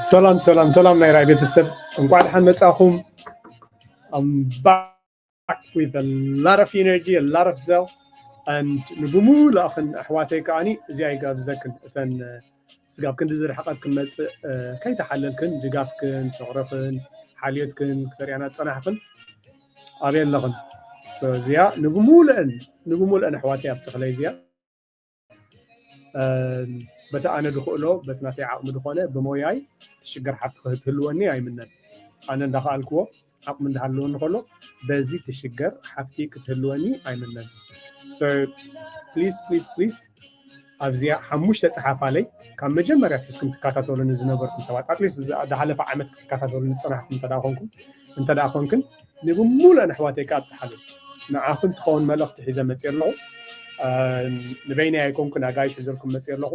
ሰላም ሰላም ሰላም፣ ናይ ራይ ቤተሰብ፣ እንኳዕ ደሓን መጻኹም። I'm back with a lot of energy, a lot of zeal, and ንብሙሉእኽን ኣሕዋተይ ከዓኒ እዚኣ ይጋብዘክን፣ እተን ስጋብ ክንዲ ዝርሕቐት ክንመጽእ ከይተሓለልክን ድጋፍክን ፍቕርኽን ሓልዮትክን ክተርእያና ዝጸናሕክን ኣበይ ኣለኽን? እዚኣ ንብሙሉእን ንብሙሉእን ኣሕዋተይ ኣብጽሕለይ እዚኣ በቲ ኣነ ዝኽእሎ በቲ ናተይ ዓቕሚ ዝኾነ ብሞያይ ትሽገር ሓብቲ ክትህልወኒ ኣይምነን። ኣነ እንዳኸኣልክዎ ዓቕሚ እንዳሃለወኒ ከሎ በዚ ትሽገር ሓብቲ ክትህልወኒ ኣይምነን። So please please please ኣብዚኣ ሓሙሽተ ጸሓፋለይ ካብ መጀመርያ ሒዝኩም ትከታተሉኒ ዝነበርኩም ሰባት፣ ኣትሊስት ዝሓለፈ ዓመት ክትከታተሉኒ ዝጸናሕኩም እንተ ደኣ ኮንኩም እንተ ደኣ ኮንክን ንብሙሉእን ኣሕዋተይ ከኣ ኣብጽሓለይ። ንዓኹም ትኸውን መልእኽቲ ሒዘ መጽእ ኣለኹ። ንበይነይ ኣይኮንኩን፣ ኣጋይሽ ሒዘልኩም መጽእ ኣለኹ።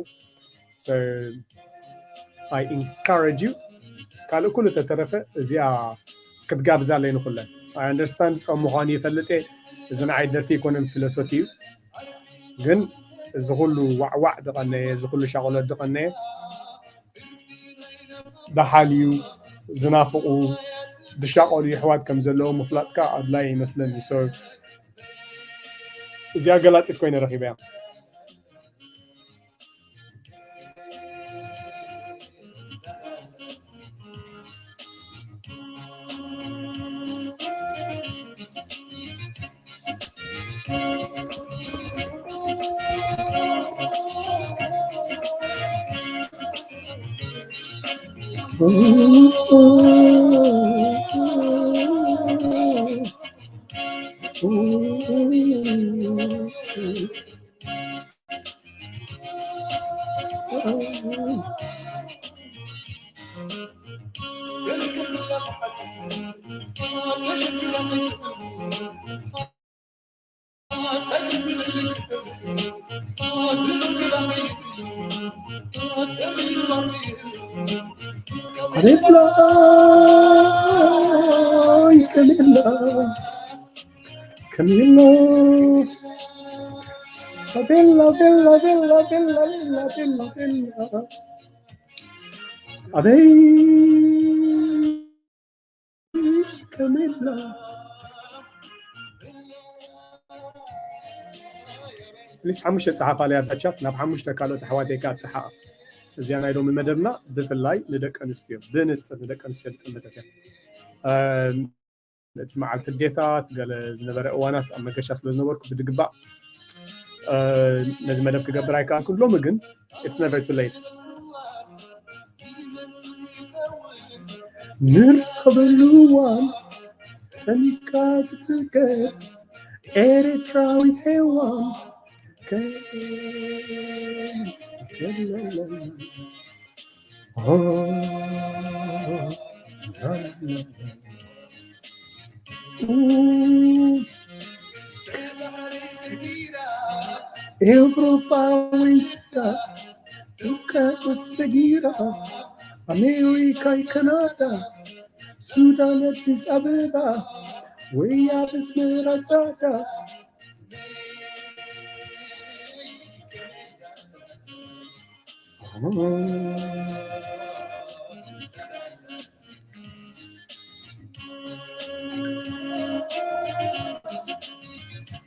So I encourage you። ካልእ ኩሉ ተተረፈ እዚኣ ክትጋብዛለይ ንኹለን። I understand ጾም ምዃኑ ይፈልጥ እየ። እዚ ንዓይ ደርፊ ኣይኮነን፣ ፊሎሶፊ እዩ። ግን እዚ ኩሉ ዋዕዋዕ ድቐነየ፣ እዚ ኩሉ ሻቕሎት ድቐነየ፣ ደሓልዩ ዝናፍቑ ዝሻቐሉ የሕዋት ከም ዘለዉ ምፍላጥካ ኣድላይ ይመስለኒ። So እዚኣ ገላጺት ኮይነ ረኺበያ። ፕሊስ ሓሙሽተ ጸሓፋለይ ኣብዛ ቻት፣ ናብ ሓሙሽተ ካልኦት ኣሕዋተይ ከኣ ኣብጽሓ። እዚኣ ናይ ሎሚ መደብና ብፍላይ ንደቂ ኣንስትዮ፣ ብንጽር ንደቂ ኣንስትዮ ዝጥምተት እያ። እቲ መዓልቲ ኣዴታት ገለ ዝነበረ እዋናት ኣብ መገሻ ስለ ዝነበርኩ ብድግባእ ነዚ መደብ ክገብር ኣይከኣልኩን። ሎሚ ግን it's never too late። ንራኸበሉ እዋን ጠኒካ ትጽገብ ኤርትራዊት ሄዋን። ኤውሮጳዊት ዱካ ሰጊራ ኣሜሪካይ ካናዳ ሱዳን ኣዲስ ኣበባ ወይ ኣብ ኣስመራ ጻዕዳ።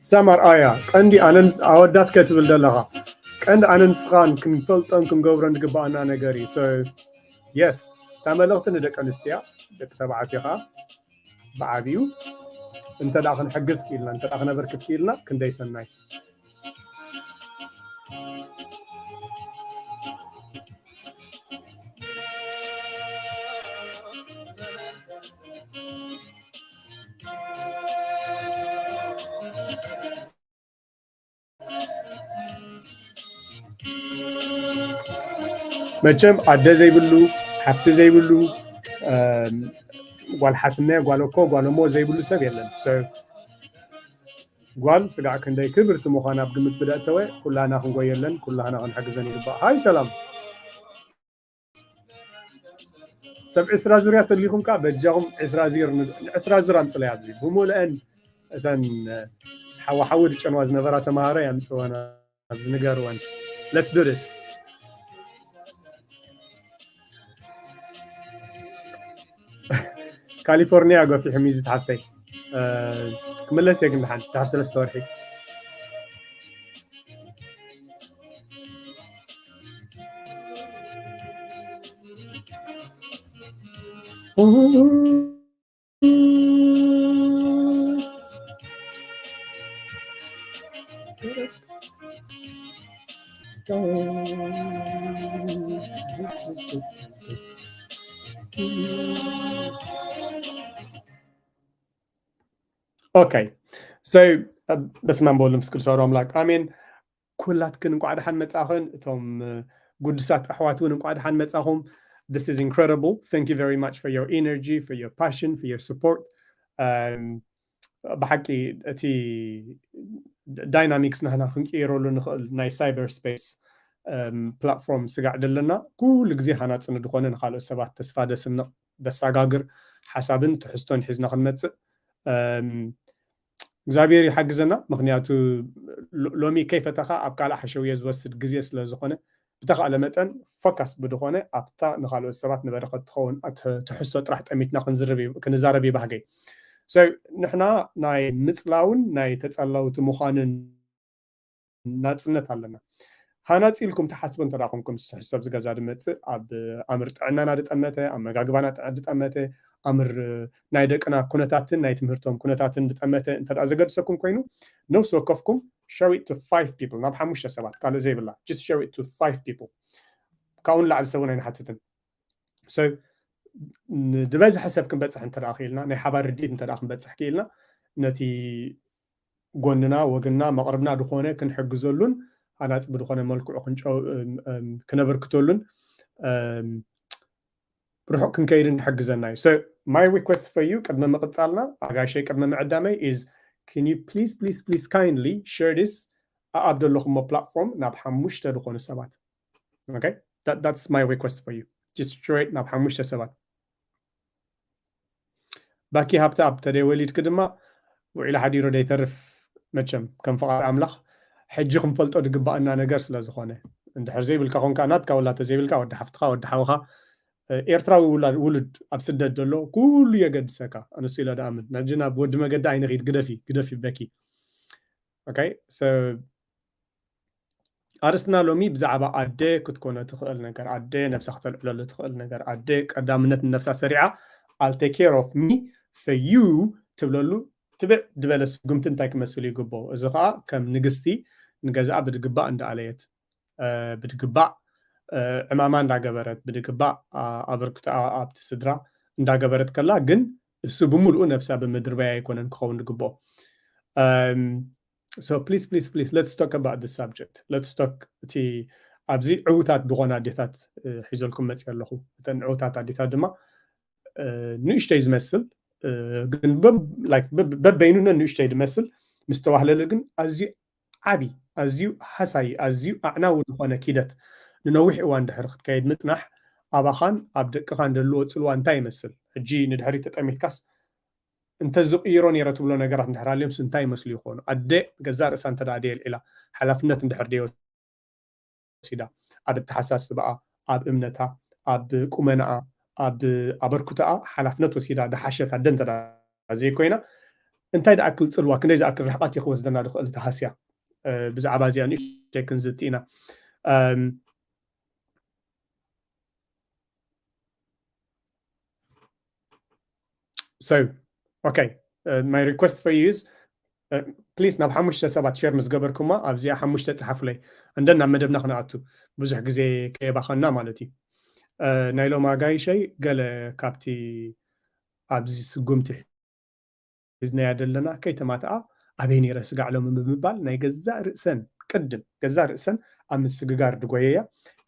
ሳም ኣርኣያ ቀንዲ ኣነንስ ኣወዳት ከትብል ዘለኻ ቀንዲ ኣነ ንስኻን ክንፈልጦን ክንገብሮን ዝግባኣና ነገር እዩ። So yes እታ መልእኽቲ ንደቂ ኣንስትዮ፣ ደቂ ተባዕትዮ ከዓ ብዓብዩ እንተ ደኣ ክንሕግዝ ክኢልና፣ እንተ ደኣ ክነበርክት ክኢልና ክንደይ ሰናይ። መቸም ኣደ ዘይብሉ፣ ሓፍቲ ዘይብሉ፣ ጓል ሓትነ፣ ጓል እኮ፣ ጓል እሞ ዘይብሉ ሰብ የለን። ጓል ስጋዕ ክንደይ ክብርቲ ምዃና ኣብ ግምት ብደእተወ ኩላና ክንጎየለን ኩላና ክንሕግዘን ይግባእ። ሃይ ሰላም። ሰብ ዕስራ ዙርያ ተሊኹም ከዓ በጃኹም ዕስራ ዚር ን-፣ ዕስራ ዙር ኣምፅለይ ኣብዚ ብምሉአን እተን ሓወሓዊ ድጨንዋ ዝነበራ ተምሃሮ የምፅወና ኣብዚ ንገርወን። Let's do this። ካሊፎርኒያ ገፊሑ ሚዚት ሓፍተይ። ክምለስ እየ ግን ደሓን ድሓር ሰለስተ ወርሒ። ኦኬ። So በስመ ኣብ ወወልድ ወመንፈስ ቅዱስ ኣሐዱ ኣምላክ ኣሜን። ኩላትክን እንቋዕ ደሓን መጻኽን። እቶም ግዱሳት ኣሕዋት እውን እንቋዕ ደሓን መጻኹም። This is incredible. Thank you very much for your energy, for your passion, for your support. ብሓቂ እቲ ዳይናሚክስ ናህና ክንቅይረሉ ንኽእል ናይ ሳይበር ስፔስ ፕላትፎርም ስጋዕ ደለና ኩሉ ግዜ ሃናፂ ንድኾነ ንካልኦት ሰባት ተስፋ ደስንቕ ደሳጋግር ሓሳብን ትሕዝቶን ሒዝና ክንመፅእ እግዚኣብሔር ይሓግዘና። ምክንያቱ ሎሚ ከይፈተኻ ኣብ ካልእ ሓሸውየ ዝወስድ ግዜ ስለዝኾነ ብተኻእለ መጠን ፎካስ ብድኾነ ኣብታ ንካልኦት ሰባት ንበረኸት ትኸውን ትሕዝቶ ጥራሕ ጠሚትና ክንዛረብ ይባህገይ። ንሕና ናይ ምፅላውን ናይ ተፀላውቲ ምዃንን ናፅነት ኣለና። ሃናፂ ኢልኩም ትሓስቡ እንተ ኮንኩም ትሕዝቶ ኣብዚ ገዛ ድመፅእ ኣብ ኣምር ጥዕናና ድጠመተ፣ ኣብ መጋግባና ድጠመተ፣ ኣምር ናይ ደቅና ኩነታትን ናይ ትምህርቶም ኩነታትን ድጠመተ እንተ ዘገድሰኩም ኮይኑ ነብሲ ወከፍኩም share it to five people፣ ናብ ሓሙሽተ ሰባት ካልእ ዘይብላ just share it to five people። ካብኡ ንላዕሊ ሰብን ኣይንሓትትን። ድበዝሐ ሰብ ክንበፅሕ እንተ ክኢልና ናይ ሓባር ርድኢት እንተ ክንበፅሕ ክኢልና ነቲ ጎንና ወግንና መቕርብና ድኾነ ክንሕግዘሉን ሃናፂ ብድኾነ መልክዑ ክነበርክተሉን ርሑቕ ክንከይድን ክሕግዘና እዩ። My request for you ቅድሚ ምቕፃልና ኣጋሸይ ቅድሚ ምዕዳመይ is can you please please please kindly share this ኣብ ደለኹሞ ፕላትፎርም ናብ ሓሙሽተ ድኾኑ ሰባት። Okay? That, that's my request for you. Just share it ናብ ሓሙሽተ ሰባት። ባኪ ሃብተኣብ ተደይ ወሊድኪ ድማ ውዒሉ ሓዲሩ ደይተርፍ መቸም ከም ፍቓድ ኣምላኽ ሕጂ ክንፈልጦ ድግባኣና ነገር ስለ ዝኾነ እንድሕር ዘይብልካ ኮንካ ናትካ ወላ ተዘይብልካ ወዲ ሓፍትኻ ወዲ ሓውኻ ኤርትራዊ ውሉድ ኣብ ስደት ዘሎ ኩሉ የገድሰካ ኣነሱ ኢለ ደኣምን ናጂ ናብ ወዲ መገዲ ኣይንኺድ ግደፊ ግደፊ በኪ okay so ኣርስትና ሎሚ ብዛዕባ ኣደ ክትኮነ ትኽእል ነገር ኣደ ነብሳ ክተልዕለሉ ትኽእል ነገር ኣደ ቀዳምነት ንነብሳ ሰሪዓ I'll take care of me for you ትብለሉ ትብዕ ዝበለ ስጉምቲ እንታይ ክመስል ይግብኦ እዚ ከዓ ከም ንግስቲ ንገዛኣ ብድግባእ እንዳኣለየት ብድግባእ ዕማማ እንዳገበረት ብድግባእ ኣበርክቶኣ ኣብቲ ስድራ እንዳገበረት ከላ ግን እሱ ብምሉኡ ነብሳ ብምድርባይ ኣይኮነን ክኸውን ዝግብኦ so please please please let's talk about this subject let's talk እቲ ኣብዚ ዕውታት ዝኾነ ኣዴታት ሒዘልኩም መፅእ ኣለኹ እተን ዕውታት ኣዴታት ድማ ንእሽተይ ዝመስል ግን በበይኑ ንእሽተይ ዝመስል ምስ ተዋህለለ ግን ኣዝዩ ዓቢ ኣዝዩ ሃሳዪ ኣዝዩ ኣዕናዊ ዝኾነ ኪደት ንነዊሕ እዋን ድሕሪ ክትከይድ ምጽናሕ ኣባኻን ኣብ ደቅኻን ደልዎ ጽልዋ እንታይ ይመስል? ሕጂ ንድሕሪት ተጠሚትካስ እንተዝቕይሮ ነይረ ትብሎ ነገራት እንድሕር ኣልዮምስ እንታይ ይመስሉ ይኾኑ? ኣደ ገዛእ ርእሳ እንተ ደኣ ደየልዒላ ሓላፍነት እንድሕር ደይወሲዳ ኣብ ኣተሓሳስባኣ ኣብ እምነታ ኣብ ቁመናኣ ኣብ ኣበርክቶኣ ሓላፍነት ወሲዳ ደሓሸት ኣደ እንተ ዘይኮይና እንታይ ዝኣክል ፅልዋ ክንደይ ዝኣክል ርሕቐት እዩ ክወስደና ዝኽእል እቲ ሃስያ ብዛዕባ እዚኣ ንእሽተይ ክንዝቲ ኢና። So okay, my request for you is please ናብ ሓሙሽተ ሰባት ሸር ምስ ገበርኩማ ኣብዚኣ ሓሙሽተ ጸሓፉለይ። And then ናብ መደብና ክንኣቱ ብዙሕ ግዜ ከየባኸና ማለት እዩ። ናይ ሎም ኣጋይሸይ ገለ ካብቲ ኣብዚ ስጉምቲ ሒዝናያ ዘለና ከይተማትኣ ኣበይ ነይረ ስጋዕ ሎሚ ብምባል ናይ ገዛእ ርእሰን ቅድም ገዛእ ርእሰን ኣብ ምስግጋር ድጎየያ።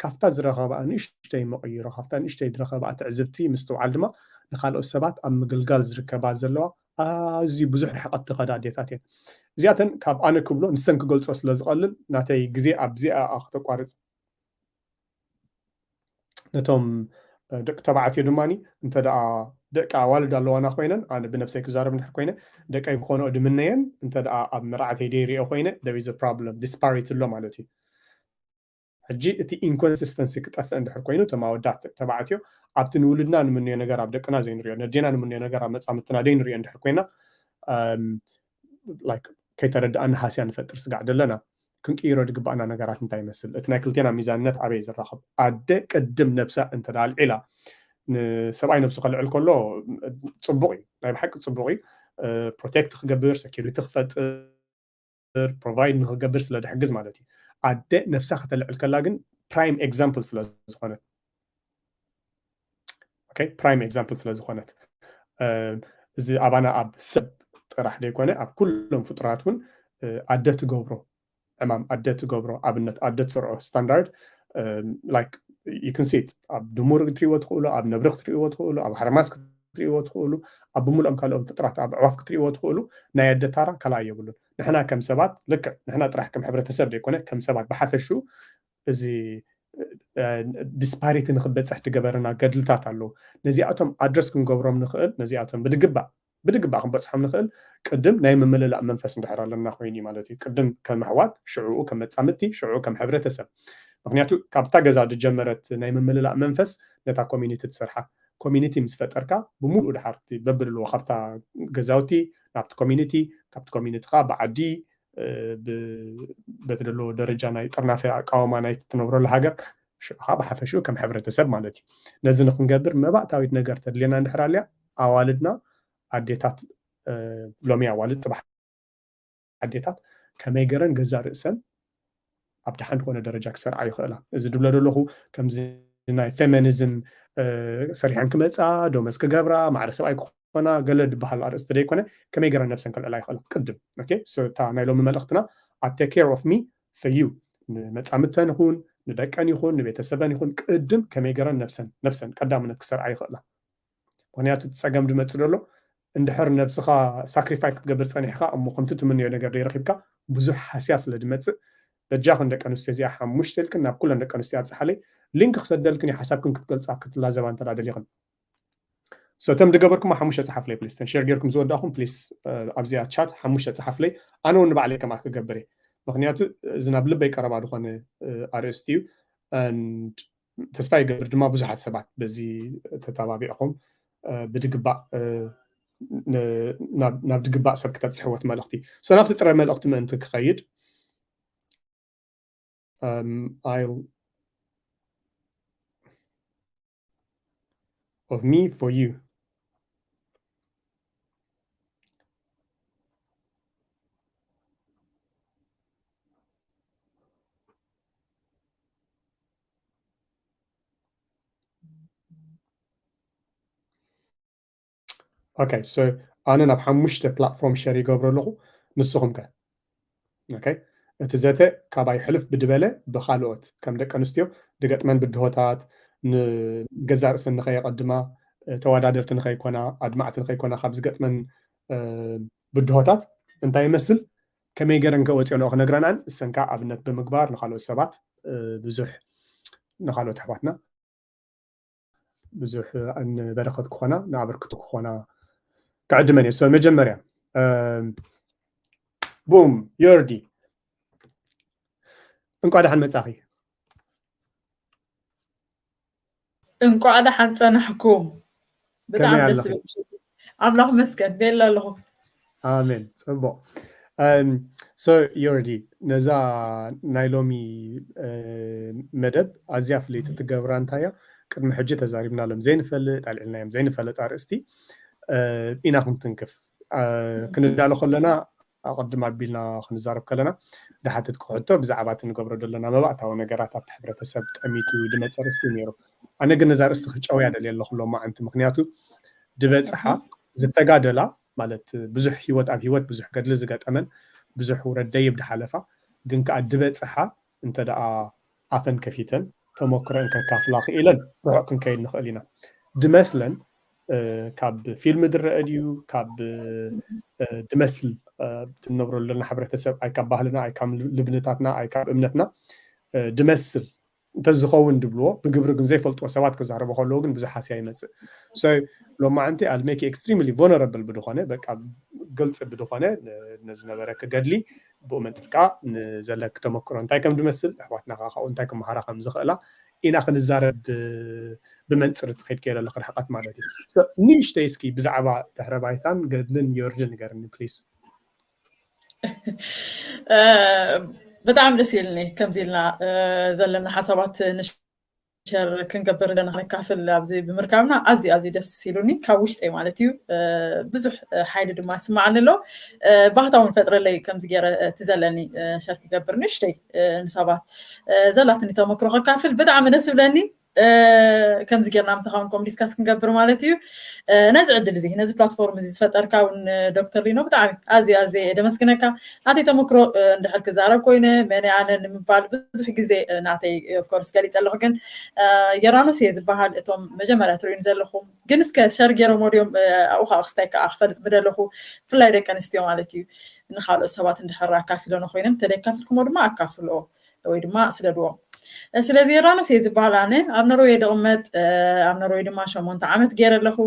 ካብታ ዝረኸባኣ ንእሽተይ መቐይሮ ካብታ ንእሽተይ ዝረኸባኣ ትዕዝብቲ ምስትውዓል ድማ ንካልኦት ሰባት ኣብ ምግልጋል ዝርከባ ዘለዋ ኣዝዩ ብዙሕ ርሕቀት ዝኸዳ ኣዴታት እየን። እዚኣተን ካብ ኣነ ክብሎ ንሰን ክገልጾ ስለ ዝቐልል ናተይ ግዜ ኣብዚኣ ክተቋርጽ። ነቶም ደቂ ተባዕትዮ ድማ እንተ ደኣ ደቂ ኣዋልድ ኣለዋና ኮይነን ኣነ ብነብሰይ ክዛረብ እንድሕር ኮይነ ደቀይ ክኾንኦ ድምነየን እንተ ደኣ ኣብ መርዓተይ ደይሪኦ ኮይነ there is a problem disparity ኣሎ ማለት እዩ። ሕጂ እቲ ኢንኮንሲስተንሲ ክጠፍእ እንድሕር ኮይኑ እቶም ኣወዳት ደቂ ተባዕትዮ ኣብቲ ንውልድና ንምንዮ ነገር ኣብ ደቅና ዘይንሪኦ ነዴና ንምንዮ ነገር ኣብ መጻምትና ዘይንሪኦ እንድሕር ኮይና ከይተረድኣና ሃስያ ንፈጥር ስጋዕ ደለና። ክንቅይሮ ዝግባኣና ነገራት እንታይ ይመስል? እቲ ናይ ክልቴና ሚዛንነት ኣበይ ዝራኸብ? ኣደ ቅድም ነብሳ እንተ ኣልዒላ ንሰብኣይ ነብሱ ከልዕል ከሎ ጽቡቕ እዩ፣ ናይ ብሓቂ ጽቡቕ እዩ። ፕሮቴክት ክገብር፣ ሴኪሪቲ ክፈጥር፣ ፕሮቫይድ ንክገብር ስለ ድሕግዝ ማለት እዩ። ኣደ ነብሳ ከተልዕል ከላ ግን ፕራይም ኤግዛምፕል ስለ ዝኾነት ፕራይም ኤግዛምፕል ስለ ዝኾነት እዚ ኣባና ኣብ ሰብ ጥራሕ ዘይኮነ ኣብ ኩሎም ፍጡራት እውን ኣደ ትገብሮ ዕማም ኣደ ትገብሮ ኣብነት ኣደ ትሰርዖ ስታንዳርድ like you can see it ኣብ ድሙር ክትሪእዎ ትኽእሉ ኣብ ነብሪ ክትሪእዎ ትኽእሉ ኣብ ሓርማስ ክትሪእዎ ትኽእሉ ኣብ ብምልኦም ካልኦም ፍጥራት ኣብ ኣዕዋፍ ክትሪእዎ ትኽእሉ ናይ ኣደ ታራ ካልኣ የብሉን። ንሕና ከም ሰባት ልክዕ ንሕና ጥራሕ ከም ሕብረተሰብ ዘይኮነ ከም ሰባት ብሓፈሹ እዚ ዲስፓሪቲ ንክበፅሕ ዝገበረና ገድልታት ኣለዉ። ነዚኣቶም ኣድረስ ክንገብሮም ንኽእል ነዚኣቶም ብድግባእ ብድግባእ ክንበፅሖም ንኽእል ቅድም ናይ ምምልላእ መንፈስ እንድሕር ኣለና ኮይኑ እዩ ማለት እዩ። ቅድም ከም ኣሕዋት ሽዕኡ ከም መፃምድቲ ሽዕኡ ከም ሕብረተሰብ ምክንያቱ ካብታ ገዛ ዝጀመረት ናይ ምምልላእ መንፈስ ነታ ኮሚኒቲ ትሰርሓ ኮሚኒቲ ምስ ፈጠርካ ብምሉኡ ድሓርቲ በብልዎ ካብታ ገዛውቲ ናብቲ ኮሚኒቲ ካብቲ ኮሚኒቲ ከዓ ብዓዲ በቲ ደለዎ ደረጃ ናይ ጥርናፈ ኣቃወማ ናይ ትነብረሉ ሃገር ሽዑ ከዓ ብሓፈሽኡ ከም ሕብረተሰብ ማለት እዩ። ነዚ ንክንገብር መባእታዊት ነገር ተድልየና እንድሕር ኣልያ ኣዋልድና ኣዴታት ሎሚ ኣዋልድ ፅባሕ ኣዴታት ከመይ ገረን ገዛ ርእሰን ኣብ ደሓን ዝኾነ ደረጃ ክሰርዓ ይኽእላ። እዚ ድብሎ ዘለኹ ከምዚ ናይ ፌሚኒዝም ሰሪሐን ክመፃ ዶመዝ ክገብራ ማዕረ ሰብኣይ ክኾና ገለ ድበሃል ኣርእስቲ ደይኮነ ከመይ ገረን ነብሰን ከልዕላ ይኽእላ ቅድም እታ ናይ ሎሚ መልእኽትና ኣብ take care of me for you ንመፃምድተን ይኹን ንደቀን ይኹን ንቤተሰበን ይኹን ቅድም ከመይ ገረን ነብሰን ነብሰን ቀዳምነት ክሰርዓ ይኽእላ። ምክንያቱ እቲ ፀገም ድመፅእ ዘሎ እንድሕር ነብስኻ ሳክሪፋይ ክትገብር ፀኒሕካ እሞ ከምቲ ትምንዮ ነገር ዘይረኪብካ ብዙሕ ሃስያ ስለ ድመፅእ በጃኽን ደቂ ኣንስትዮ እዚኣ ሓሙሽተ ኢልክን ናብ ኩለን ደቂ ኣንስትዮ ኣብፅሓለይ ሊንክ ክሰደልክን እዩ ሓሳብክን ክትገልፃ ክትላዘባ እንተ ደሊኽን እቶም ድገበርኩም ሓሙሽተ ፀሓፍለይ ፕሊስ ተን ሼር ጌርኩም ዝወዳእኹም ፕሊስ ኣብዚኣ ቻት ሓሙሽተ ፀሓፍለይ ኣነ እውን ንባዕለይ ከማ ክገብር እየ ምክንያቱ እዚ ናብ ልበይ ቀረባ ዝኾነ ኣርእስቲ እዩ ተስፋ ይገብር ድማ ብዙሓት ሰባት በዚ ተተባቢዕኹም ብድግባእ ናብ ድግባእ ሰብ ክተብፅሕዎ እቲ መልእኽቲ ናብቲ ጥረ መልእኽቲ ምእንቲ ክኸይድ of me for you okay so ኣነ ናብ ሓሙሽተ ፕላትፎርም ሸር ይገብሮ ኣለኹ ንስኹም ከ okay እቲ ዘተ ካባይ ሕልፍ ብድበለ ብካልኦት ከም ደቂ ኣንስትዮ ድገጥመን ብድሆታት ንገዛ ርእሰን ንኸየቐድማ ተወዳደርቲ ንኸይኮና ኣድማዕቲ ንኸይኮና ካብ ዝገጥመን ብድሆታት እንታይ ይመስል ከመይ ገረን ከወፅኦ ንኦ ክነግረናን እሰንካ ኣብነት ብምግባር ንካልኦት ሰባት ብዙሕ ንካልኦት ኣሕዋትና ብዙሕ ንበረኸት ክኾና ንኣበርክቶ ክኾና ክዕድመን እየ መጀመርያ ቡም ዮርዲ እንኳ ደሓን መጻኺ እንኳዕ ደሓን ጸናሕኩም ብጣዕሚ ደስ ኣምላኽ መስገን ቤላ ኣለኹ ኣሜን ጽቡቕ so ዮርዲ ነዛ ናይ ሎሚ መደብ ኣዝያ ፍልይቲ ትገብራ እንታያ ቅድሚ ሕጂ ተዛሪብናሎም ዘይንፈልጥ ኣልዕልናዮም ዘይንፈልጥ ኣርእስቲ ኢና ክንትንክፍ። ክንዳሎ ከለና ኣቐድም ኣቢልና ክንዛረብ ከለና ድሓተት ክሕቶ ብዛዕባ እቲ ንገብሮ ዘለና መባእታዊ ነገራት ኣብቲ ሕብረተሰብ ጠሚቱ ድመፀ ርእስቲ ነይሩ። ኣነ ግን ነዛ ርእስቲ ክጨውያ ደልየ ኣለኹ ሎማዓንቲ፣ ምክንያቱ ድበፅሓ ዝተጋደላ ማለት ብዙሕ ህይወት ኣብ ህይወት ብዙሕ ገድሊ ዝገጠመን ብዙሕ ውረድ ደይብ ድሓለፋ ግን ከዓ ድበፅሓ እንተ ደኣ ኣፈን ከፊተን ተመክሮን ከካፍላ ክኢለን ርሑቕ ክንከይድ ንኽእል ኢና። ድመስለን ካብ ፊልም ድረአ ድዩ ካብ ድመስል ትነብረሉ ዘለና ሕብረተሰብ ኣይ ካብ ባህልና ኣይ ካብ ልብንታትና ኣይ ካብ እምነትና ድመስል እንተዝኸውን ድብልዎ ብግብሪ ግን ዘይፈልጥዎ ሰባት ክዛረቡ ከለዉ ግን ብዙሕ ሃስያ ይመፅእ። ሎማዓንቲ ኣልሜኪ ኤክስትሪምሊ ቮነረብል ብድኾነ በቃ ግልፂ ብድኾነ ነዝነበረ ክገድሊ ብኡ መንፅር ከዓ ንዘለክ ተመክሮ እንታይ ከም ድመስል ኣሕዋትና ከዓ ካብኡ እንታይ ክመሃራ ከም ዝኽእላ ኢና ክንዛረብ ብመንፅር ትኸይድ ከየለ ኣለክ ርሕቀት ማለት እዩ። ንእሽተይ እስኪ ብዛዕባ ድሕረ ባይታን ገድልን ዮርዲ ንገርኒ ፕሊስ። ብጣዕሚ ደስ ኢልኒ ከምዚ ኢልና ዘለና ሓሳባት ንሸር ክንገብር ዘለና ክንካፍል ኣብዚ ብምርካብና ኣዝዩ ኣዝዩ ደስ ኢሉኒ ካብ ውሽጠይ ማለት እዩ። ብዙሕ ሓይሊ ድማ ይስማዓኒ ኣሎ። ባህታ እውን ፈጥረለይ ከምዚ ገይረ እቲ ዘለኒ ሸር ክገብር ንእሽተይ ንሰባት ዘላትኒ ተመክሮ ከካፍል ብጣዕሚ ደስ ይብለኒ። ከምዚ ጌርና ምሳኻውን ከም ዲስካስ ክንገብር ማለት እዩ። ነዚ ዕድል እዚ ነዚ ፕላትፎርም እዚ ዝፈጠርካ እውን ዶክተር ሊኖ ብጣዕሚ ኣዝየ ኣዝየ ደመስግነካ። ናተይ ተመክሮ እንድሕር ክዛረብ ኮይነ መን ኣነ ንምባል ብዙሕ ግዜ ናተይ ኦፍኮርስ ገሊፀ ኣለኹ፣ ግን የራኖስ እየ ዝበሃል እቶም መጀመርያ ትርእዩን ዘለኹም ግን እስከ ሸር ገይሮም ወዲኦም ኣብኡ ከዓ ክስታይ ከዓ ክፈልጥ ምደለኹ ብፍላይ ደቂ ኣንስትዮ ማለት እዩ። ንካልኦት ሰባት እንድሕር ኣካፊሎኖ ኮይኖም እንተደይካፊልኩሞ ድማ ኣካፍልኦ ወይ ድማ ስደድዎ። ስለዚ ዮርዳኖስ እየ ዝበሃል ኣነ ኣብ ኖርወይ ድቕመጥ ኣብ ኖርወይ ድማ ሸሞንተ ዓመት ገይረ ኣለኹ።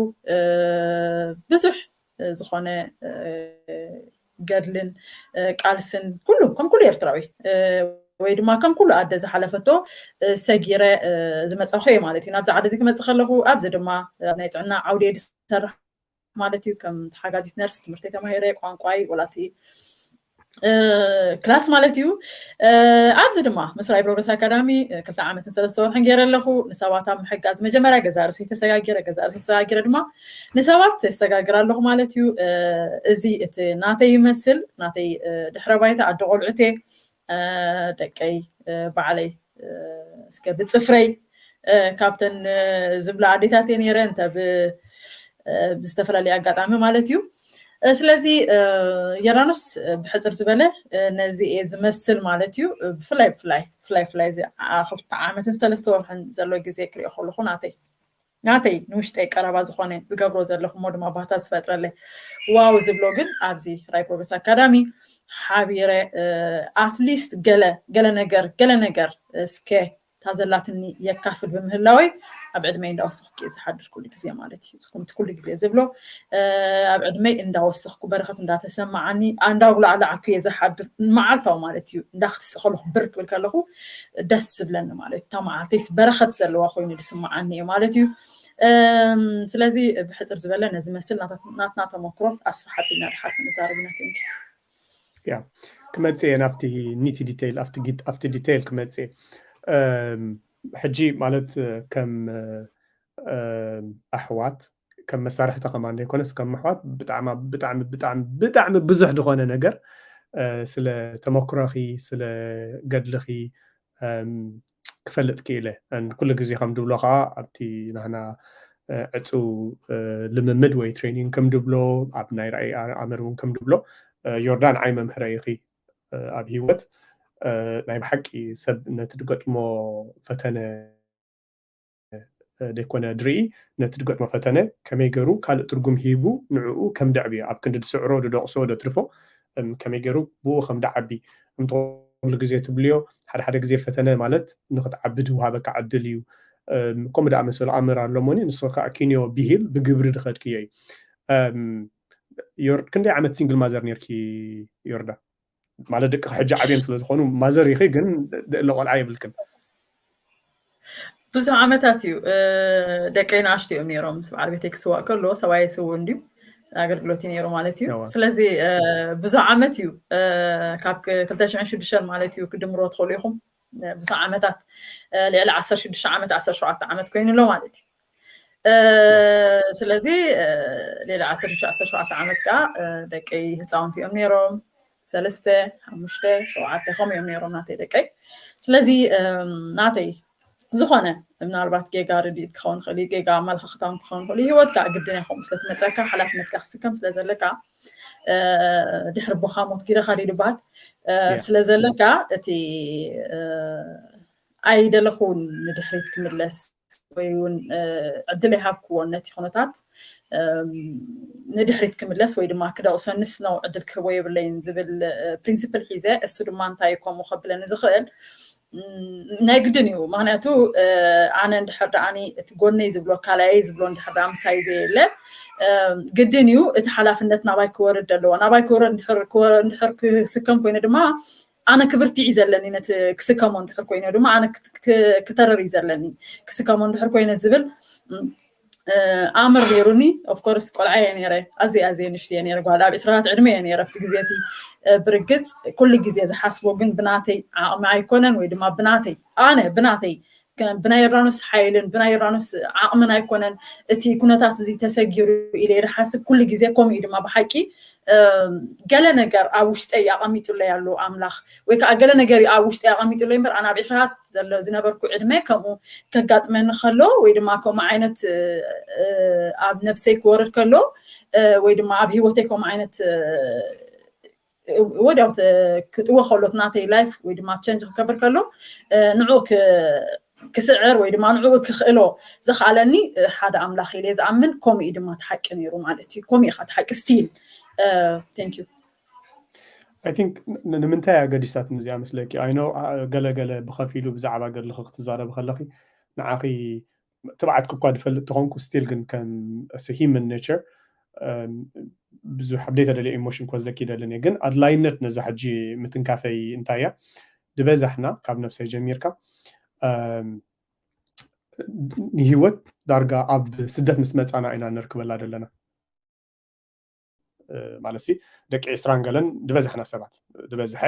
ብዙሕ ዝኾነ ገድልን ቃልስን ኩሉ ከም ኩሉ ኤርትራዊ ወይ ድማ ከም ኩሉ ኣደ ዝሓለፈቶ ሰጊረ ዝመፃኹ እየ ማለት እዩ። ናብዚ ዓዲ እዚ ክመፅእ ከለኹ ኣብዚ ድማ ኣብ ናይ ጥዕና ዓውዲ እየ ዝሰርሕ ማለት እዩ። ከም ተሓጋዚት ነርስ ትምህርተይ ተማሂረ ቋንቋይ ወላቲ ክላስ ማለት እዩ። ኣብዚ ድማ ምስ ራይ ፕሮግረስ ኣካዳሚ ክልተ ዓመትን ሰለስተ ወርሕን ገይረ ኣለኹ። ንሰባት ኣብ ምሕጋዝ መጀመርያ ገዛ ርእሰይ ተሰጋጊረ ገዛ ርእሰይ ተሰጋጊረ ድማ ንሰባት ተሰጋግር ኣለኹ ማለት እዩ። እዚ እቲ ናተይ ይመስል ናተይ ድሕረ ባይታ ኣደ ቆልዑቴ ደቀይ ባዕለይ እስከ ብፅፍረይ ካብተን ዝብላ ኣዴታት እየ ነይረ እንተ ብዝተፈላለየ ኣጋጣሚ ማለት እዩ። ስለዚ የራኖስ ብሕፅር ዝበለ ነዚ እየ ዝመስል ማለት እዩ። ብፍላይ ብፍላይ ብፍላይ ብፍላይ እዚ ክልተ ዓመትን ሰለስተ ወርሕን ዘሎ ግዜ ክሪኦ ከለኹ ናተይ ናተይ ንውሽጠይ ቀረባ ዝኾነ ዝገብሮ ዘለኹ እሞ ድማ ባህታ ዝፈጥረለይ ዋው ዝብሎ ግን ኣብዚ ራይ ፕሮግረስ ኣካዳሚ ሓቢረ ኣትሊስት ገለ ገለ ነገር ገለ ነገር እስከ እታ ዘላትኒ የካፍል ብምህላወይ ኣብ ዕድመይ እንዳወሰኽኩ እየ ዝሓድር ኩሉ ግዜ ማለት እዩ። ከምቲ ኩሉ ግዜ ዝብሎ ኣብ ዕድመይ እንዳወሰኽኩ በረኸት እንዳተሰማዓኒ እንዳጉላዕላዕኩ እየ ዝሓድር። መዓልታዊ ማለት እዩ እንዳ ክትስእ ከለኹ ብር ክብል ከለኹ ደስ ዝብለኒ ማለት እታ መዓልተይስ በረኸት ዘለዋ ኮይኑ ዝስማዓኒ እዩ ማለት እዩ። ስለዚ ብሕፅር ዝበለ ነዚ መስል ናትና ተመክሮ ኣስፋሓ ቢልና ድሓር ክንዛረብ ኢና። ያ ክመፅእ እየ ናብቲ ኒቲ ዲቴይል ኣብቲ ዲቴይል ክመፅእ ሕጂ ማለት ከም ኣሕዋት ከም መሳርሕቲ ከማን ዘይኮነስ ከም ኣሕዋት ብጣዕሚ ብጣዕሚ ብጣዕሚ ብጣዕሚ ብዙሕ ዝኾነ ነገር ስለ ተመክሮኺ ስለ ገድልኺ ክፈልጥ ክኢለ። ኩሉ ግዜ ከም ድብሎ ከዓ ኣብቲ ናህና ዕፁ ልምምድ ወይ ትሬኒንግ ከም ድብሎ ኣብ ናይ ራእይ ኣመር እውን ከም ድብሎ ዮርዳን ዓይ መምህረ ኢኺ ኣብ ህይወት ናይ ብሓቂ ሰብ ነቲ ድገጥሞ ፈተነ ደይኮነ ድርኢ ነቲ ድገጥሞ ፈተነ ከመይ ገይሩ ካልእ ትርጉም ሂቡ ንዕኡ ከም ደዕብዮ ኣብ ክንዲ ድስዕሮ ድደቕሶ ደትርፎ ከመይ ገይሩ ብኡ ከም ደዓቢ ከምቲ ኩሉ ግዜ ትብልዮ ሓደ ሓደ ግዜ ፈተነ ማለት ንክትዓቢ ድውሃበካ ዕድል እዩ። ከምኡ ደኣ መሰሉ ኣምር ኣሎሞኒ ንስኺ ከዓ ኪንዮ ብሂል ብግብሪ ድኸድክዮ እዩ። ክንደይ ዓመት ሲንግል ማዘር ነርኪ ዮርዳ? ማለት ደቂ ሕጂ ዓብዮም ስለ ዝኾኑ ማዘር ኢኺ ግን ደእለ ቆልዓ የብልክን። ብዙሕ ዓመታት እዩ ደቀይ ንኣሽቱ እዮም ነይሮም ምስ በዓል ቤተይ ክስዋእ ከሎ ሰብኣየ ስውእ እንድዩ ኣገልግሎት እዩ ነይሩ ማለት እዩ። ስለዚ ብዙሕ ዓመት እዩ ካብ ክልተ ሽሕን ሽዱሽተን ማለት እዩ ክድምሮ ትኽእሉ ኢኹም። ብዙሕ ዓመታት ልዕሊ ዓሰርተ ሽዱሽተ ዓመት ዓሰርተ ሸውዓተ ዓመት ኮይኑ ኣሎ ማለት እዩ። ስለዚ ሌላ ዓሰርተ ዓሰርተ ሸውዓተ ዓመት ከዓ ደቀይ ህፃውንቲ እዮም ነይሮም። ሰለስተ ሓሙሽተ ሸውዓተ ከምኡ እዮም ነይሮም ናተይ ደቀይ። ስለዚ ናተይ ዝኾነ ምናልባት ጌጋ ርድኢት ክኸውን ይኽእል እዩ፣ ጌጋ ኣመለኻኽታ እውን ክኸውን ይኽእል እዩ። ህይወትካ ግድን ኢኹም ስለትመፀካ ሓላፍነትካ ክስከም ስለዘለካ ድሕሪ ቦኻ ሞት ጊደኻ ድዩ ዝበሃል ስለዘለካ እቲ ኣይደለኹን ንድሕሪት ክምለስ ወይ እውን ዕድል ይሃብክዎን ነቲ ኩነታት ንድሕሪት ክምለስ ወይ ድማ ክደቑሰንስ ነው ዕድል ክህቦ የብለይን ዝብል ፕሪንሲፕል ሒዘ፣ እሱ ድማ እንታይ ከምኡ ከብለኒ ዝኽእል ናይ ግድን እዩ። ምክንያቱ ኣነ እንድሕር ደኣኒ እቲ ጎነይ ዝብሎ ካላየይ ዝብሎ እንድሕር ደኣ ምሳይ ዘየለ ግድን እዩ እቲ ሓላፍነት ናባይ ክወርድ ኣለዎ። ናባይ ክወርድ እንድሕር ክስከም ኮይኑ ድማ ኣነ ክብርትዕ እዩ ዘለኒ ነቲ ክስከሞ እንድሕር ኮይነ ድማ ኣነ ክተረር እዩ ዘለኒ ክስከሞ እንድሕር ኮይነ ዝብል ኣምር ነይሩኒ። ኦፍኮርስ ቆልዓ እየ ነይረ፣ ኣዝየ ኣዝየ ንእሽቶ እየ ነይረ፣ ጓል ኣብ ዕስራታት ዕድመ እየ ነይረ ኣብቲ ግዜ እቲ። ብርግፅ ኩሉ ግዜ ዝሓስቦ ግን ብናተይ ዓቕሚ ኣይኮነን ወይ ድማ ብናተይ ኣነ ብናተይ ብናይ ዮርዳኖስ ሓይልን ብናይ ዮርዳኖስ ዓቕምን ኣይኮነን እቲ ኩነታት እዚ ተሰጊሩ ኢለ እየ ዝሓስብ። ኩሉ ግዜ ከምኡ እዩ ድማ ብሓቂ ገለ ነገር ኣብ ውሽጠይ ኣቐሚጡለይ ኣሎ ኣምላኽ፣ ወይ ከዓ ገለ ነገር እዩ ኣብ ውሽጠይ ኣቐሚጡለይ እምበር ኣነ ኣብ ዕስራታት ዘሎ ዝነበርኩ ዕድመ ከምኡ ከጋጥመኒ ከሎ ወይ ድማ ከምኡ ዓይነት ኣብ ነብሰይ ክወርድ ከሎ ወይ ድማ ኣብ ህይወተይ ከምኡ ዓይነት ወዲያው ክጥወ ከሎ ናተይ ላይፍ ወይ ድማ ቸንጅ ክከብር ከሎ ንዑ ክስዕር ወይ ድማ ንዕኡ ክኽእሎ ዝኽኣለኒ ሓደ ኣምላኽ ኢለ ዝኣምን። ከምኡ እዩ ድማ ተሓቂ ነይሩ ማለት እዩ። ከምኡ ኢኻ ተሓቂ ስቲል። Thank you። I think ንምንታይ ኣገዲሳት እዚኣ መስለኪ? I know ገለገለ ብኸፊሉ ብዛዕባ ገድልኺ ክትዛረቢ ከለኺ ንዓኺ ትብዓት ክኳ ዝፈልጥ ተኾንኩ ስቲል ግን ከም human nature ብዙሕ ኣብ ዘይተደልየ ኢሞሽን ክወስደኪ ይደልን እየ። ግን ኣድላይነት ነዛ ሕጂ ምትንካፈይ እንታይ እያ? ዝበዛሕና ካብ ነብሰይ ጀሚርካ ንህይወት ዳርጋ ኣብ ስደት ምስ መፃና ኢና ንርክበላ ዘለና። ማለት ደቂ ዕስራን ገለን ዝበዛሕና ሰባት ዝበዝሐ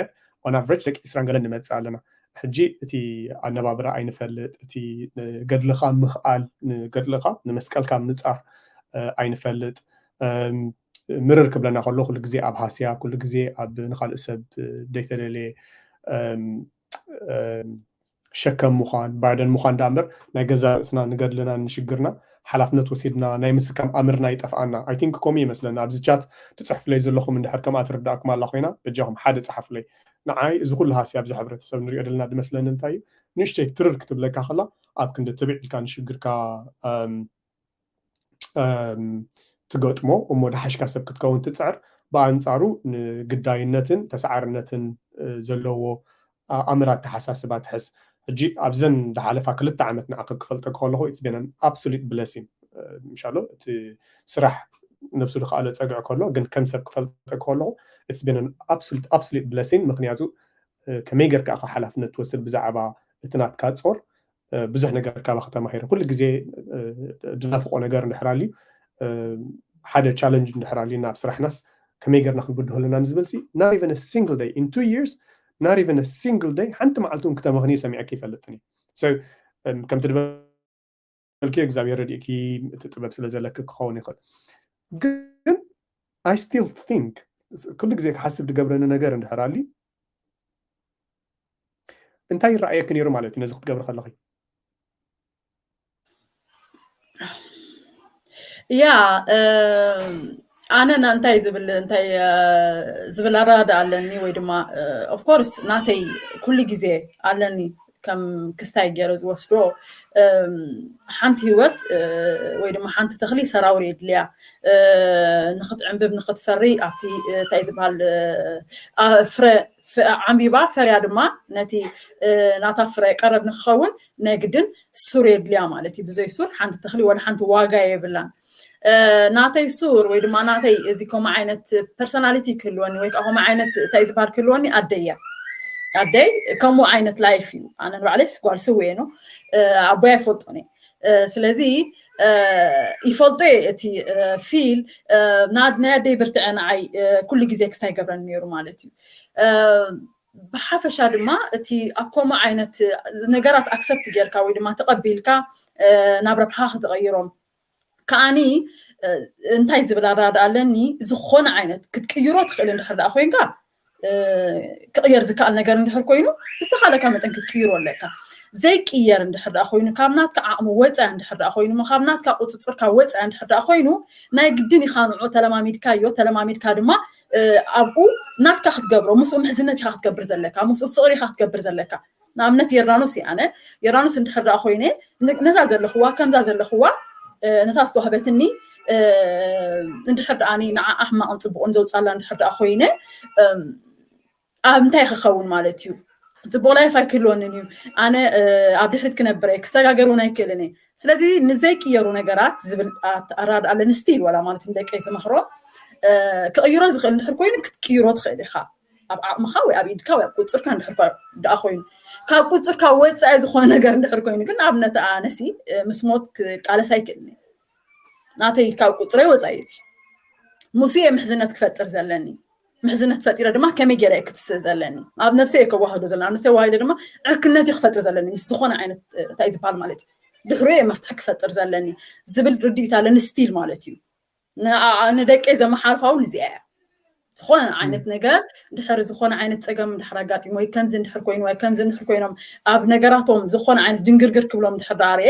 on average ደቂ ዕስራን ገለን ንመፅእ ኣለና። ሕጂ እቲ ኣነባብራ ኣይንፈልጥ፣ እቲ ንገድልኻ ምኽኣል፣ ንገድልኻ ንመስቀልካ ምፃር ኣይንፈልጥ። ምርር ክብለና ከሎ ኩሉ ግዜ ኣብ ሃስያ፣ ኩሉ ግዜ ኣብ ንኻልእ ሰብ ዘይተደለየ ሸከም ምዃን ባርደን ምዃን ዳ እምበር ናይ ገዛ ርእስና ንገድልና ንሽግርና ሓላፍነት ወሲድና ናይ ምስካም ኣምርና ይጠፍኣና። I think ከምኡ ይመስለና ኣብዚ ቻት ትፅሕፍለይ ዘለኹም እንድሕር ከምኣ ትርዳእኩም ኣላ ኮይና በጃኹም ሓደ ፀሓፉለይ። ንዓይ እዚ ኩሉ ሃስያ ኣብዚ ሕብረተሰብ ንሪኦ ዘለና ዝመስለኒ እንታይ እዩ ንእሽተይ ትርር ክትብለካ ከላ ኣብ ክንዲ ትብዕ ኢልካ ንሽግርካ ትገጥሞ እሞ ደሓሽካ ሰብ ክትከውን ትፅዕር። ብኣንፃሩ ንግዳይነትን ተሳዓርነትን ዘለዎ ኣምር ኣተሓሳስባ ትሕዝ። ሕጂ ኣብዘን ዝሓለፋ ክልተ ዓመት ንዓኺ ክፈልጠኪ ከለኹ it's been an absolute blessing። ምሻሎ እቲ ስራሕ ነብሱ ዝኸኣሎ ፀግዒ ከሎ ግን ከም ሰብ ክፈልጠኪ ከለኹ it's been an absolute absolute blessing። ምክንያቱ ከመይ ጌርካ ኢኻ ሓላፍነት ትወስድ ብዛዕባ እቲ ናትካ ጾር ብዙሕ ነገር ካባኺ ተማሂረ። ኩሉ ግዜ ድናፍቆ ነገር እንድሕር ኣልዩ ሓደ ቻለንጅ እንድሕር ኣልዩና ኣብ ስራሕናስ ከመይ ጌርና ክንብድሆ ኣለና ንዝብል ሲ not even a single day in two years not even a single day ሓንቲ መዓልቲ እውን ክተመኽንዩ ሰሚዐኪ ይፈልጥን እዩ። ከምቲ ድበልክዮ እግዚኣብሔር ረዲእኪ እቲ ጥበብ ስለ ዘለኪ ክኸውን ይኽእል። ግን I still think ኩሉ ግዜ ክሓስብ ዝገብረኒ ነገር እንድሕር ኣልዩ እንታይ ይረኣየኪ ነይሩ ማለት እዩ ነዚ ክትገብሪ ከለኺ? ያ ኣነ እንታይ ዝብል እንታይ ዝብል ኣረዳድኣ ኣለኒ ወይ ድማ ኦፍኮርስ ናተይ ኩሉ ግዜ ኣለኒ ከም ክስታይ ገይረ ዝወስዶ ሓንቲ ህይወት ወይ ድማ ሓንቲ ተኽሊ ሰራውር የድልያ ንክትዕንብብ ንክትፈሪ ኣብቲ እንታይ ዝበሃል ፍረ ዓንቢባ ፈርያ ድማ ነቲ ናታ ፍረ ቀረብ ንክኸውን ናይ ግድን ሱር የድልያ ማለት እዩ። ብዘይ ሱር ሓንቲ ተኽሊ ወላ ሓንቲ ዋጋ የብላን። ናተይ ሱር ወይ ድማ ናተይ እዚ ከምኡ ዓይነት ፐርሶናሊቲ ክህልወኒ ወይ ከዓ ከምኡ ዓይነት እንታይ ዝበሃል ክህልወኒ ኣደይ እያ። ኣደይ ከምኡ ዓይነት ላይፍ እዩ። ኣነ ንባዕለይ ጓል ስውእ እየ ነው ኣቦይ ኣይፈልጦን እየ። ስለዚ ይፈልጦ እየ እቲ ፊል ናይ ኣደይ ብርትዐ ንዓይ ኩሉ ግዜ ክስታይ ገብረኒ ነይሩ ማለት እዩ። ብሓፈሻ ድማ እቲ ኣብ ከምኡ ዓይነት ነገራት ኣክሰፕት ጌርካ ወይ ድማ ተቐቢልካ ናብ ረብሓ ክትቐይሮም ከዓኒ እንታይ ዝብል ኣረዳድኣ ኣለኒ፣ ዝኾነ ዓይነት ክትቅይሮ ትኽእል እንድሕር ደኣ ኮይንካ፣ ክቕየር ዝከኣል ነገር እንድሕር ኮይኑ ዝተኻለካ መጠን ክትቅይሮ ኣለካ። ዘይቅየር እንድሕር ደኣ ኮይኑ፣ ካብ ናትካ ዓቕሚ ወፃኢ እንድሕር ደኣ ኮይኑ፣ ካብ ናትካ ቁፅፅርካ ወፃኢ እንድሕር ደኣ ኮይኑ፣ ናይ ግድን ኢኻ ንዑ ተለማሚድካዮ፣ ተለማሚድካ ድማ ኣብኡ ናትካ ክትገብሮ፣ ምስኡ ምሕዝነት ኢኻ ክትገብር ዘለካ፣ ምስኡ ፍቕሪ ኢኻ ክትገብር ዘለካ። ንኣብነት የራኑስ እየ ኣነ። የራኑስ እንድሕር ደኣ ኮይነ ነዛ ዘለኽዋ ከምዛ ዘለኽዋ ነታ ዝተዋህበትኒ እንድሕር ደኣ ንዓኣ ሕማቕን ፅቡቕን ዘውፃላ እንድሕር ደኣ ኮይነ ኣብ እንታይ ክኸውን ማለት እዩ? ፅቡቕ ላይፍ ኣይክህልወንን እዩ። ኣነ ኣብ ድሕሪት ክነብር እየ፣ ክሰጋገር እውን ኣይክእልን እየ። ስለዚ ንዘይቅየሩ ነገራት ዝብል ኣረዳድኣ ኣለኒ። ስቲል ዋላ ማለት ንደቀይ ዝመኽሮ ክቕይሮ ዝኽእል እንድሕር ኮይኑ ክትቅይሮ ትኽእል ኢኻ። ኣብ ዓቕምኻ ወይ ኣብ ኢድካ ወይ ኣብ ቁፅርካ እንድሕር ደኣ ኮይኑ፣ ካብ ቁፅርካ ወፃኢ ዝኾነ ነገር እንድሕር ኮይኑ ግን ኣብነት ኣነሲ ምስ ሞት ክቃለስ ኣይክእልን። ናተይ ካብ ቁፅረይ ወፃኢ እዚ ምስ እየ ምሕዝነት ክፈጥር ዘለኒ። ምሕዝነት ፈጢረ ድማ ከመይ ገይረ ክትስእ ዘለኒ ኣብ ነብሰይ ከዋህዶ ዘለና ኣብ ነብሰይ ዋሂደ ድማ ዕርክነት ክፈጥር ዘለኒ ምስ ዝኾነ ዓይነት እንታይ ዝበሃል ማለት እዩ ድሕሩ እየ መፍትሒ ክፈጥር ዘለኒ ዝብል ርድኢት ኣለኒ ስቲል ማለት እዩ። ንደቀይ ዘመሓልፋ እውን እዚኣ እያ። ዝኾነ ዓይነት ነገር ድሕር ዝኾነ ዓይነት ፀገም ድሕር ኣጋጢሞ ወይ ከምዚ እንድሕር ኮይኑ ወይ ከምዚ እንድሕር ኮይኖም ኣብ ነገራቶም ዝኾነ ዓይነት ድንግርግር ክብሎም ድሕር ዳርኤ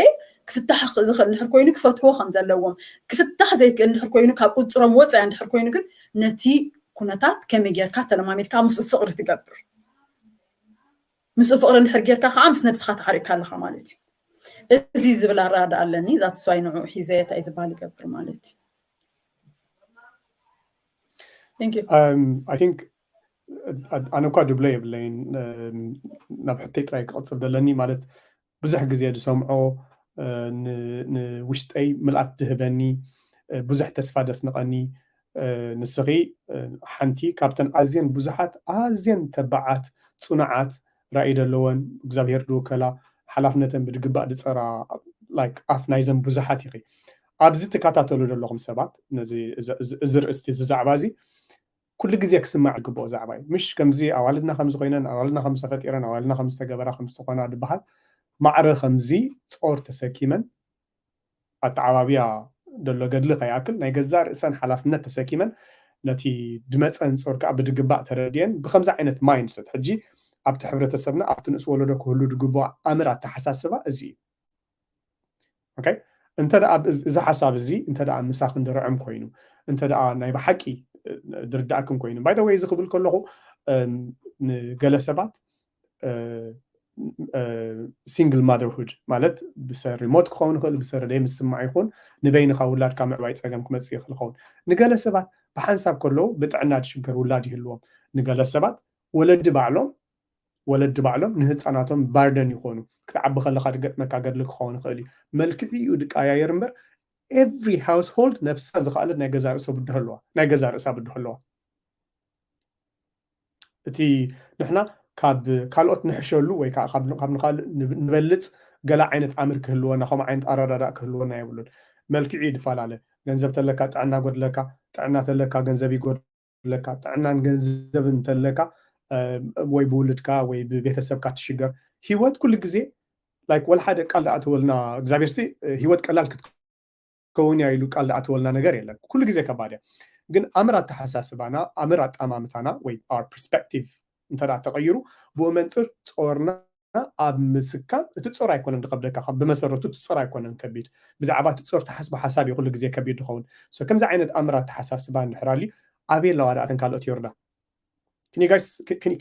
ክፍታሕ ዝኽእል እንድሕር ኮይኑ ክፈትዎ ከም ዘለዎም፣ ክፍታሕ ዘይክእል እንድሕር ኮይኑ ካብ ቁፅሮም ወፃኢ እንድሕር ኮይኑ ግን ነቲ ኩነታት ከመይ ጌርካ ተለማሚድካ ምስኡ ፍቕሪ ትገብር፣ ምስኡ ፍቕሪ እንድሕር ጌርካ ከዓ ምስ ነብስኻ ተዓሪቅካ ኣለኻ ማለት እዩ። እዚ ዝብል ኣረዳድኣ ኣለኒ። ዛትስዋይ ንዑ ሒዘ እንታይ ዝበሃል ይገብር ማለት እዩ። I think ኣነ እኳ ድብሎ የብለይን። ናብ ሕተይ ጥራይ ክቐፅል ዘለኒ ማለት ብዙሕ ግዜ ዝሰምዖ ንውሽጠይ ምልኣት ድህበኒ ብዙሕ ተስፋ ደስንቐኒ። ንስኺ ሓንቲ ካብተን ኣዝየን ብዙሓት ኣዝየን ተባዓት ፅኑዓት ራእይ ዘለወን እግዚኣብሄር ድውከላ ሓላፍነተን ብድግባእ ድፀራ ኣፍ ናይዘን ብዙሓት ኢኺ። ኣብዚ ትከታተሉ ዘለኹም ሰባት እዚ ርእስቲ እዚ ዛዕባ እዚ ኩሉ ግዜ ክስማዕ ዝግብኦ ዛዕባ እዩ። ምሽ ከምዚ ኣዋልድና ከምዚ ኮይነን ኣዋልድና ከምዚ ተፈጢረን ኣዋልድና ከምዚ ተገበራ ከምዚ ዝኾና ዝበሃል ማዕረ ከምዚ ፆር ተሰኪመን ኣተዓባብያ ደሎ ገድሊ ከይኣክል ናይ ገዛ ርእሰን ሓላፍነት ተሰኪመን ነቲ ድመፀን ፆር ከዓ ብድግባእ ተረድየን ብከምዚ ዓይነት ማይንድሰት ሕጂ ኣብቲ ሕብረተሰብና ኣብቲ ንእስ ወለዶ ክህሉ ድግብኦ ኣምር ኣተሓሳስባ እዚ እዩ። እንተ እዚ ሓሳብ እዚ እንተ ምሳኽን ድርዕም ኮይኑ እንተ ናይ ብሓቂ ድርዳእክን ኮይኑ ባይ ወይ እዚ ክብል ከለኹ ንገለ ሰባት ሲንግል ማደርሁድ ማለት ብሰሪ ሞት ክኸውን ይኽእል ብሰሪ ደይ ምስማዕ ይኹን ንበይንኻ ውላድካ ምዕባይ ፀገም ክመፅእ ይኽእል ይኸውን። ንገለ ሰባት ብሓንሳብ ከለዉ ብጥዕና ድሽገር ውላድ ይህልዎም። ንገለ ሰባት ወለዲ ባዕሎም ወለዲ ባዕሎም ንህፃናቶም ባርደን ይኾኑ። ክትዓቢ ከለኻ ድገጥመካ ገድሊ ክኸውን ይኽእል እዩ። መልክዕኡ ድቀያየር እምበር every household ነብሳ ዝኸኣለት ናይ ገዛ ርእሳ ብድሆ ኣለዋ። እቲ ንሕና ካብ ካልኦት ንሕሸሉ ወይ ከዓ ካብ ንካልእ ንበልፅ ገላ ዓይነት ኣምር ክህልወና ከምኡ ዓይነት ኣረዳዳእ ክህልወና የብሉን። መልክዑ ይፈላለ። ገንዘብ ተለካ ጥዕና ጎድለካ፣ ጥዕና ተለካ ገንዘብ ይጎድለካ። ጥዕናን ገንዘብን ተለካ ወይ ብውልድካ ወይ ብቤተሰብካ ትሽገር። ህይወት ኩሉ ግዜ like ወላ ሓደ ቃል ደኣ ትወልና እግዚኣብሔር ሲ ህይወት ቀላል ክትከውን እያ ኢሉ ቃል ደኣ ትወልና ነገር የለን። ኩሉ ግዜ ከባድ እያ። ግን ኣምር ኣተሓሳስባና ኣምር ኣጣማምታና ወይ our perspective እንተ ተቐይሩ ብኡ መንፅር ፆርና ኣብ ምስካም እቲ ፆር ኣይኮነን ዝከብደካ። ብመሰረቱ እቲ ፆር ኣይኮነን ከቢድ። ብዛዕባ እቲ ፆር ተሓስቦ ሓሳብ እዩ ኩሉ ግዜ ከቢድ ዝኸውን። ከምዚ ዓይነት ኣምር ኣተሓሳስባ እንድሕር ኣልዩ ኣበይ ኣለዋ ደኣ እተን ካልኦት ዮርዳ?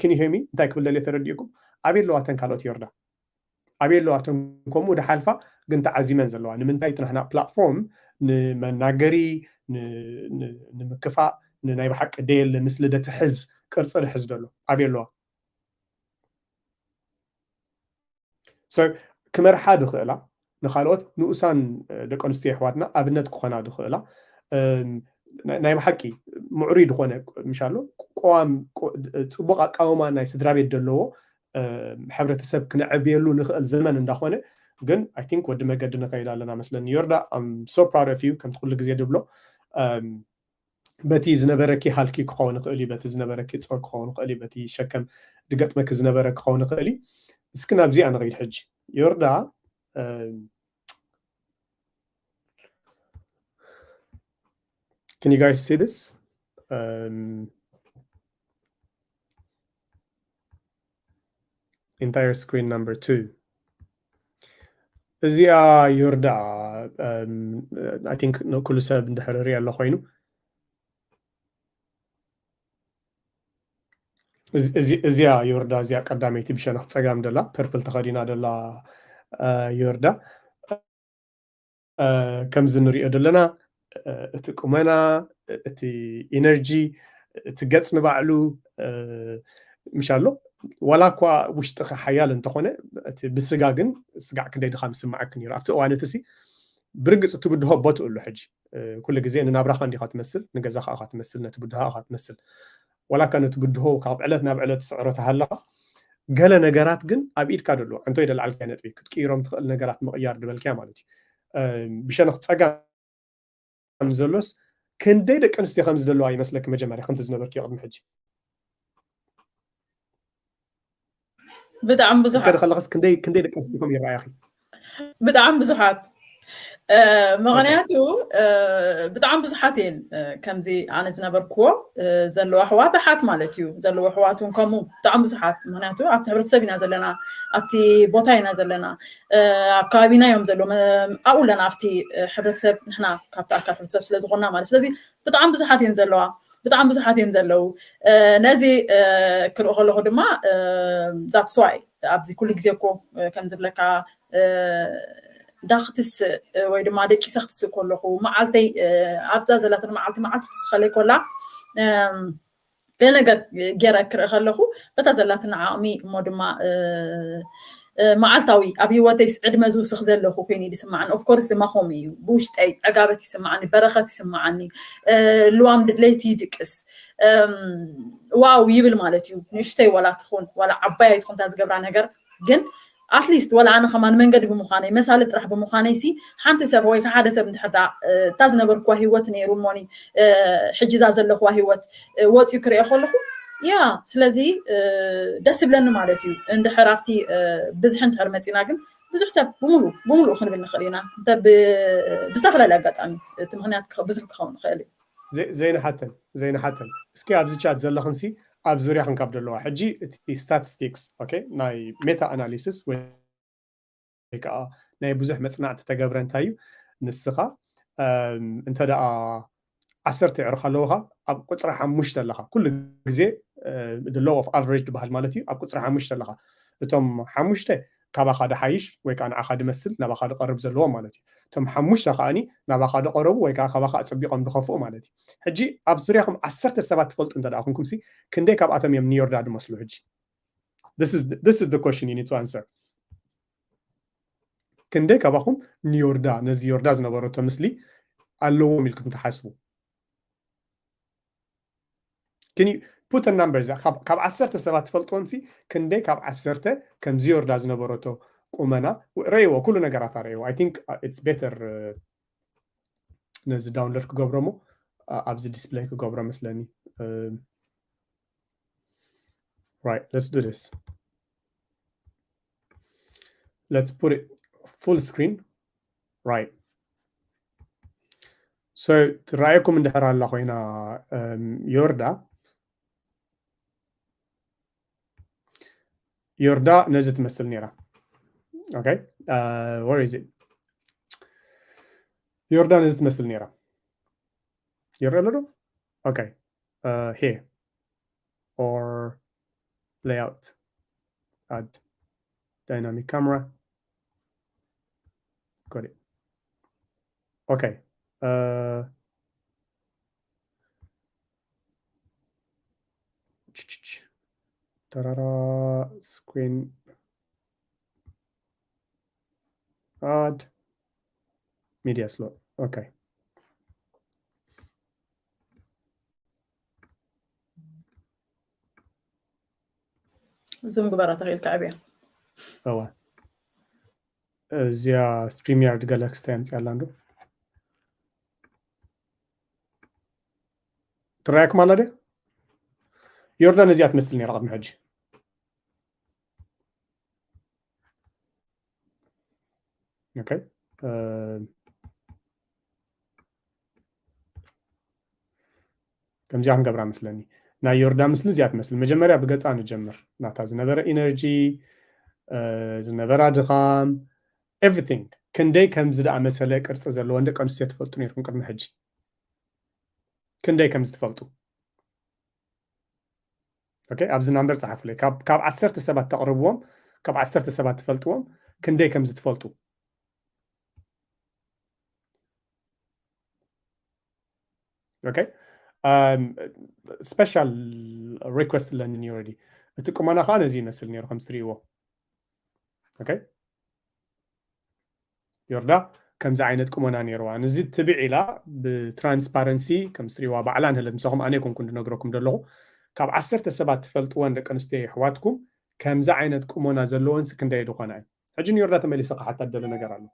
Can you hear me? እንታይ ክብል ደልየ ተረዲእኩም? ኣበይ ኣለዋ እተን ካልኦት ዮርዳ? ኣበይ ኣለዋ እተን ከምኡ ድሓልፋ ግን ተዓዚመን ዘለዋ? ንምንታይ እቲ ናህና ፕላትፎርም ንመናገሪ ንምክፋእ ንናይ ብሓቂ ደየለ ምስሊ ደትሕዝ ቅርፂ ድሕዝ ደሎ ኣበይ ኣለዋ? ክመርሓ ድኽእላ ንካልኦት ንኡሳን ደቂ ኣንስትዮ ኣሕዋትና ኣብነት ክኾና ድኽእላ ናይ ብሓቂ ምዕሩይ ዝኾነ ምሻሎ ቆዋም ፅቡቅ ኣቃውማ ናይ ስድራ ቤት ዘለዎ ሕብረተሰብ ክነዕብየሉ ንኽእል ዘመን እንዳኾነ ግን I think ወዲ መገዲ ንኸይድ ኣለና መስለኒ። ዮርዳ I'm so proud of you ከምቲ ኩሉ ግዜ ድብሎ በቲ ዝነበረኪ ሃልኪ ክኸውን ይኽእል እዩ፣ በቲ ዝነበረኪ ጾር ክኸውን ይኽእል እዩ፣ በቲ ሸከም ድገጥመኪ ዝነበረ ክኸውን ይኽእል እዩ። እስኪ ናብዚኣ ንኸይድ ሕጂ። ዮርዳ Can you guys see this? Um, entire screen number two. እዚኣ ዮርዳ፣ um, I think ኩሉ ሰብ እንድሕር ሪኦ ኣሎ ኮይኑ፣ እዚኣ ዮርዳ፣ እዚኣ ቀዳመይቲ ብሸነኽ ጸጋም ደላ፣ ፐርፕል ተኸዲና ደላ ዮርዳ። ከምዚ ንሪኦ ዘለና፣ እቲ ቁመና፣ እቲ ኢነርጂ፣ እቲ ገጽ ንባዕሉ፣ ምሽ ኣሎ። ዋላ እኳ ውሽጥኻ ሓያል እንተኾነ፣ እቲ ብስጋ ግን ስጋዕ ክንደይ ድኻም ይስምዓኪ ነይሩ ኣብቲ እዋን እቲ ሲ። ብርግጽ እቲ ብድሆ ቦትኡ ኣሎ ሕጂ። ኩሉ ግዜ ንናብራኻ እንዲኻ ትመስል፣ ንገዛኻ ኢኻ ትመስል፣ ነቲ ብድሆ ኢኻ ትመስል። ዋላ እካ ነቲ ብድሆ ካብ ዕለት ናብ ዕለት ትስዕሮ ተሃለኻ፣ ገለ ነገራት ግን ኣብ ኢድካ ደሎ፣ ኣንቶ ይደልዓልካ ነጥቢ ክትቅይሮም ትኽእል ነገራት ምቕያር ድበልክያ ማለት እዩ። ብሸነኽ ጸጋም ዘሎስ ክንደይ ደቂ ኣንስትዮ ከም ዝደለዋ ይመስለኪ? መጀመርያ ከምቲ ዝነበርኪ ቅድሚ ሕጂ ብጣዕሚ ብዙሓት ከለኸስ ክንደይ ክንደይ ደቂ ኣንስትዮ ከም ይረኣያኺ? ብጣዕሚ ብዙሓት ምክንያቱ ብጣዕሚ ብዙሓት እየን ከምዚ ኣነ ዝነበርክዎ ዘለዋ ኣሕዋት ኣሓት ማለት እዩ። ዘለዋ ኣሕዋት እውን ከምኡ ብጣዕሚ ብዙሓት። ምክንያቱ ኣብቲ ሕብረተሰብ ኢና ዘለና፣ ኣብቲ ቦታ ኢና ዘለና፣ ኣብ ከባቢና እዮም ዘለዉ፣ ኣብኡ ኣለና ኣብቲ ሕብረተሰብ፣ ንሕና ካብቲ ኣካል ሕብረተሰብ ስለዝኮና ማለት። ስለዚ ብጣዕሚ ብዙሓት እየን ዘለዋ፣ ብጣዕሚ ብዙሓት እዮም ዘለዉ። ነዚ ክርኢ ከለኹ ድማ that's why ኣብዚ ኩሉ ግዜ እኮ ከም ዝብለካ ዳክትስእ ወይ ድማ ደቂሰ ክትስእ ከለኹ መዓልተይ ኣብዛ ዘላትን መዓልቲ መዓልቲ ክትስኸለይ ኮላ ገለ ነገር ገይረ ክርኢ ከለኹ በታ ዘላትና ዓቕሚ እሞ ድማ መዓልታዊ ኣብ ህይወተይ ዕድመ ዝውስኽ ዘለኹ ኮይኑ ይስማዓኒ። ኦፍኮርስ ድማ ከምኡ እዩ። ብውሽጠይ ዕጋበት ይስማዓኒ፣ በረኸት ይስማዓኒ፣ ልዋም ለይቲ ይድቅስ። ዋው ይብል ማለት እዩ። ንእሽተይ ዋላ ትኹን ዋላ ዓባይ ኣይትኹን እታ ዝገብራ ነገር ግን ኣትሊስት ዋላ ኣነ ከማን መንገዲ ብምዃነይ መሳሊ ጥራሕ ብምዃነይ ሲ ሓንቲ ሰብ ወይ ሓደ ሰብ እንድሕር እታ ዝነበርኩዋ ህይወት ነይሩ እሞኒ ሕጂ እዛ ዘለኹዋ ህይወት ወፂኡ ክሪኦ ከለኹ ያ ስለዚ ደስ ይብለኒ ማለት እዩ። እንድሕር ኣብቲ ብዝሒ እንድሕር መፂና ግን ብዙሕ ሰብ ብምሉእ ብምሉእ ክንብል ንኽእል ኢና። እንተ ብዝተፈላለየ ኣጋጣሚ እቲ ምክንያት ብዙሕ ክኸውን ይኽእል እዩ። ዘይንሓተን ዘይንሓተን እስኪ ኣብዚ ቻት ዘለኽን ሲ ኣብ ዙርያኽን ካብ ዘለዋ ሕጂ እቲ ስታቲስቲክስ ናይ ሜታ ኣናሊሲስ ወይ ወይ ከዓ ናይ ብዙሕ መፅናዕቲ ተገብረ እንታይ እዩ ንስኻ እንተ ደኣ ዓሰርተ የዕሩኽ ኣለውኻ ኣብ ቁፅሪ ሓሙሽተ ኣለኻ ኩሉ ግዜ the law of average ዝበሃል ማለት እዩ ኣብ ቁፅሪ ሓሙሽተ ኣለኻ እቶም ሓሙሽተ ካባኻ ድሓይሽ ወይ ከዓ ንዓኻ ድመስል ናባኻ ድቐርብ ዘለዎ ማለት እዩ እቶም ሓሙሽተ ከዓኒ ናባኻ ድቐረቡ ወይ ከዓ ካባኻ ኣፀቢቖም ድኸፍኡ ማለት እዩ ሕጂ ኣብ ዙርያኹም ዓሰርተ ሰባት ትፈልጡ እንተ ደኣ ኩንኩም ሲ ክንደይ ካብኣቶም እዮም ንዮርዳ ድመስሉ ሕጂ this is the question you need to answer ክንደይ ካባኹም ንዮርዳ ነዚ ዮርዳ ዝነበረቶ ምስሊ ኣለዎም ኢልኩም ትሓስቡ can you put a number ካብ ዓሰርተ ሰባት ትፈልጥዎም ሲ ክንደይ ካብ ዓሰርተ ከምዚ ዮርዳ ዝነበረቶ ቁመና ረእይዎ ኩሉ ነገራት ረእይዎ I think it's better ነዚ download ክገብሮ ሞ ኣብዚ display ክገብሮ መስለኒ right let's do this let's put it full screen right so ትረኣየኩም እንድሕር ኣላ ኮይና ዮርዳ ዮርዳ ነዚ ትመስል ነይራ okay where is it ዮርዳ ነዚ ትመስል ነይራ ይረአ ኣሎ ዶ okay here or layout add dynamic camera got it okay uh ተራራ screen add media slot okay ዙም ግበራ ተኽኢልካ ዕብያ እዋ እዚኣ StreamYard ገለ ክስታይ ኣምፅኣላ እንዶ ትረኣየኩም ኣላ ድያ ዮርዳን እዚኣ ትመስል ነራ ቅድሚ ሕጂ okay ከምዚኣ ክንገብራ መስለኒ። ናይ ዮርዳ ምስሊ እዚኣ ትመስል። መጀመርያ ብገጻ ንጀምር። ናታ ዝነበረ ኢነርጂ፣ ዝነበራ ድኻም፣ ኤቭሪቲንግ። ክንደይ ከምዚ ደኣ መሰለ ቅርጺ ዘለወን ደቂ ኣንስትዮ ትፈልጡ ነይርኩም ቅድሚ ሕጂ? ክንደይ ከምዚ ትፈልጡ? ኦኬ፣ ኣብዚ ናምበር ጸሓፉለይ። ካብ ዓሰርተ ሰባት ተቕርብዎም፣ ካብ ዓሰርተ ሰባት ትፈልጥዎም ክንደይ ከምዚ ትፈልጡ? ኦኬ፣ ስፔሻል ሪኩዌስት ኣለኒ ኒወዲ። እቲ ቁመና ከዓ ነዚ ይመስል ነይሩ ከም ትሪእዎ። ኦኬ፣ ዮርዳ ከምዚ ዓይነት ቁመና ነይርዋ። ንዚ ትብዕ ኢላ ብትራንስፓረንሲ ከም ትሪእዋ ባዕላ ንህለት ምሳኹም ኣነ ይኮንኩ እንድነግረኩም ዘለኹ። ካብ ዓሰርተ ሰባት ትፈልጥወን ደቂ ኣንስትዮ የሕዋትኩም ከምዚ ዓይነት ቁመና ዘለወን ሲ ክንደይ ዝኾና እዩ? ሕጂ ንዮርዳ ተመሊሰ ክሓታ ደለ ነገር ኣሎ።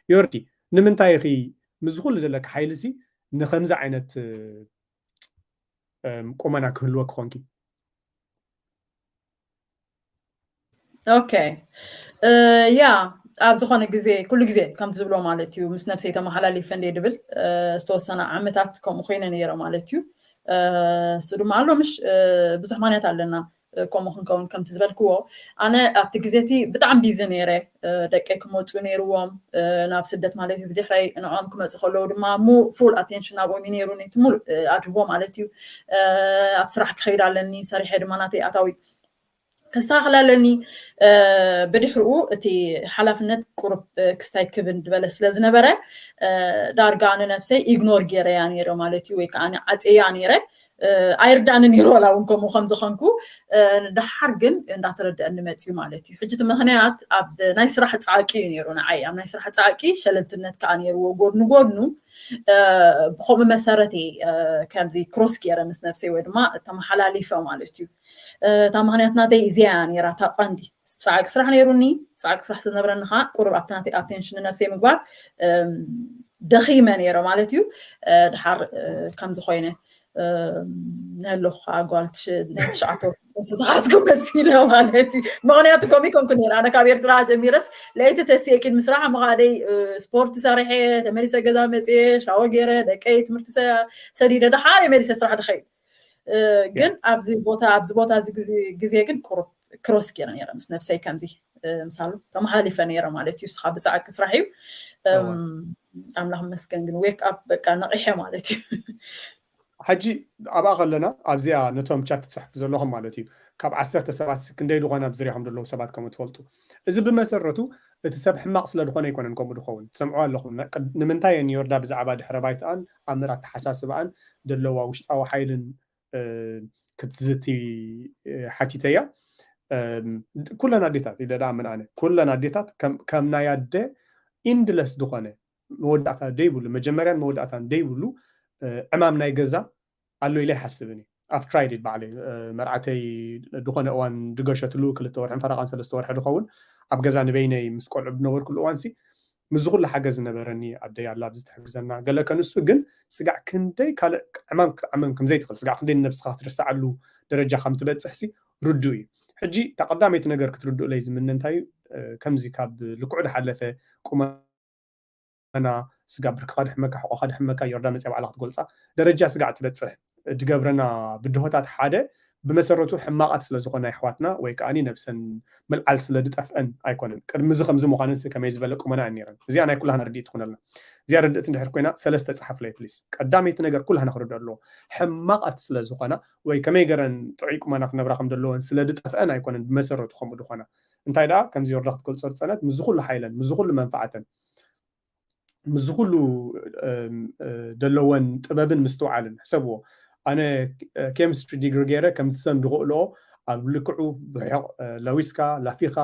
ዮርዲ፣ ንምንታይ ኢኺ ምስ ኩሉ ዘለካ ሓይሊ ሲ ንከምዚ ዓይነት ቁመና ክህልወ ክኾንኪ? ኦኬ፣ ያ፣ ኣብ ዝኾነ ግዜ ኩሉ ግዜ ከምቲ ዝብሎ ማለት እዩ፣ ምስ ነብሰይ ተመሓላሊፈ እንደ ድብል ዝተወሰነ ዓመታት ከምኡ ኮይነ ነይረ ማለት እዩ። እሱ ድማ ኣሎ ምሽ ብዙሕ ማንያት ኣለና ከምኡ ክንከውን ከምቲ ዝበልክዎ። ኣነ ኣብቲ ግዜ እቲ ብጣዕሚ ቢዚ ነይረ። ደቀይ ክመፁ ነይርዎም ናብ ስደት ማለት እዩ። ብድሕረይ ንዕኦም ክመፁ ከለዉ ድማ ሙ ፉል ኣቴንሽን ኣብኦም እዩ ነይሩ ነቲ ሙሉእ ኣድህቦ ማለት እዩ። ኣብ ስራሕ ክኸይድ ኣለኒ፣ ሰሪሐ ድማ ናተይ ኣታዊ ክስተኻኸል ኣለኒ። ብድሕርኡ እቲ ሓላፍነት ቁሩብ ክስታይ ክብን ዝበለ ስለ ዝነበረ ዳርጋ ንነብሰይ ኢግኖር ገይረያ ነይረ ማለት እዩ፣ ወይ ከዓ ዓፅያ ነይረ። ኣይርዳእኒ ነይሩ ዋላ እውን ከምኡ ከም ዝኾንኩ። ደሓር ግን እንዳተረደአኒ መፅዩ ማለት እዩ። ሕጂ እቲ ምክንያት ኣብ ናይ ስራሕ ፃዕቂ እዩ ነይሩ ንዓይ። ኣብ ናይ ስራሕ ፃዕቂ ሸለልትነት ከዓ ነይርዎ ጎድኑ ጎድኑ። ብከምኡ መሰረት ከምዚ ክሮስ ገይረ ምስ ነብሰይ ወይ ድማ ተመሓላሊፈ ማለት እዩ። እታ ምክንያት ናተይ እዚኣ ነይራ እታ ቀንዲ። ፃዕቂ ስራሕ ነይሩኒ። ፃዕቂ ስራሕ ዝነበረኒ ከዓ ቁሩብ ኣብቲ ናተይ ኣቴንሽን ንነብሰይ ምግባር ደኺመ ነይረ ማለት እዩ። ድሓር ከምዚ ኮይነ ንህልኹ ከዓ ጓል ናይ ትሽዓተ ወርሒ ዝሓዝኩ መሲለ ማለት እዩ። ምክንያቱ ከምኡ ይኮንኩ ነይረ። ኣነ ካብ ኤርትራ ጀሚረስ ለይቲ ተሲኤ ቂድሚ ስራሕ ምኻደይ ስፖርት ሰሪሐ ተመሊሰ ገዛ መፅየ ሻወር ገይረ ደቀይ ትምህርቲ ሰዲደ ደሓር መሊሰ ስራሕ ድኸይድ። ግን ኣብዚ ቦታ ኣብዚ ቦታ እዚ ግዜ ግን ቁሩብ ክሮስ ገይረ ነይረ ምስ ነብሰይ ከምዚ ምሳሉ ተመሓላሊፈ ነይረ ማለት እዩ። ንስኻ ብፃዕቂ ስራሕ እዩ። ኣምላኽ መስገን ግን ዌክ ኣፕ በቃ ነቂሐ ማለት እዩ። ሕጂ ኣብኣ ከለና ኣብዚኣ ነቶም ቻት ትፅሕፉ ዘለኹም ማለት እዩ ካብ ዓሰርተ ሰባት ክንደይ ዝኾነ ኣብ ዝርያኹም ዘለዉ ሰባት ከምኡ ትፈልጡ። እዚ ብመሰረቱ እቲ ሰብ ሕማቕ ስለ ዝኾነ ኣይኮነን ከምኡ ዝኸውን። ትሰምዑ ኣለኹም። ንምንታይ እየን ዮርዳ ብዛዕባ ድሕረ ባይትኣን ኣምር ኣተሓሳስባኣን ዘለዋ ውሽጣዊ ሓይልን ክትዝቲ ሓቲተያ። ኩለን ኣዴታት ኢለ ደኣ ምን ኣነ ኩለን ኣዴታት ከም ናይ ኣደ ኢንድለስ ዝኾነ መወዳእታ ደይብሉ መጀመርያን መወዳእታን ደይብሉ ዕማም ናይ ገዛ ኣሎ ኢለ ይሓስብን እዩ። ኣፍ ትራይድ ባዕለይ መርዓተይ ዝኾነ እዋን ድገሸትሉ ክልተ ወርሕን ፈረቓን ሰለስተ ወርሒ ድኸውን ኣብ ገዛ ንበይነይ ምስ ቆልዑ ብነበርኩሉ እዋንሲ ምስዚ ኩሉ ሓገዝ ዝነበረኒ ኣደይ ኣላ ኣብዚ ትሕግዘና ገለ ከንሱ ግን ስጋዕ ክንደይ ካልእ ዕማም ክትዓመም ከምዘይትኽእል ስጋዕ ክንደይ ንነብስኻ ክትርስዓሉ ደረጃ ከም ትበፅሕሲ ርዱእ እዩ። ሕጂ እታ ቀዳመይቲ ነገር ክትርድኡለይ ዝምነ እንታይ እዩ? ከምዚ ካብ ልክዑ ዝሓለፈ ቁመና ስጋ ብርክኻ ድሕመካ ሕቆኻ ድሕመካ ዮርዳ መፅያ ባዕላ ክትገልፃ ደረጃ ስጋዕ ትበፅሕ ድገብረና ብድሆታት ሓደ ብመሰረቱ ሕማቓት ስለ ዝኾና ኣሕዋትና ወይ ከዓኒ ነብሰን ምልዓል ስለ ድጠፍአን ኣይኮነን። ቅድሚ እዚ ከምዚ ምዃነን ሲ ከመይ ዝበለ ቁመና እየን ነይረን። እዚኣ ናይ ኩላህና ርድኢት ትኹነልና። እዚኣ ርድእቲ እንድሕር ኮይና ሰለስተ ጸሓፉለይ ፕሊስ። ቀዳመይቲ ነገር ኩላህና ክርድኦ ኣለዎ። ሕማቓት ስለ ዝኾና ወይ ከመይ ገረን ጥዑይ ቁመና ክነብራ ከም ዘለወን ስለ ድጠፍአን ኣይኮነን ብመሰረቱ ከምኡ ድኾና። እንታይ ደኣ ከምዚ ዮርዳ ክትገልጾ ዝጸነት ምዚ ኩሉ ሓይለን ምዚ ኩሉ መንፈዓተን ምስዚ ኩሉ ደለወን ጥበብን ምስትውዓልን ሕሰብዎ። ኣነ ኬሚስትሪ ዲግሪ ገይረ ከምቲ ሰን ዝኽእልኦ ኣብ ልክዑ ብሕቕ ለዊስካ ላፊኻ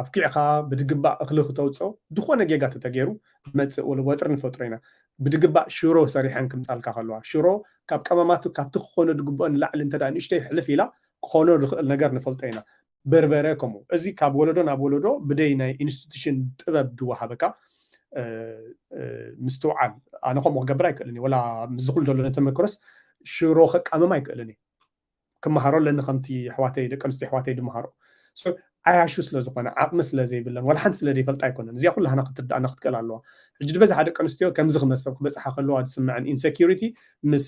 ኣብኪዕካ ብድግባእ እኽሊ ክተውፅኦ ዝኾነ ጌጋ ተተገይሩ ዝመፅእ ወጥሪ ንፈጥሮ ኢና። ብድግባእ ሽሮ ሰሪሐን ክምፃልካ ከለዋ ሽሮ ካብ ቀመማቱ ካብቲ ክኾኖ ዝግብኦ ንላዕሊ እንተ ንእሽተይ ሕልፍ ኢላ ክኾኖ ዝኽእል ነገር ንፈልጦ ኢና። በርበረ ከምኡ። እዚ ካብ ወለዶ ናብ ወለዶ ብደይ ናይ ኢንስቲቱሽን ጥበብ ድወሃበካ ምስትውዓል። ኣነ ከምኡ ክገብር ኣይክእልን እየ። ወላ ምስዚ ኩሉ ዘሎ ተመክሮስ ሽሮ ከቃምም ኣይክእልን እየ። ክመሃሮ ኣለኒ ከምቲ ኣሕዋተይ ደቂ ኣንስትዮ ኣሕዋተይ ድመሃሮ። ዓያሹ ስለ ዝኾነ፣ ዓቕሚ ስለ ዘይብለን፣ ዋላ ሓንቲ ስለ ዘይፈልጣ ኣይኮነን። እዚኣ ኩላህና ክትርዳእና ክትክእል ኣለዋ። ሕጂ ዝበዝሓ ደቂ ኣንስትዮ ከምዚ ክመሰብ ክበጽሓ ከለዋ ዝስምዐን ኢንሰኪሪቲ ምስ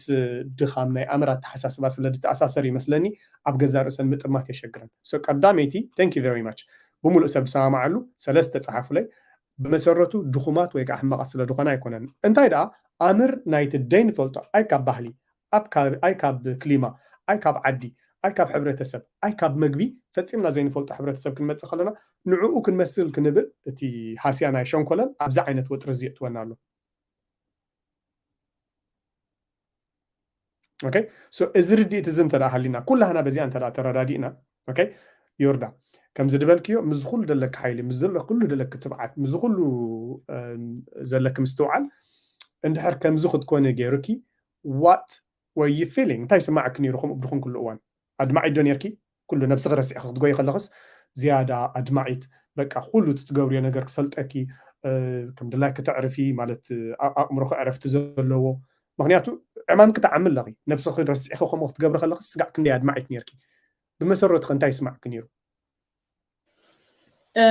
ድኻም ናይ ኣምር ኣተሓሳስባ ስለ ዝተኣሳሰር ይመስለኒ ኣብ ገዛ ርእሰን ምጥማት የሸግረን። So ቀዳመይቲ፣ thank you very much፣ ብምሉእ ሰብ ዝሰማማዓሉ ሰለስተ ጸሓፉለይ። ብመሰረቱ ድኹማት ወይ ከዓ ሕማቓት ስለ ዝኾነ ኣይኮነን። እንታይ ደኣ ኣምር ናይቲ ደይንፈልጦ፣ ኣይ ካብ ባህሊ፣ ኣብ ካብ ኣይ ካብ ክሊማ፣ ኣይ ካብ ዓዲ፣ ኣይ ካብ ሕብረተሰብ፣ ኣይ ካብ መግቢ ፈጺምና ዘይንፈልጦ ሕብረተሰብ ክንመጽእ ከለና ንዕኡ ክንመስል ክንብል እቲ ሃስያ ናይ ሸንኮለል ኣብዚ ዓይነት ወጥሪ እዚ የእትወና ኣሎ። Okay? So እዚ ርድኢት እዚ እንተ ደኣ ሃሊና፣ ኩላህና በዚኣ እንተ ደኣ ተረዳዲእና፣ okay? ዮርዳ፣ ከምዚ ዝበልክዮ፣ ምስ ኩሉ ዘለኪ ሓይሊ፣ ምስ ዘሎ ኩሉ ዘለኪ ትብዓት፣ ምስ ኩሉ፣ እም፣ ዘለኪ ምስትውዓል፣ እንድሕር ከምዚ ክትኮኒ ገይሩኪ፣ what were you feeling? እንታይ ይስማዓኪ ነይሩ ከምኡ ብድኹን ኩሉ እዋን? ኣድማዒት ዶ ነይርኪ? ኩሉ ነብስኺ ረሲዕኺ ክትጎይ ከለኽስ፣ ዝያዳ ኣድማዒት፣ በቃ ኩሉ እቲ ትገብርዮ ነገር ክሰልጠኪ፣ እ፣ ከም ድላይኪ ተዕርፊ፣ ማለት፣ እ፣ ኣ-፣ ኣእምሮኺ ዕረፍቲ ዘለዎ። ምኽንያቱ ዕማምኪ ትዓሚ ኣለኺ። ነብስኺ ረሲዕኺ ከምኡ ክትገብሪ ከለኽስ፣ ስጋዕ ክንደይ ኣድማዒት ነይርኪ? ብመሰረቱ ከ እንታይ ይስማዕኪ ነይሩ? እ፣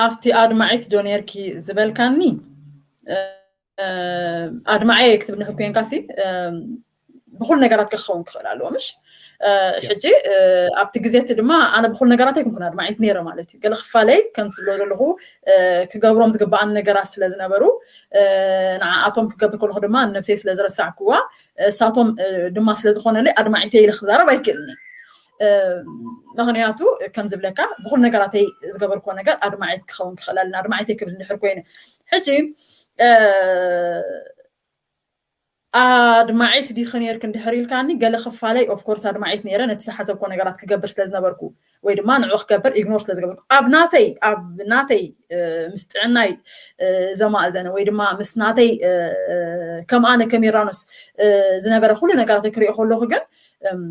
ኣብቲ ኣድማዒት ዶ ነይርኪ ዝበልካኒ፣ እ፣ እ፣ ኣድማዒ ክትብል እንድሕር ኮንካሲ፣ እ፣ ብኹሉ ነገራት ክኸውን ክኽእል ኣለዎ፣ ምሽ? እ፣ ያ። ሕጂ፣ እ፣ ኣብቲ ግዜ እቲ ድማ ኣነ ብኹሉ ነገራት ኣይኮንኩን ኣድማዒት ነይረ ማለት እዩ። ገለ ክፋለይ ከምቲ ዝብሎ ዘለኹ፣ እ፣ ክገብሮም ዝግብኣኒ ነገራት ስለ ዝነበሩ፣ እ፣ ንዓኣቶም ክገብር ከለኹ ድማ ንነብሰይ ስለ ዝረሳዕክዋ፣ እሳቶም፣ እ፣ ድማ ስለ ዝኾነለይ ኣድማዒተይ ኢለ ክዛረብ ኣይክእልን እየ። እ፣ ምኽንያቱ ከም ዝብለካ ብኹሉ ነገራተይ ዝገበርክዎ ነገር ኣድማዒት ክኸውን ክኽእል ኣለኒ። ኣድማዒተይ ክብል እንድሕር ኮይነ ሕጂ፣ እ፣ ኣድማዒት ዲኺ ነይርኪ እንድሕር ኢልካኒ፣ ገለ ክፋለይ ኦፍኮርስ ኣድማዒት ነይረ፣ ነቲ ዝሓሰብክዎ ነገራት ክገብር ስለ ዝነበርኩ ወይ ድማ ንዑ ክገብር ኢግኖር ስለ ዝገበርኩ፣ ኣብ ናተይ፣ ኣብ ናተይ፣ እ፣ ምስ ጥዕናይ፣ እ፣ ዘማእዘነ ወይ ድማ ምስ ናተይ፣ እ፣ ከም ኣነ ከሚራኖስ፣ እ፣ ዝነበረ ኩሉ ነገራተይ ክሪኦ ከለኹ ግን፣ እም፣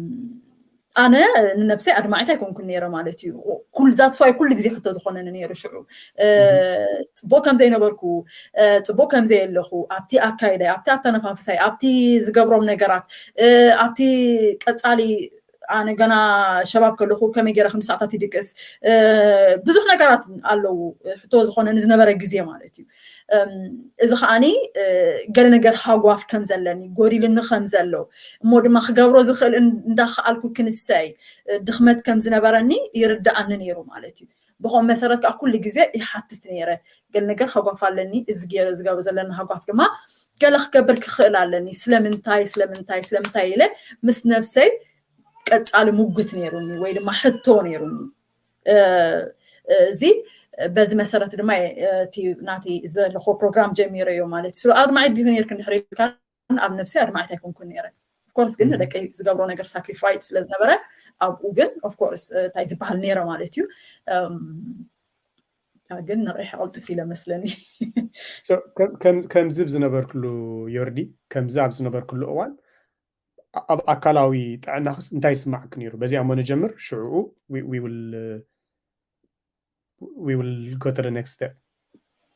ኣነ ንነብሰይ ኣድማዒት ኣይኮንኩን ነይረ ማለት እዩ። ኩል-፣ that's why ኩሉ ግዜ ሕቶ ዝኾነኒ ነይሩ ሽዑ። እ፣ እህ። ጽቡቕ ከም ዘይነበርኩ፣ እ፣ ጽቡቕ ከም ዘየለኹ፣ ኣብቲ ኣካይዳይ፣ ኣብቲ ኣተነፋፍሳይ፣ ኣብቲ ዝገብሮም ነገራት፣ እ፣ ኣብቲ ቀጻሊ ኣነ ገና ሸባብ ከለኹ ከመይ ገይረ ክንዲ ሰዓታት ይድቅስ፣ እ፣ ብዙሕ ነገራት ኣለዉ። ሕቶ ዝኾነኒ ዝነበረ ግዜ ማለት እዩ። እም፣ እዚ ከዓኒ፣ እ፣ ገለ ነገር ሃጓፍ ከም ዘለኒ፣ ጎዲልኒ ከም ዘሎ፣ እሞ ድማ ክገብሮ ዝኽእል እን-፣ እንዳኸኣልኩ ክንሰይ፣ እ፣ ድኽመት ከም ዝነበረኒ ይርድኣኒ ነይሩ ማለት እዩ። ብኸም መሰረት ከዓ ኩሉ ግዜ ይሓትት ነይረ። ገለ ነገር ሃጓፍ ኣለኒ፣ እዚ ገይረ ዝገብሮ ዘለኒ ሃጓፍ ድማ ገለ ክገብር ክኽእል ኣለኒ። ስለምንታይ፣ ስለምንታይ፣ ስለምንታይ ኢለ ምስ ነብሰይ ቀጻሊ ሙግት ነይሩኒ ወይ ድማ ሕቶ ነይሩኒ። እ፣ እዚ በዚ መሰረት ድማ፣ እ፣ እቲ ናተይ ዘለኹ ፕሮግራም ጀሚረዮ ማለት እዩ። ስለ ኣድማዒት ዲኺ ነይርኪ እንድሕር ኢልካ ኣብ ነብሰይ ኣድማዒት ኣይኮንኩን ነይረ። ኦፍኮርስ ግን እህ። ንደቀይ ዝገብሮ ነገር ሳክሪፋይስ ስለ ዝነበረ ኣብኡ ግን ኦፍኮርስ፣ እ፣ እንታይ ዝበሃል ነይረ ማለት እዩ። እም፣ ያ ግን ንቕሕ ኣቕልጥፍ ኢለ መስለኒ። So፣ ከም-፣ ከም-፣ ከምዚ ኣብ ዝነበርክሉ ዮርዲ፣ ከምዚ ኣብ ዝነበርክሉ እዋን ኣ-፣ ኣብ ኣካላዊ ጥዕናኽስ እንታይ ይስማዓኪ ነይሩ? በዚኣ እሞ ንጀምር፣ ሽዑኡ we፣ we will፣ we will go to the next step።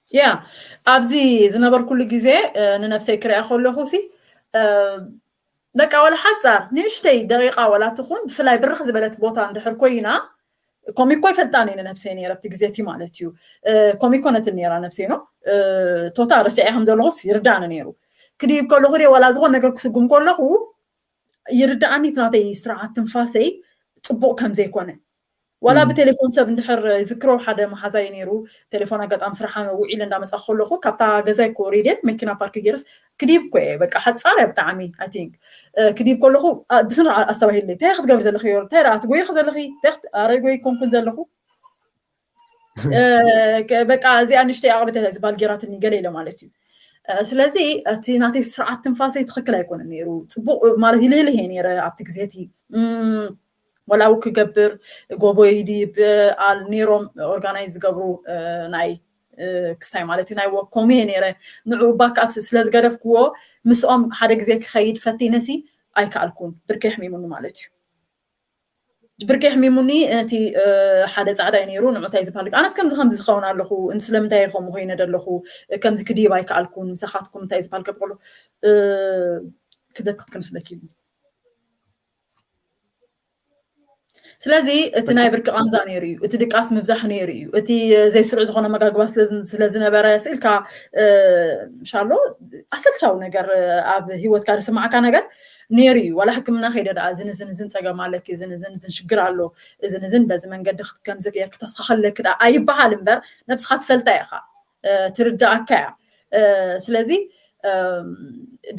ያ፣ ኣብዚ ዝነበርኩሉ ግዜ፣ እ፣ ንነብሰይ ክሪኣ ከለኹ ሲ፣ እ፣ በቃ ዋላ ሓጻር ንእሽተይ ደቂቃ ዋላ ትኹን፣ ብፍላይ ብርኽ ዝበለት ቦታ እንድሕር ኮይና፣ ኮሚኮ ይፈልጣን እየ ንነብሰይ ነይረ ኣብቲ ግዜ እቲ ማለት እዩ። እ፣ ኮሚኮ ነትን ነይራ ነብሰይ ነው። እ፣ ቶታ ረሲዐ ከም ዘለኹስ ይርዳእኒ ነይሩ። ክድይብ ከለኹ ድየ ዋላ ዝኾነ ነገር ክስጉም ከለኹ ይርዳእኒ እቲ ናተይ ስርዓት ትንፋሰይ ጽቡቕ ከም ዘይኮነ። ዋላ እም። ብቴሌፎን ሰብ እንድሕር ይዝክሮ ሓደ መሓዛይ ነይሩ፣ ቴሌፎን ኣጋጣሚ ስራሕ ውዒለ እንዳመጻ ከለኹ ካብታ ገዛይ እኮ ወሪደ መኪና ፓርክ ገይረስ ክድይብ እኮ እየ፣ በቃ ሓጻር እያ ብጣዕሚ፣ I think። እ፣ ክድይብ ከለኹ፣ ኣ፣ ብስነ ስርዓት ኣስተባሂለይ፣ "እንታይ ክትገብሪ ዘለኺ ዮር-፣ እንታይ ደኣ ትጎይኺ ዘለኺ? እንታይ ክት-፣ ኣረ ይጎይ ኮንኩን ዘለኹ?" እ፣ ከ-፣ በቃ እዚኣ ንእሽተይ ዓቕበት እያ ዝበሃል ገይራትኒ ገለ ኢለ ማለት እዩ። እ፣ ስለዚ እቲ ናተይ ስርዓት ትንፋሰይ ትኽክል ኣይኮነን ነይሩ። ጽቡቕ ማለት ይልህልህ እየ ነይረ ኣብቲ ግዜ እቲ። እም፣ ወላ ው ክገብር፣ ጎቦ ይድይብ፣ እ፣ ኣል-፣ ነይሮም ኦርጋናይዝ ዝገብሩ፣ እ፣ ናይ፣ እ፣ ክስታይ ማለት እዩ፣ ናይ ወክ ኮሚየ ነይረ። ንዕኡ ባክ ኣፕ ስለ ዝገደፍክዎ፣ ምስኦም ሓደ ግዜ ክኸይድ ፈቲነሲ ኣይከኣልኩን። ብርከይ ኣሕሚሙኒ ማለት እዩ። ብርከይ ኣሕሚሙኒ፣ እቲ፣ እ፣ ሓደ ጻዕዳ እዩ ነይሩ፣ ንዑ እንታይ ዝበሃል፣ ኣነስ ከምዚ ከምዚ ዝኸውን ኣለኹ፣ እን-፣ ስለምንታይ እየ ከምኡ ኮይነ ዘለኹ፣ እ፣ ከምዚ ክድይብ ኣይከኣልኩን፣ ምሳኻትኩም እንታይ ዝበሃል ከብሎ፣ እ፣ ክብደት ክትክንስለኪ ኢሉ። ስለዚ እቲ ናይ ብርቂ ቃንዛ ነይሩ እዩ፣ እቲ ድቃስ ምብዛሕ ነይሩ እዩ፣ እቲ ዘይስሩዕ ዝኾነ መጋግባ ስለ ዝነበረ ስኢልካ ሻሎ ኣሰልቻዊ ነገር ኣብ ህይወትካ ዝስማዕካ ነገር ነይሩ እዩ። ዋላ ሕክምና ከይደ ደኣ እዝን እዝን እዝን ፀገም ኣለኪ፣ እዝን እዝን እዝን ሽግር ኣሎ፣ እዝን እዝን በዚ መንገዲ ከምዚ ገይርኪ ተስተኻኸለኪ ደኣ ኣይበሃል እምበር ነብስኻ ትፈልጣ ኢኻ፣ ትርዳኣካ እያ። ስለዚ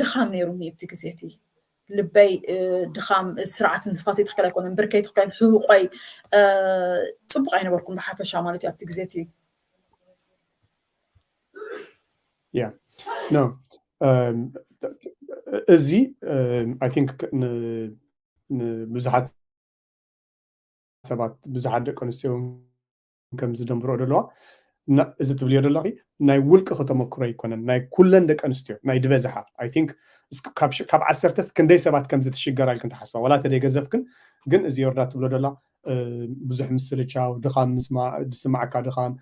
ድኻም ነይሩኒ ኣብቲ ግዜ እቲ ልበይ ድኻም ስርዓት ምዝፋስ ይትኽክል ኣይኮነን፣ ብርከይ ትኽክል ሕውቆይ ፅቡቅ ኣይነበርኩም ብሓፈሻ ማለት እዩ ኣብቲ ግዜ እቲ yeah no እዚ I think ንብዙሓት ሰባት ብዙሓት ደቂ ኣንስትዮ ከም ዝደንብሮ ዘለዋ እዚ ትብልዮ ዘለኺ ናይ ውልቂ ከተመክሮ ኣይኮነን ናይ ኩለን ደቂ ኣንስትዮ ናይ ድበዝሓ I think ካብ ዓሰርተስ ክንደይ ሰባት ከም ዝትሽገራ ኢልክን ትሓስባ ዋላ ተደይ ገዘፍክን ግን እዚ ዮርዳ ትብሎ ደላ ብዙሕ ምስልቻው ድኻም ዝስማዓካ ድኻም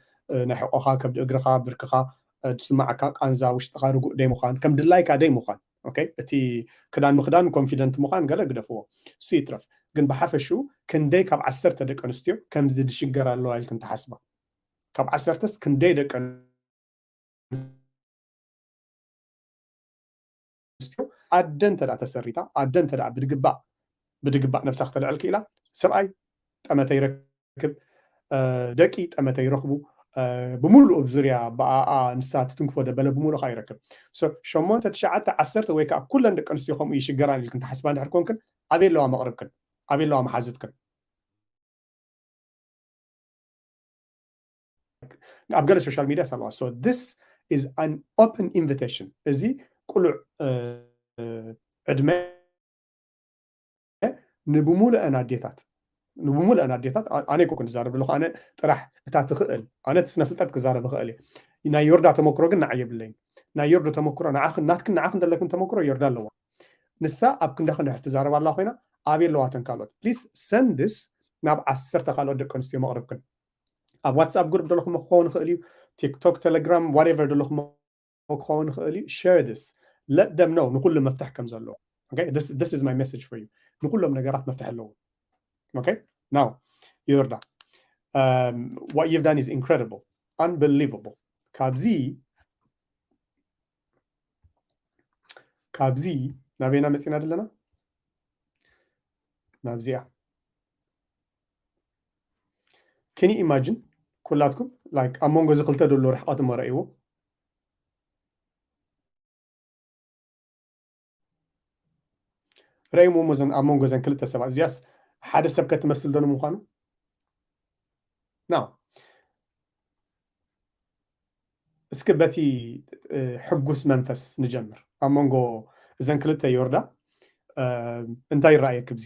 ናይ ሕቆኻ ከብዲ እግርኻ ብርክኻ ዝስማዓካ ቃንዛ ውሽጥኻ ርጉእ ደይ ምዃን ከም ድላይካ ደይ ምዃን እቲ ክዳን ምክዳን ኮንፊደንት ምዃን ገለ ግደፍዎ እሱ ይትረፍ ግን ብሓፈሽኡ ክንደይ ካብ ዓሰርተ ደቂ ኣንስትዮ ከምዚ ድሽገር ኣለዋ ኢልክን ትሓስባ ካብ ዓሰርተስ ክንደይ ደቂ ኣደ እንተ ተሰሪታ ኣደ እንተ ብድግባእ ብድግባእ ነብሳ ክተልዕል ክኢላ ሰብኣይ ጠመተ ይረክብ ደቂ ጠመተ ይረክቡ ብምሉእ ኣብ ዙርያ ብኣኣ ንሳ ትትንክፎ ደበለ ብምሉእ ከዓ ይረክብ ሸሞንተ ትሽዓተ ዓሰርተ ወይ ከዓ ኩለን ደቂ ኣንስትዮ ከምኡ ይሽገራን ኢልክን ተሓስባ እንድሕር ኮንክን ኣበይ ኣለዋ መቕርብክን ኣበይ ኣለዋ መሓዙትክን ኣብ ገለ social media ኣለዋ so this is an open invitation እዚ ቁሉዕ ዕድመ ንብሙሉአን ኣዴታት ንብሙሉአን ኣዴታት ኣነ ይኮኩን ዝዛረብ ዘለኹ ኣነ ጥራሕ እታ ትኽእል ኣነ ስነ ፍልጠት ክዛረብ ይኽእል እየ ናይ ዮርዳ ተመክሮ ግን ንዓይ የብለይን ናይ ዮርዶ ተመክሮ ንዓኽን ናትክን ንዓኽን ዘለክን ተመክሮ ዮርዳ ኣለዋ ንሳ ኣብ ክንዳኽን ድሕር ትዛረብ ኣላ ኮይና ኣበይ ኣለዋተን ካልኦት please send this ናብ ዓሰርተ ካልኦት ደቂ ኣንስትዮ መቕርብክን ኣብ ዋትስኣፕ ግሩፕ ዘለኹም ክኸውን ይኽእል እዩ ቲክቶክ ቴሌግራም whatever ዘለኹም ክኸውን ይኽእል እዩ share this let them know ንኩሉ መፍትሕ ከም ዘለዎ this is my message for you ንኩሎም ነገራት መፍትሕ ኣለዎ okay now ዮርዳ what you've done is incredible unbelievable ካብዚ ካብዚ ናበይና መፂና ዘለና ናብዚኣ can you imagine ኩላትኩም like ኣብ መንጎ እዚ ክልተ ዘሎ ርሕቀት እሞ ረእይዎ ረእይሞ እሞ ኣብ መንጎ ዘን ክልተ ሰባት እዚኣስ ሓደ ሰብ ከትመስል ዶ ንምዃኑ now እስኪ በቲ ሕጉስ መንፈስ ንጀምር ኣብ መንጎ እዘን ክልተ ዮርዳ እንታይ ይረኣየክ ብዚ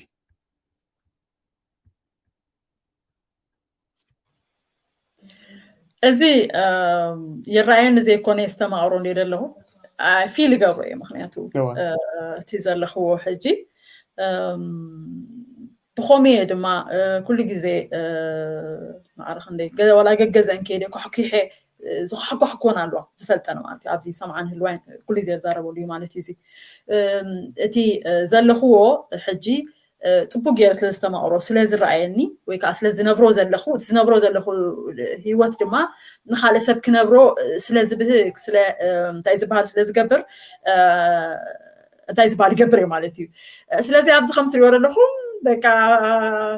እዚ ይረኣየኒ ዘይኮነ የስተማቕሮ እንደ ዘለኹ ፊል ይገብሮ እየ ምክንያቱ እቲ ዘለኽዎ ሕጂ ብኸምኡ እየ ድማ ኩሉ ግዜ ማዕረ ክንደይ ዋላ ገገዘን ከይደ ኳሕኲሐ ዝኳሕኳሕ ክኾን ኣለዋ ዝፈልጠን ማለት እዩ ኣብዚ ሰምዓን ህልዋይን ኩሉ ግዜ ዝዛረበሉ እዩ ማለት እዩ እዚ እቲ ዘለኽዎ ሕጂ ፅቡቅ ገይረ ስለ ዝተማቕሮ ስለ ዝረኣየኒ ወይ ከዓ ስለ ዝነብሮ ዘለኹ እቲ ዝነብሮ ዘለኹ ህይወት ድማ ንካልእ ሰብ ክነብሮ ስለ ዝብህግ ስለ እንታይ ዝበሃል ስለ ዝገብር እንታይ ዝበሃል ይገብር እዩ ማለት እዩ ስለዚ ኣብዚ ከም ትሪኦ ዘለኹም በቃ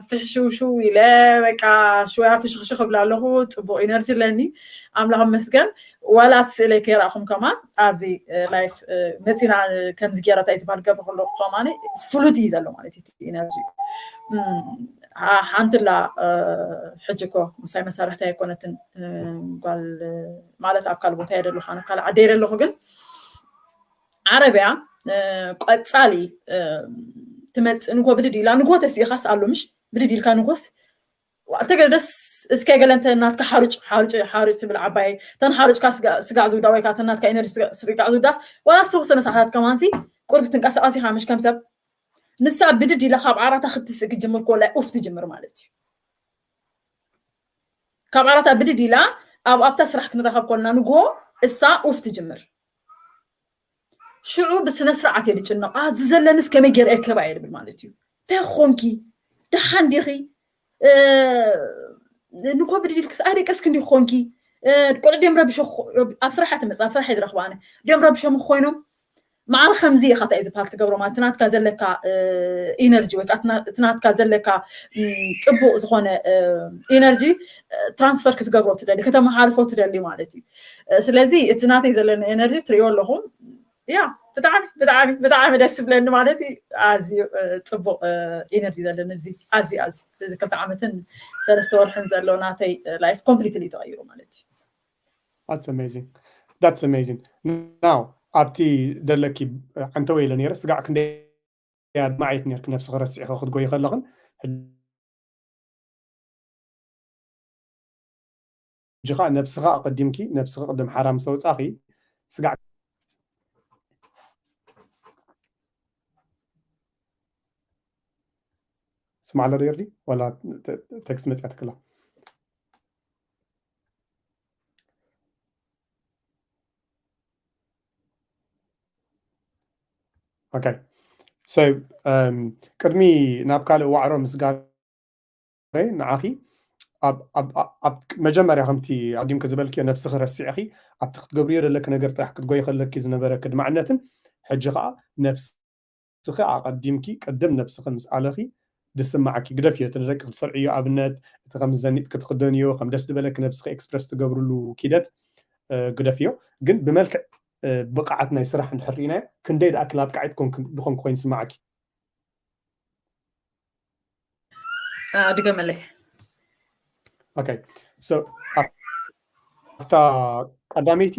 ፍሕሽውሽው ኢለ በቃ ሽወያ ፍሽኽሽኽ እብላ ኣለኹ ፅቡቅ ኢነርጂ ኣለኒ ኣምላኽ መስገን ዋላ እቲ ስእለይ ከይረእኹም ከማን ኣብዚ ላይፍ መፂና ከምዚ ገይራ እንታይ ዝበሃል ገብረ ከለኹ ከማኒ ፍሉጥ እዩ ዘሎ ማለት እዩ ኢነርጂ ሓንቲ ላ ሕጂ ኮ ምሳይ መሳርሕቲ ኣይኮነትን ጓል ማለት ኣብ ካልእ ቦታ የደለኹ ኣነ ካልእ ዓደ የደለኹ ግን ዓረብያ ቆፃሊ ትመፅእ ንጎ ብድድ ኢላ ንጎ ተሲኢኻስ ኣሎ ምሽ ብድድ ኢልካ ንጎስ ተገደስ እስከ ገለ እንተ ናትካ ሓሩጭ ሓሩጭ ሓሩጭ ትብል ዓባይ ተን ሓሩጭካ ስጋዕ ዝውዳ ወይ ከዓ ተን ናትካ ኤነርጂ ስጋዕ ዝውዳስ ዋላ ዝተወሰነ ሰዓታት ከማንሲ ቁርብ ትንቀሳቐስ ኢኻ ምሽ ከም ሰብ ንሳ ብድድ ኢላ ካብ ዓራታ ክትስእ ክጅምር ኮላ ኡፍ ትጅምር ማለት እዩ ካብ ዓራታ ብድድ ኢላ ኣብ ኣብታ ስራሕ ክንራኸብ ኮልና ንግሆ እሳ ኡፍ ትጅምር ሽዑ ብስነ ስርዓት እየ ዝጭነቕ እዚ ዘለንስ ከመይ ገይረ እከባ እየ ዝብል ማለት እዩ እንታይ ክኾንኪ ደሓን ዲኺ ንኮ ብድድ ኢልክስ ኣይደቀስክ እንዲ ክኾንኪ። ቆልዑ ድዮም ረብሾ ኣብ ስራሕ ትመፅእ ኣብ ስራሕ ይድረኽባ ኣነ ድዮም ረብሾም ኮይኖም ማዕረ ከምዚ ኢኻ እንታይ እዚ ፓርት ትገብሮ ማለት ትናትካ ዘለካ ኢነርጂ ወይ እቲ ናትካ ዘለካ ፅቡቅ ዝኾነ ኢነርጂ ትራንስፈር ክትገብሮ ትደሊ ከተመሓልፎ ትደሊ ማለት እዩ። ስለዚ እቲ ናተይ ዘለኒ ኤነርጂ ትሪእዮ ኣለኹም ያ ብጣዕሚ ብጣዕሚ ብጣዕሚ ደስ ዝብለኒ ማለት እዩ። ኣዝዩ ፅቡቅ ኢነርጂ ዘለኒ እዚ ኣዝዩ ኣዝዩ እዚ ክልተ ዓመትን ሰለስተ ወርሕን ዘሎ ናተይ ላይፍ ኮምፕሊትሊ ተቐይሩ ማለት እዩ። That's amazing. That's amazing. Now ኣብቲ ደለኪ ዓንተወ ኢለ ነይረ ስጋዕ ክንደይ ኣድማዒት ነርክ ነብስኺ ረሲዕኺ ክትጎይ ከለኽን ሕጂ ከዓ ነብስኻ ኣቐዲምኪ ነብስኺ ቅድም ሓራ ምስ ኣውፃኺ ስጋዕ ስማዕ ኣሎ ዶ የርዲ ዋላ ቴክስት መፅያ ትክላ okay so ቅድሚ ናብ ካልእ ዋዕሮ ምስጋር ንዓኺ መጀመርያ ከምቲ ኣዲምኪ ዝበልክዮ ነብስኺ ረሲዕኺ ኣብቲ ክትገብርዮ ዘለኪ ነገር ጥራሕ ክትጎይ ከለኪ ዝነበረኪ ድማዕነትን ሕጂ ከዓ ነብስኺ ኣቐዲምኪ ቅድም ነብስኺ ምስ ኣለኺ ዝስማዓኪ ግደፍዮ እቲ ንደቂ ክትሰርዕዮ ኣብነት እቲ ከም ዘኒጥኪ ትኽደንዮ ከም ደስ ዝበለኪ ነብስኺ ኤክስፕረስ ትገብርሉ ኪደት ግደፍዮ ግን ብመልክዕ ብቕዓት ናይ ስራሕ እንድሕር ርኢናዮ ክንደይ ደኣ ክላብ ቃዒት ድኾንኪ ኮይኑ ይስማዓኪ ድገመለይ okay so ኣብታ ቀዳመይቲ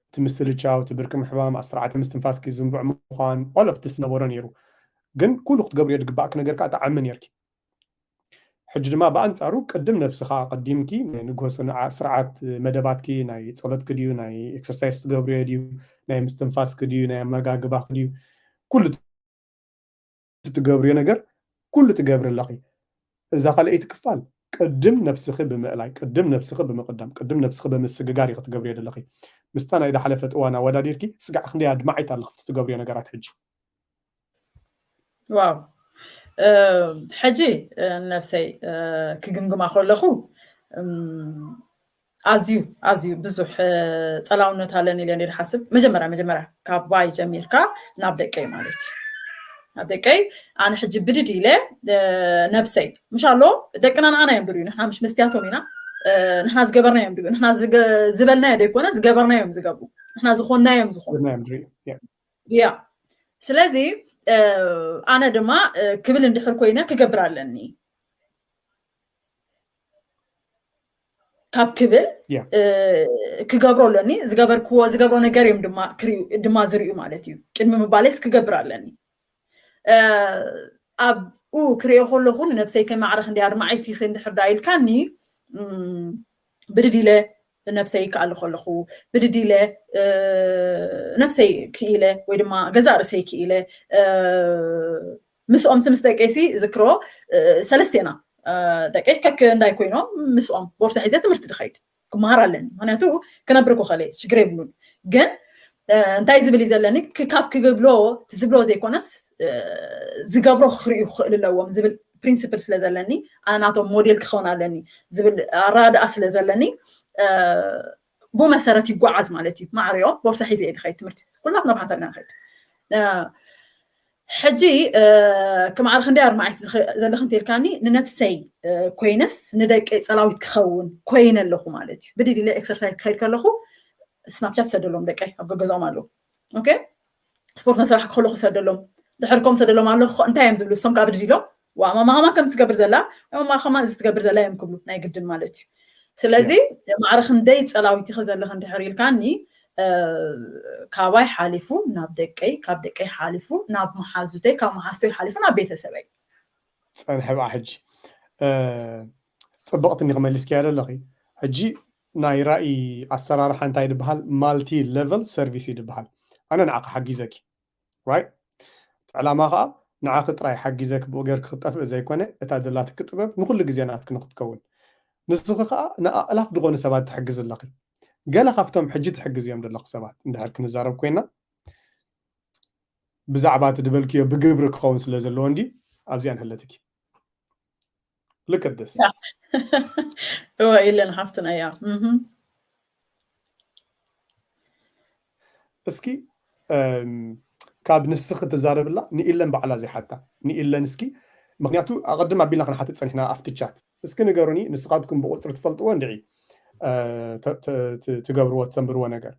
እቲ ምስልቻው እቲ ብርቂ ምሕባም ኣስርዓተ ምስትንፋስኪ ዝንቡዕ ምዃን all of this ነበሮ ነይሩ ግን ኩሉ ክትገብርዮ ዝግባእኪ ነገር ከዓ ጠዓሚ ነርኪ ሕጂ ድማ ብኣንፃሩ ቅድም ነብስኻ ቀዲምኪ ናይ ንግሆ ስርዓት መደባትኪ ናይ ፀሎትኪ ድዩ ናይ ኤክሰርሳይዝ ትገብርዮ ድዩ ናይ ምስትንፋስኪ ድዩ ናይ ኣመጋግባኪ ድዩ ኩሉ ትገብርዮ ነገር ኩሉ ትገብሪ ኣለኺ እዛ ካልኣይቲ ክፋል ቅድም ነብስኺ ብምእላይ ቅድም ነብስኺ ብምቅዳም ቅድም ነብስኺ ብምስግጋር ኢኺ ትገብርዮ ዘለኺ ምስታ ናይ ዝሓለፈት እዋን ኣወዳዲርኪ ስጋዕ ክንደይ ኣድማዒት ኣለኺ ትገብርዮ ነገራት ሕጂ ዋው ሕጂ ነብሰይ ክግምግማ ከለኹ ኣዝዩ ኣዝዩ ብዙሕ ፀላውነት ኣለኒ ኢለ እንደ ሓስብ መጀመርያ መጀመርያ ካብ ባይ ጀሚርካ ናብ ደቀይ ማለት እዩ ናብ ደቀይ ኣነ ሕጂ ብድድ ኢለ ነብሰይ ምሽ ኣሎ ደቅና ንዓና እዮም ድርዩ ንሕና ምሽ መስትያቶም ኢና ንሕና ዝገበርና እዮም ድርዩ ንሕና ዝበልናዮ ዘይኮነ ዝገበርና እዮም ዝገብሩ ንሕና ዝኾንና እዮም ዝኾኑ ያ ስለዚ ኣነ ድማ ክብል እንድሕር ኮይነ ክገብር ኣለኒ ካብ ክብል ክገብሮ ኣለኒ ዝገበርክዎ ዝገብሮ ነገር እዮም ድማ ዝርእዩ ማለት እዩ ቅድሚ ምባሌስ ክገብር ኣለኒ ኣብኡ ክሪኦ ከለኹ ንነብሰይ ከማዕረኽ እንዲ ኣድማዓይቲ ክንድሕር ዳ ኢልካኒ ብድድ ኢለ ነብሰይ ክኣሉ ከለኹ ብድድ ኢለ ነብሰይ ክኢለ ወይ ድማ ገዛእ ርእሰይ ክኢለ ምስኦም ምስ ደቀይሲ ዝክሮ ሰለስቴና ደቀይ ከክ እንዳይ ኮይኖም ምስኦም ቦርሳ ሒዘ ትምህርቲ ድኸይድ ክመሃር ኣለኒ ምክንያቱ ክነብር ኮኸለ ሽግር የብሉን ግን እንታይ ዝብል እዩ ዘለኒ ካብ ክብሎ ዝብሎ ዘይኮነስ ዝገብሮ ክኽርእዩ ክኽእል ኣለዎም ዝብል ፕሪንስፕል ስለ ዘለኒ ኣነ ናቶም ሞዴል ክኸውን ኣለኒ ዝብል ኣረዳድኣ ስለ ዘለኒ ብኡ መሰረት ይጓዓዝ ማለት እዩ። ማዕረኦም ቦርሳ ሒዘ እየ ዝኸይድ ትምህርቲ ኩላትና ብሓንሳብ ኢና ንኸይድ። ሕጂ ክማዕረ ክንደይ ኣርማዒት ዘለኺ እንተልካኒ ንነብሰይ ኮይነስ ንደቀይ ጸላዊት ክኸውን ኮይነ ኣለኹ ማለት እዩ። ብድድ ኢለ ኤክሰርሳይዝ ክኸይድ ከለኹ ስናፕቻት ሰደሎም ደቀይ ኣብ ገገዝኦም ኣለዉ። ኦኬ ስፖርት ነሰራሕ ከለኹ ሰደሎም ድሕር ከም ሰደሎም ኣለኹ እንታይ እዮም ዝብሉ እሶም ካብ ድድ ኢሎም ዋ ማማ ከማን ከም ዝትገብር ዘላ ማማ ከማን እዚ ትገብር ዘላ እዮም ክብሉ ናይ ግድን ማለት እዩ። ስለዚ ማዕረ ክንደይ ጸላዊት ኢኺ ዘለኺ እንድሕር ኢልካኒ ካባይ ሓሊፉ ናብ ደቀይ ካብ ደቀይ ሓሊፉ ናብ መሓዙተይ ካብ መሓዝተይ ሓሊፉ ናብ ቤተሰበይ ጸንሐ ብኣ ሕጂ ጽብቕቲ እንዲኺ መሊስኪያ ዘለኺ ሕጂ ናይ ራእይ ኣሰራርሓ እንታይ ድበሃል ማልቲ ሌቨል ሰርቪስ እዩ ድበሃል ኣነ ንዓኺ ሓጊዘኪ right ዕላማ ከዓ ንዓኺ ጥራይ ሓጊዘኪ ብኡ ገይርኪ ክትጠፍኢ ዘይኮነ እታ ዘላትኪ ጥበብ ንኩሉ ግዜ ናትኪ ንክትከውን ንስኺ ከዓ ንኣእላፍ ዝኾኑ ሰባት ትሕግዝ ኣለኺ ገለ ካብቶም ሕጂ ትሕግዝ እዮም ዘለኹ ሰባት እንድሕር ክንዛረብ ኮይና ብዛዕባ እቲ ዝበልክዮ ብግብሪ ክኸውን ስለ ዘለዎ እንዲ ኣብዚኣ ንሕለትኪ Look at this. እወ ኢለን ሓፍትና እያ። እስኪ ካብ ንስኺ ትዛረብላ ንኢለን ባዕላ ዘይሓታ ንኢለን እስኪ፣ ምክንያቱ ኣቐድም ኣቢልና ክንሓትት ጸኒሕና ኣብቲ ቻት። እስኪ ንገሩኒ ንስኻትኩም ብቁፅሪ ትፈልጥዎ እንድዒ ትገብርዎ ተንብርዎ ነገር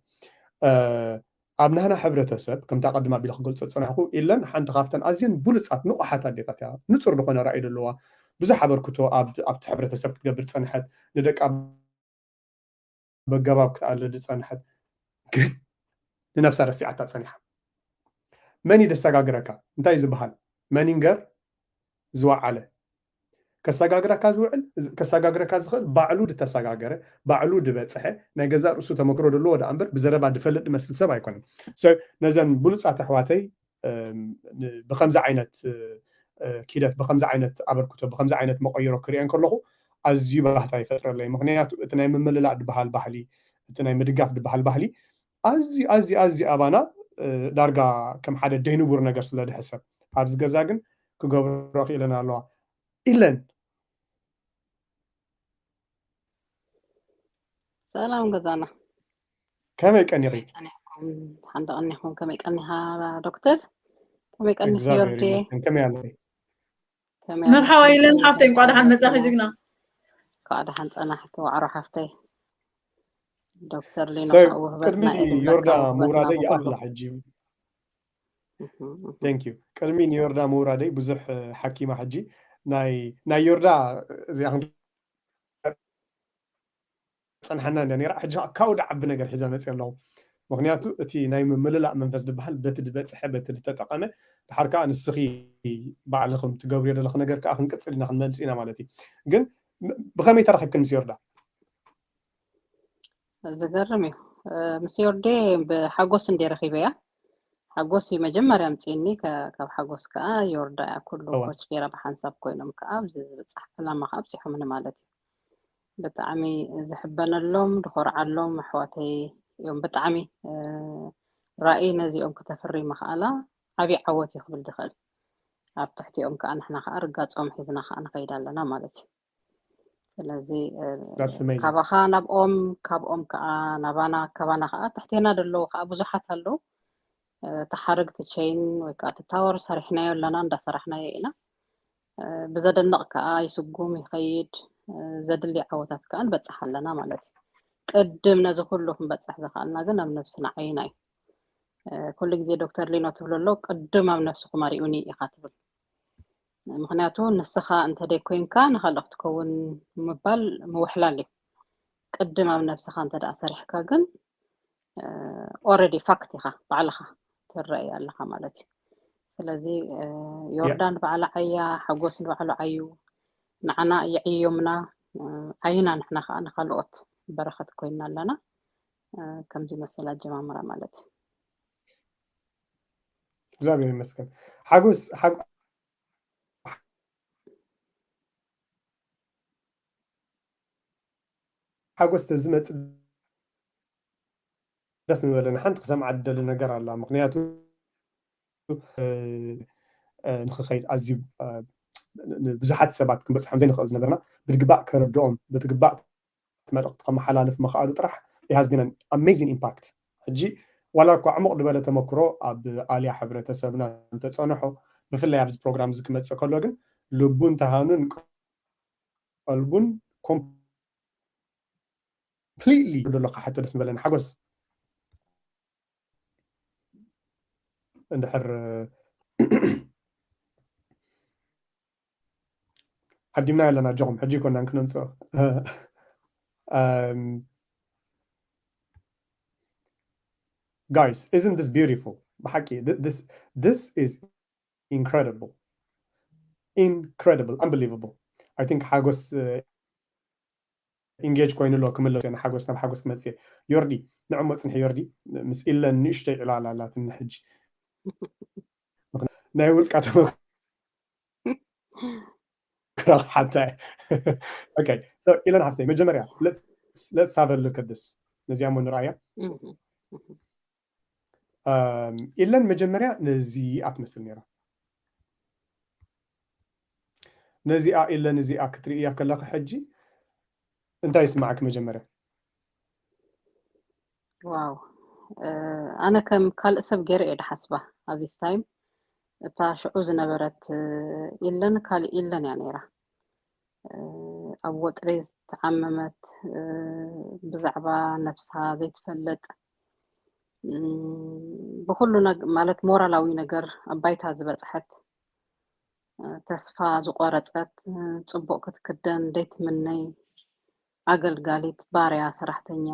ኣብ ናህና ሕብረተሰብ ከምታ ቀድማ ቢለ ክገልፆ ዝፀናሕኩ ኢለን ሓንቲ ካብተን ኣዝየን ብሉፃት ንቑሓት ኣዴታት እያ። ንፁር ዝኾነ ራእይ ዘለዋ ብዙሕ ኣበርክቶ ኣብቲ ሕብረተሰብ ክትገብር ፀንሐት፣ ንደቃ በገባብ ክትኣለ ዝፀንሐት ግን ንነብሳ ረሲዓታ ፀኒሓ። መን እዩ ደሰጋግረካ? እንታይ ዝበሃል መኒንገር ዝወዓለ ከሰጋግረካ ዝውዕል ከሰጋግረካ ዝኽእል ባዕሉ ዝተሰጋገረ ባዕሉ ዝበፅሐ ናይ ገዛእ ርእሱ ተመክሮ ዘለዎ ደኣ እምበር ብዘረባ ዝፈልጥ ዝመስል ሰብ ኣይኮነን። ነዘን ብሉፃት ኣሕዋተይ ብከምዚ ዓይነት ኪደት ብከምዚ ዓይነት ኣበርክቶ ብከምዚ ዓይነት መቀይሮ ክሪአን ከለኹ ኣዝዩ ባህታ ይፈጥረለይ። ምክንያቱ እቲ ናይ ምምልላእ ዝበሃል ባህሊ እቲ ናይ ምድጋፍ ዝበሃል ባህሊ ኣዝዩ ኣዝዩ ኣዝዩ ኣባና ዳርጋ ከም ሓደ ደይንቡር ነገር ስለ ዝሕሰብ ኣብዚ ገዛ ግን ክገብሮ ክኢለን ኣለዋ ኢለን። ሰላም ገዛና ከመይ ቀኒኺ? ሓንዳ ቀኒኹም ከመይ ቀኒኻ ዶክተር? ከመይ ቀኒኺ ዮርዴ? ከመይ ኣለኺ? መርሓባ ኢለን ሓፍተይ እንኳዕ ደሓን መጻኺ ጅግና። እንኳዕ ደሓን ጸናሕኪ ዋዕሮ ሓፍተይ። ዶክተር ሊኖ ቅድሚ ዮርዳ ምውራደይ ይኣኽላ ሕጂ ቴንክ ዩ ቅድሚ ንዮርዳ ምውራደይ ብዙሕ ሓኪማ ሕጂ ናይ ናይ ዮርዳ እዚኣ ክንጸንሓና እንዳ ነራ ሕጂ ካብ ዓቢ ነገር ሒዘ መጽእ ኣለኹ። ምክንያቱ እቲ ናይ ምምልላእ መንፈስ ዝበሃል በቲ ዝበጽሐ በቲ ዝተጠቐመ ድሓር ከዓ ንስኺ ባዕልኹም ትገብርዮ ዘለኹ ነገር ከዓ ክንቅጽል ኢና ክንመልስ ኢና ማለት እዩ። ግን ብኸመይ ተራኺብክን ምስ ዮርዳ? ዝገርም እዩ። ምስ ዮርዴ ብሓጎስ እንዴ ረኺበያ። ሓጎስ እዩ መጀመርያ ኣምፅእኒ። ካብ ሓጎስ ከዓ ዮርዳ እያ ኩሉ ኮች ገይራ ብሓንሳብ ኮይኖም ከዓ ኣብዚ ዝብፃሕ ዕላማ ከዓ ኣብፂሖምኒ ማለት እዩ። ብጣዕሚ ዝሕበነሎም ዝኮርዓሎም ኣሕዋተይ እዮም። ብጣዕሚ ራእይ ነዚኦም ክተፍሪ ምኽኣላ ዓብዪ ዓወት እዩ ክብል ዝኽእል። ኣብ ትሕቲኦም ከዓ ንሕና ከዓ ርጋፆም ሒዝና ከዓ ንኸይድ ኣለና ማለት እዩ። ስለዚ ካባኻ ናብኦም ካብኦም ከዓ ናባና ካባና ከዓ ትሕቴና ዘለዉ ከዓ ብዙሓት ኣለዉ። ተሓረግቲ ቸይን ወይ ከዓ ትታወር ሰሪሕናዮ ኣለና እንዳሰራሕናዮ ኢና። ብዘደንቕ ከዓ ይስጉም ይኸይድ። ዘድሊ ዓወታት ከዓ ንበፅሕ ኣለና ማለት እዩ። ቅድም ነዚ ኩሉ ክንበፅሕ ዝኽኣልና ግን ኣብ ነብስና ዓይና እዩ። ኩሉ ግዜ ዶክተር ሊኖ ትብሎ ኣሎ ቅድም ኣብ ነብስኹም ኣሪኡኒ ኢኻ ትብል። ምክንያቱ ንስኻ እንተደይ ኮይንካ ንካልኦ ክትከውን ምባል ምውሕላል እዩ። ቅድም ኣብ ነብስኻ እንተ ደኣ ሰሪሕካ ግን ኦረዲ ፋክት ኢኻ ባዕልኻ ትረኣይ ኣለኻ ማለት እዩ። ስለዚ ዮርዳን ባዕላ ዓያ ሓጎስ ንባዕሉ ዓዩ ንዓና የዕዮምና ዓይና ንሕና ከዓ ንካልኦት በረኸት ኮይና ኣለና። ከምዚ መሰል ኣጀማምራ ማለት እዩ። እግዚኣብሔር ይመስገን። ሓጎስ ሓጎስ ተዝመፅ ደስ ምበለኒ። ሓንቲ ክሰምዓ ደሊ ነገር ኣላ። ምክንያቱ ንክኸይድ ኣዝዩ ብዙሓት ሰባት ክንበፅሖም ዘይንኽእል ዝነበርና ብትግባእ ከረድኦም ብትግባእ መልእክቲ ከመሓላልፍ ምኽኣሉ ጥራሕ has been an amazing impact። ሕጂ ዋላ እኳ ዕሙቕ ዝበለ ተመክሮ ኣብ ኣልያ ሕብረተሰብና እንተፀንሖ ብፍላይ ኣብዚ ፕሮግራም እዚ ክመፅእ ከሎ ግን ልቡን ተሃኑን ቀልቡን ኮምፕሊትሊ ዘሎ ክሓቶ ደስ ምበለኒ። ሓጎስ እንድሕር ዓዲምና ኣለና ኣጆኹም ሕጂ ይኮናን ክነምፅኦ guys isn't this beautiful ብሓቂ this is incredible incredible unbelievable I think ሓጎስ ኢንጌጅ ኮይኑ ኣሎ ክምለስ እየ ንሓጎስ ናብ ሓጎስ ክመፅእ እየ ዮርዲ ንዕሞ ፅንሒ ዮርዲ ምስ ኢለን ንእሽተይ ዕላል ኣላትኒ ሕጂ ናይ ውልቃ ተመክሮ ሓታ okay so ኢለን ሓፍተይ መጀመርያ let's have a look at this ነዚኣ ሞ ንርኣያ ኢለን መጀመርያ ነዚ ኣትመስል ነራ ነዚኣ ኢለን እዚኣ ክትርእያ ከለኺ ሕጂ እንታይ ይስማዓኪ መጀመርያ? ዋው፣ ኣነ ከም ካልእ ሰብ ገይረ እየ ድሓስባ። ኣዚስ ታይም እታ ሽዑ ዝነበረት ኢለን ካልእ ኢለን እያ ነይራ። ኣብ ወጥሪ ዝተዓመመት፣ ብዛዕባ ነብሳ ዘይትፈልጥ፣ ብኩሉ ማለት ሞራላዊ ነገር ኣብ ባይታ ዝበፅሐት፣ ተስፋ ዝቆረፀት፣ ፅቡቅ ክትክደን ዘይትምነይ፣ ኣገልጋሊት፣ ባርያ፣ ሰራሕተኛ፣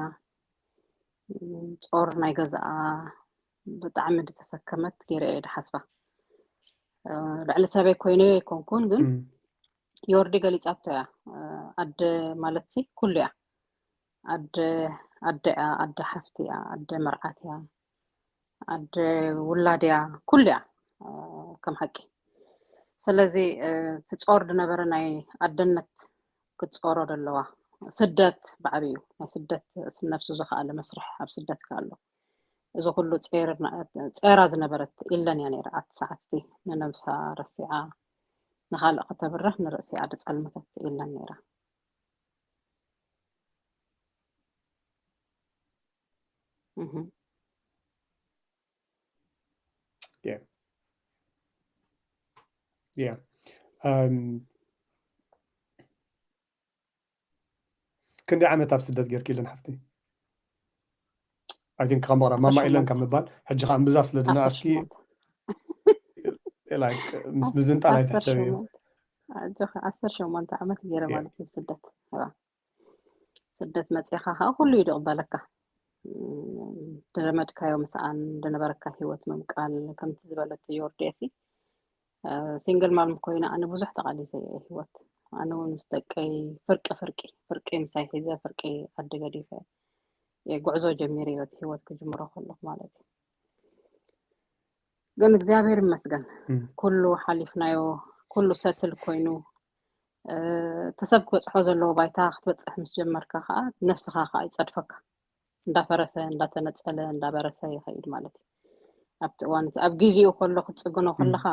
ጾር ናይ ገዛኣ ብጣዕሚ ዝተሰከመት ገይረ እየ ድሓስባ። ልዕሊ ሰበይ ኮይነ ኣይኮንኩን፣ ግን ዮርዲ ገሊፃቶ እያ። ኣደ ማለት ሲ ኩሉ እያ። ኣደ ኣደ እያ፣ ኣደ ሓፍቲ እያ፣ ኣደ መርዓት እያ፣ ኣደ ውላድ እያ፣ ኩሉ እያ ከም ሓቂ። ስለዚ ትጾር ዝነበረ ናይ ኣደነት ክትጾሮ ዘለዋ ስደት ብዓብዩ ናይ ስደት ነብሱ ዝኸኣለ መስርሕ ኣብ ስደት ኣሎ። እዚ ኩሉ ጸራ ዝነበረት ኢለን እያ ነይራ። ኣብቲ ሰዓት ንነብሳ ረሲዓ ንኻልእ ከተብርህ ንርእሲኣ ድጸልመተት ኢለን ነይራ። Yeah. Yeah. Um, ክንደይ ዓመት ኣብ ስደት ጌርኪ ኢለን ሓፍቲ? I think ከም በቕራ ማማ ኢለን ካብ ምባል ሕጂ ከዓ እምብዛ ስለ ድነኣስኪ like ምስ ምዝንጣል ኣይትሕሰብዮ። ዓሰርተ ሸሞንተ ዓመት ገይረ ማለት እዩ ስደት። ስደት መፂኻ ከዓ ኩሉ እዩ ዝቕበለካ። ዝለመድካዮ ምስኣን ዝነበረካ ህይወት ምምቃል ከምቲ ዝበለት ዮርዴሲ ሲንግል ማም ኮይነ ኣነ ብዙሕ ተቓሊሰ እየ ህይወት ኣነ እውን ምስ ደቀይ ፍርቂ ፍርቂ ፍርቂ ምሳይ ሒዘ ፍርቂ ዓዲ ገዲፈ ጉዕዞ ጀሚረ ህይወት ህይወት ክጅምሮ ከለኹ ማለት እዩ። ግን እግዚኣብሔር ይመስገን ኩሉ ሓሊፍናዮ ኩሉ ሰትል ኮይኑ እቲ ሰብ ክበፅሖ ዘለዎ ባይታ ክትበፅሕ ምስ ጀመርካ ከዓ ነብስኻ ከዓ ይፀድፈካ እንዳፈረሰ እንዳተነፀለ እንዳበረሰ ይኸይድ ማለት እዩ። ኣብቲ እዋን እቲ ኣብ ግዜኡ ከሎ ክትፅግኖ ከለኻ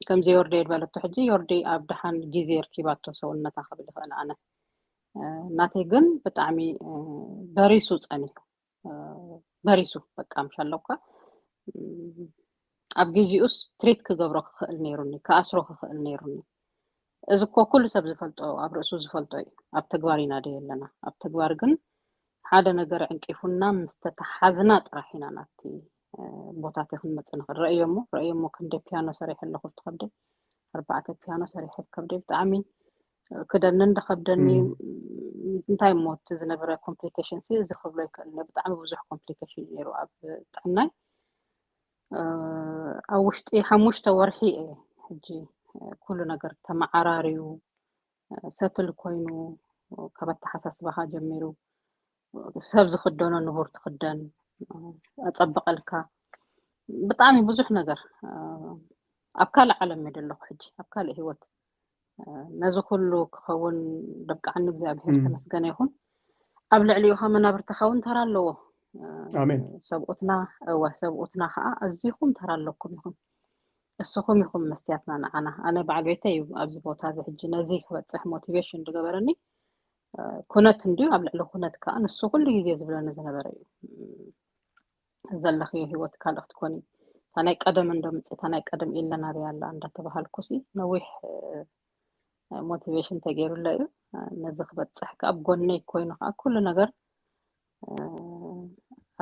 ከምዚ ዮርዲ ዝበለቶ ሕጂ ዮርዲ ኣብ ደሓን ግዜ ርኪባቶ ሰውነታ ክብል ይኽእል ኣነ ናተይ ግን ብጣዕሚ በሪሱ ፀኒሑ በሪሱ በቃ ምሽ ኣለኳ ኣብ ግዜኡስ ትሪት ክገብሮ ክኽእል ነይሩኒ ክኣስሮ ክኽእል ነይሩኒ እዚ እኮ ኩሉ ሰብ ዝፈልጦ ኣብ ርእሱ ዝፈልጦ እዩ ኣብ ተግባር ኢና ደ ኣለና ኣብ ተግባር ግን ሓደ ነገር ዕንቂፉና ምስ ተተሓዝና ጥራሕ ኢና ናብቲ ቦታቲ ክንመፅእ ንኽእል ረእዮ እሞ ረእዮ እሞ ክንደ ፒያኖ ሰሪሐ ኣለኹ ብትኸብደ ኣርባዕተ ፒያኖ ሰሪሐ ብከብደ ብጣዕሚ ክደንን ድኸብደኒ እንታይ እሞ እቲ ዝነበረ ኮምፕሊኬሽን ሲ እዚ ክብሎ ይክእል ብጣዕሚ ብዙሕ ኮምፕሊኬሽን ነይሩ ኣብ ጥዕናይ ኣብ ውሽጢ ሓሙሽተ ወርሒ እየ ሕጂ ኩሉ ነገር ተመዓራርዩ ሰትል ኮይኑ ካብ ኣተሓሳስባኻ ጀሚሩ ሰብ ዝኽደኖ ንቡር ትኽደን ኣፀብቐልካ ብጣዕሚ ብዙሕ ነገር ኣብ ካልእ ዓለም እየ ዘለኹ ሕጂ ኣብ ካልእ ህይወት ነዚ ኩሉ ክኸውን ደብቃዓኒ እግዚኣብሔር ተመስገነ ይኹን ኣብ ልዕሊኡ ከ መናብርትኻ እውን ተራ ኣለዎ ሰብኡትና እወ ሰብኡትና ከዓ ኣዚኹም ተራ ኣለኩም ይኹን እስኹም ኢኹም መስትያትና ንዓና ኣነ በዓል ቤተይ እዩ ኣብዚ ቦታ እዚ ሕጂ ነዚ ክበፅሕ ሞቲቬሽን ዝገበረኒ ኩነት እንድዩ ኣብ ልዕሊ ኩነት ከዓ ንሱ ኩሉ ግዜ ዝብለኒ ዝነበረ እዩ ዘለኽዮ ህይወት ካልእ ክትኮኒ እታ ናይ ቀደም እንዶ ምፅእ እታ ናይ ቀደም ኢለ ናበይ ኣላ እንዳተባሃልኩ ሲ ነዊሕ ሞቲቬሽን ተገይሩለ እዩ ነዚ ክበፅሕ ከዓ ኣብ ጎነይ ኮይኑ ከዓ ኩሉ ነገር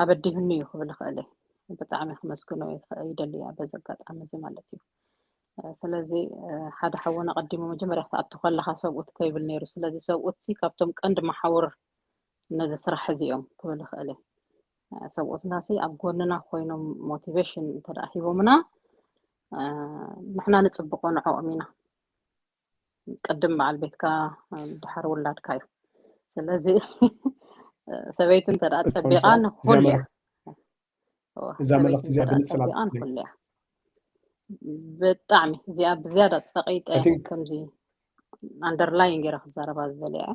ኣበዲሁኒ እዩ ክብል ይኽእል ብጣዕሚ ክመስግኖ ይደሊ በዚ ኣጋጣሚ እዚ ማለት እዩ ስለዚ ሓደ ሓወና ቀዲሙ መጀመርያ ክትኣቱ ከለካ ሰብኡት ከይብል ነይሩ ስለዚ ሰብኡት ሲ ካብቶም ቀንዲ መሓውር ነዚ ስራሕ እዚ እዮም ክብል ይኽእል እየ ሰብኡትና ሲ ኣብ ጎንና ኮይኖም ሞቲቬሽን እንተ ሂቦምና ንሕና ንፅብቆ ንዕኦም ኢና ቅድም በዓል ቤትካ ድሓር ውላድካ እዩ ስለዚ ሰበይቲ እንተ ፀቢቓ ንኩል እያ እዛ መልእክቲ እዚኣ ብንፅላት ብጣዕሚ እዚኣ ብዝያዳ ፀቂጠ ከምዚ ኣንደርላይን ገይረ ክዛረባ ዝደለያ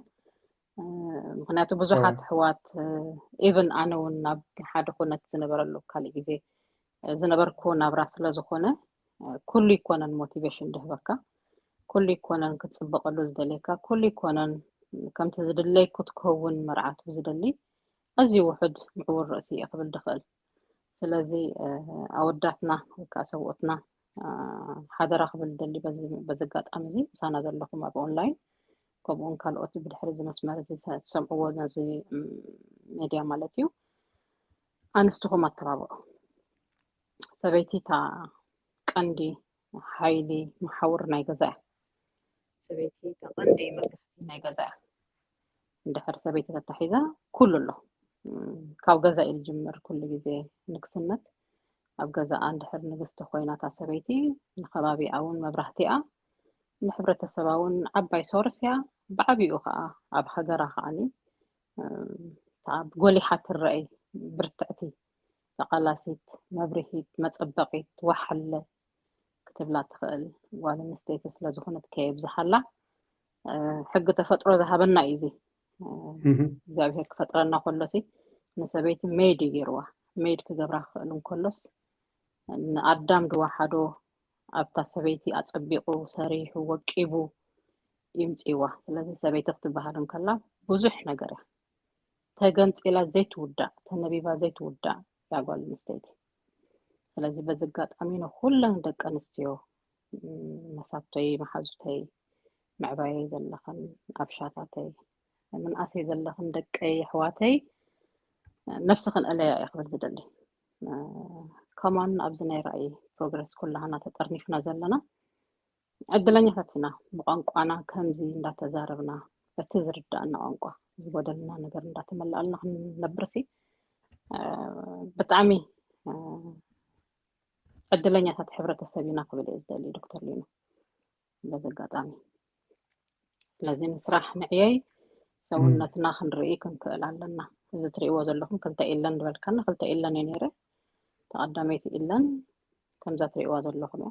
ምክንያቱ ብዙሓት ኣሕዋት ኢቭን ኣነ እውን ናብ ሓደ ኩነት ዝነበረሉ ካልእ ግዜ ዝነበርኩ ናብራ ስለ ዝኾነ ኩሉ ይኮነን ሞቲቬሽን ድህበካ፣ ኩሉ ይኮነን ክትፅበቀሉ ዝደልየካ፣ ኩሉ ይኮነን ከምቲ ዝድለይ ክትከውን መርዓቱ ዝደሊ ኣዝዩ ውሑድ ምዕቡል ርእሲ እየ ክብል ድኽእል። ስለዚ ኣወዳትና ወይ ከዓ ሰብኡትና ሓደራ ክብል ደሊ በዚ ኣጋጣሚ እዚ ምሳና ዘለኹም ኣብ ኦንላይን ከምኡውን ካልኦት ብድሕሪ እዚ መስመር እዚ ትሰምዕዎ ነዚ ሜድያ ማለት እዩ ኣንስትኹም ኣተባብዑ። ሰበይቲ እታ ቀንዲ ሓይሊ መሓውር ናይ ገዛ እያ። ሰበይቲ እታ ቀንዲ መብራህቲ ናይ ገዛ እያ። እንድሕር ሰበይቲ ተታሒዛ ኩሉ ኣሎ። ካብ ገዛ እዩ ዝጅምር ኩሉ ግዜ ንግስነት። ኣብ ገዛኣ እንድሕር ንግስቲ ኮይና እታ ሰበይቲ ንከባቢኣ እውን መብራህቲ እያ፣ ንሕብረተሰባ እውን ዓባይ ሶርስ እያ። ብዓቢኡ ከዓ ኣብ ሃገራ ከዓኒ እታ ጎሊሓ ትረአይ ብርትዕቲ ተቓላሲት፣ መብርሂት፣ መጸበቒት፣ ዋሓለ ክትብላ ትኽእል ጓል ኣንስተይቲ ስለ ዝኾነት ከየብዝሓላ ሕጊ ተፈጥሮ ዝሃበና እዩ እዚ እግዚኣብሔር ክፈጥረና ከሎሲ ንሰበይቲ ሜድ እዩ ገይርዋ። ሜድ ክገብራ ክኽእል እንከሎስ ንኣዳም ድዋሓዶ ኣብታ ሰበይቲ ኣጸቢቑ ሰሪሑ ወቂቡ ይምፅዋ። ስለዚ ሰበይቲ ክትበሃል እንከላ ብዙሕ ነገር እያ። ተገንፂላ ዘይትውዳእ፣ ተነቢባ ዘይትውዳእ እያ ጓል ኣንስተይቲ። ስለዚ በዚ ኣጋጣሚ ንኩለን ደቂ ኣንስትዮ መሳቶይ፣ መሓዙተይ፣ ምዕባየይ ዘለኽን ኣብሻታተይ፣ ምንኣሰይ ዘለኽን ደቀይ ኣሕዋተይ ነብስኽን እለያ እየ ክብል ዝደሊ። ከማን ኣብዚ ናይ ራእይ ፕሮግረስ ኩላህና ተጠርኒፍና ዘለና ዕድለኛታት ኢና። ብቋንቋና ከምዚ እንዳተዛረብና በቲ ዝርዳእና ቋንቋ ዝጎደልና ነገር እንዳተመላኣልና ክንነብርሲ ብጣዕሚ ዕድለኛታት ሕብረተሰብ ኢና ክብል እየ ዝደሊ ዶክተር ሊኖ በዚ ኣጋጣሚ። ስለዚ ንስራሕ ንዕየይ ሰውነትና ክንርኢ ክንክእል ኣለና። እዚ ትርእይዎ ዘለኹም ክልተ ኢለን ዝበልካና ክልተ ኢለን እዩ ነይረ። ተቐዳመይቲ ኢለን ከምዛ ትርእይዋ ዘለኹም እያ።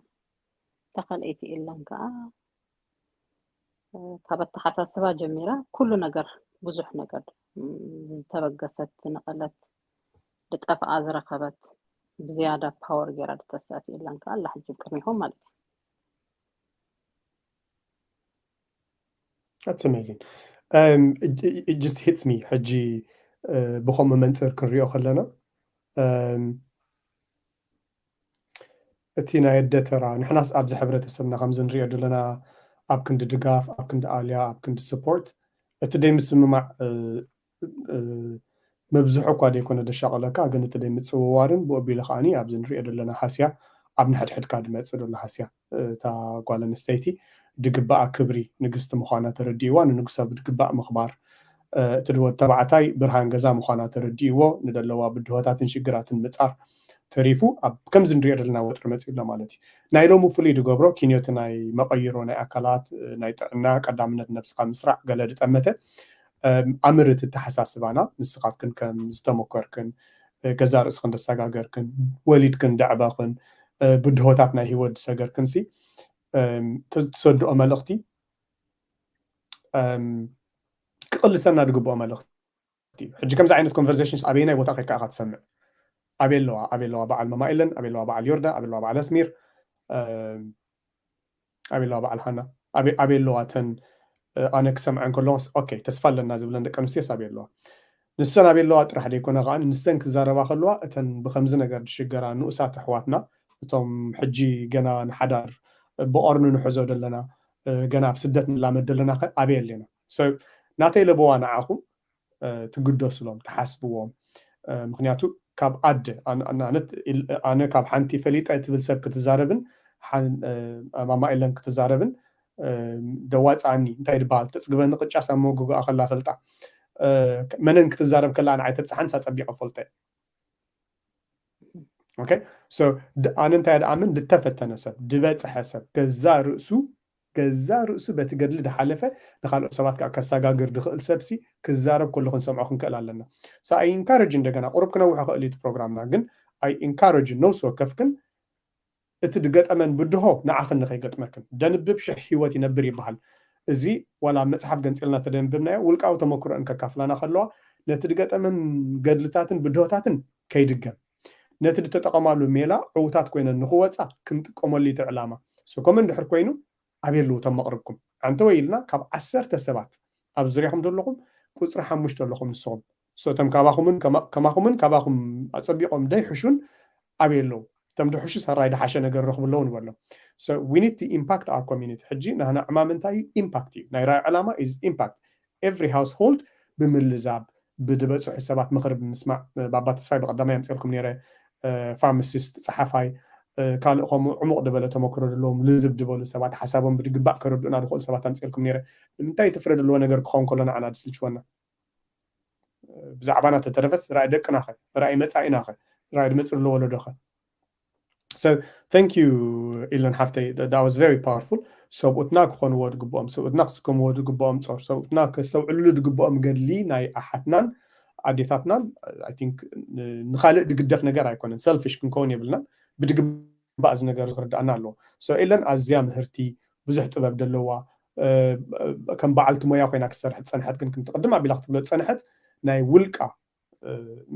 ተኸልአይቲ ኢለን ከዓ ካብ ኣተሓሳስባ ጀሚራ ኩሉ ነገር ብዙሕ ነገር ዝተበገሰት ዝነቐለት ዝጠፍኣ ዝረኸበት ብዝያዳ ፓወር ገይራ ዝተሰኣት ኢለን ከዓ ኣላ ሕጂ ቅድሚኹም ማለት እዩ። That's amazing. Um, it, it just hits me. ሕጂ ብኸምኡ መንፅር ክንሪኦ ከለና እቲ ናይ ኣደ ተራ ንሕናስ ኣብዚ ሕብረተሰብና ከምዚ ንሪኦ ዘለና ኣብ ክንዲ ድጋፍ ኣብ ክንዲ ኣልያ ኣብ ክንዲ ስፖርት እቲ ደይ ምስምማዕ መብዝሑ እኳ ደይኮነ ደሻቐለካ ግን እቲ ደይ ምፅውዋርን ብኡ ኣቢሉ ከዓኒ ኣብዚ ንሪኦ ዘለና ሃስያ ኣብ ንሕድሕድካ ድመፅእ ዘሎ ሃስያ እታ ጓል ኣንስተይቲ ድግባኣ ክብሪ ንግስቲ ምዃና ተረዲእዋ ንንጉሳ ብድግባእ ምኽባር እቲ ድወት ተባዕታይ ብርሃን ገዛ ምዃና ተረዲእዎ ንደለዋ ብድሆታትን ሽግራትን ምፃር ተሪፉ ኣብ ከምዚ ንሪኦ ዘለና ወጥሪ መፂኡ ኣሎ ማለት እዩ ናይ ሎሚ ፍሉይ ድገብሮ ኪንዮቲ ናይ መቐይሮ ናይ ኣካላት ናይ ጥዕና ቀዳምነት ነብስካ ምስራዕ ገለ ድጠመተ ኣምር እቲ ተሓሳስባና ንስኻትክን ከም ዝተመኮርክን ገዛ ርእስክን ደሰጋገርክን ወሊድክን ደዕበኽን ብድሆታት ናይ ህይወት ዝሰገርክን ሲ ትሰድኦ መልእኽቲ ክቕልሰና ድግብኦ መልእኽቲ እዩ ሕጂ ከምዚ ዓይነት ኮንቨርሴሽን ኣበየናይ ቦታ ከይካ ኢኻ ትሰምዕ ኣበይ ኣለዋ ኣበይ ኣለዋ በዓል መማኢለን ኣበይ ኣለዋ በዓል ዮርዳ ኣበይ ኣለዋ በዓል ኣስሚር ኣበይ ኣለዋ በዓል ሃና ኣበይ ኣለዋ ተን ኣነ ክሰምዐን ከለኹስ ኦኬ ተስፋ ኣለና ዝብለን ደቂ ኣንስትዮስ ኣበይ ኣለዋ ንሰን ኣበይ ኣለዋ ጥራሕ ደይኮነ ከዓ ንሰን ክዛረባ ከለዋ እተን ብከምዚ ነገር ዝሽገራ ንኡሳት ኣሕዋትና እቶም ሕጂ ገና ንሓዳር ብኦርኒ ንሕዞ ዘለና ገና ኣብ ስደት ንላመድ ዘለና ኣበይ ኣለና ናተይ ለበዋ ንዓኹም ትግደሱሎም ትሓስብዎም ምክንያቱ ካብ ኣደ ኣነ ካብ ሓንቲ ፈሊጠ ትብል ሰብ ክትዛረብን ማማ ኢለን ክትዛረብን ደዋፃኒ እንታይ ድበሃል ተፅግበኒ ቅጫ ሳብ መጎጎኣ ከላ ፈልጣ መነን ክትዛረብ ከላ ንዓይ ተብፅሓን ሳፀቢቀ ፈልጠ ኣነ እንታይ ድኣምን ድተፈተነ ሰብ ድበፅሐ ሰብ ገዛ ርእሱ ገዛ ርእሱ በቲ ገድሊ ድሓለፈ ንካልኦት ሰባት ከዓ ከሰጋግር ድኽእል ሰብሲ ክዛረብ ከሎ ክንሰምዖ ክንክእል ኣለና ኣይ ኢንካረጅ እንደገና ቁሩብ ክነውሖ ክእል እቲ ፕሮግራምና ግን ኣይ ኢንካረጅ ነውሲ ወከፍክን እቲ ድገጠመን ብድሆ ንዓኽን ንኸይገጥመክን ደንብብ ሽሕ ህይወት ይነብር ይበሃል እዚ ዋላ ኣብ መፅሓፍ ገንፂልና ተደንብብናዮ ውልቃዊ ተመክሮአን ከካፍላና ከለዋ ነቲ ድገጠመን ገድልታትን ብድሆታትን ከይድገም ነቲ ዝተጠቐማሉ ሜላ ዕውታት ኮይነን ንክወፃ ክንጥቀመሉ እቲ ዕላማ። So ከምኡ እንድሕር ኮይኑ ኣበይ ኣለዉ እቶም መቕርብኩም? ኣንተ ወይ ኢልና ካብ ዓሰርተ ሰባት ኣብ ዙርያኹም ዘለኹም ቁፅሪ ሓሙሽተ ኣለኹም ንስኹም። So እቶም ካባኹምን ከማ- ከማኹምን ካባኹም ኣፀቢቖም ደይሕሹን ኣበይ ኣለዉ? እቶም ድሕሹ ሰራይ ድሓሸ ነገር ረኽቡ ኣለዉ ንበሎም። So we need to impact our community። ሕጂ ናህና ዕማም እንታይ እዩ? Impact እዩ። ናይ ራእይ ዕላማ is impact። Every household ብምልዛብ ብድበፅሑ ሰባት ምኽሪ ብምስማዕ፣ ባባ ተስፋይ ብቐዳማይ ኣምፅልኩም ነይረ፣ ፋርማሲስት፣ ፀሓፋይ፣ ካልእ ከምኡ ዕሙቕ ዝበለ ተመክሮ ዘለዎም ልዝብ ዝበሉ ሰባት ሓሳቦም ብድግባእ ከረድኡና ዝኽእሉ ሰባት ኣምፅልኩም ነይረ። ንምንታይ እቲ ፍረ ዘለዎ ነገር ክኸውን ከሎ ንዓና ድስልችወና? ብዛዕባና ተተረፈስ ራእይ ደቅናኸ፣ ራእይ መፃኢናኸ፣ ራእይ ድመፅእ ዘሎ ወለዶኸ? So thank you ኢለን ሓፍተይ፣ that was very powerful። ሰብኡትና ክኾንዎ ዝግብኦም፣ ሰብኡትና ክስከምዎ ዝግብኦም ፆር፣ ሰብኡትና ከስተውዕልሉ ዝግብኦም ገድሊ ናይ ኣሓትናን ኣዴታትናን I think ንካልእ ዝግደፍ ነገር ኣይኮነን። ሰልፊሽ ክንከውን የብልናን። ብድግባእ እዚ ነገር ክርዳእና ኣለዎ። So ኢለን ኣዝያ ምህርቲ፣ ብዙሕ ጥበብ ዘለዋ፣ ከም በዓልቲ ሞያ ኮይና ክሰርሕ ዝፀንሐት ግን ከምቲ ቅድም ኣቢላ ክትብሎ ዝፀንሐት ናይ ውልቃ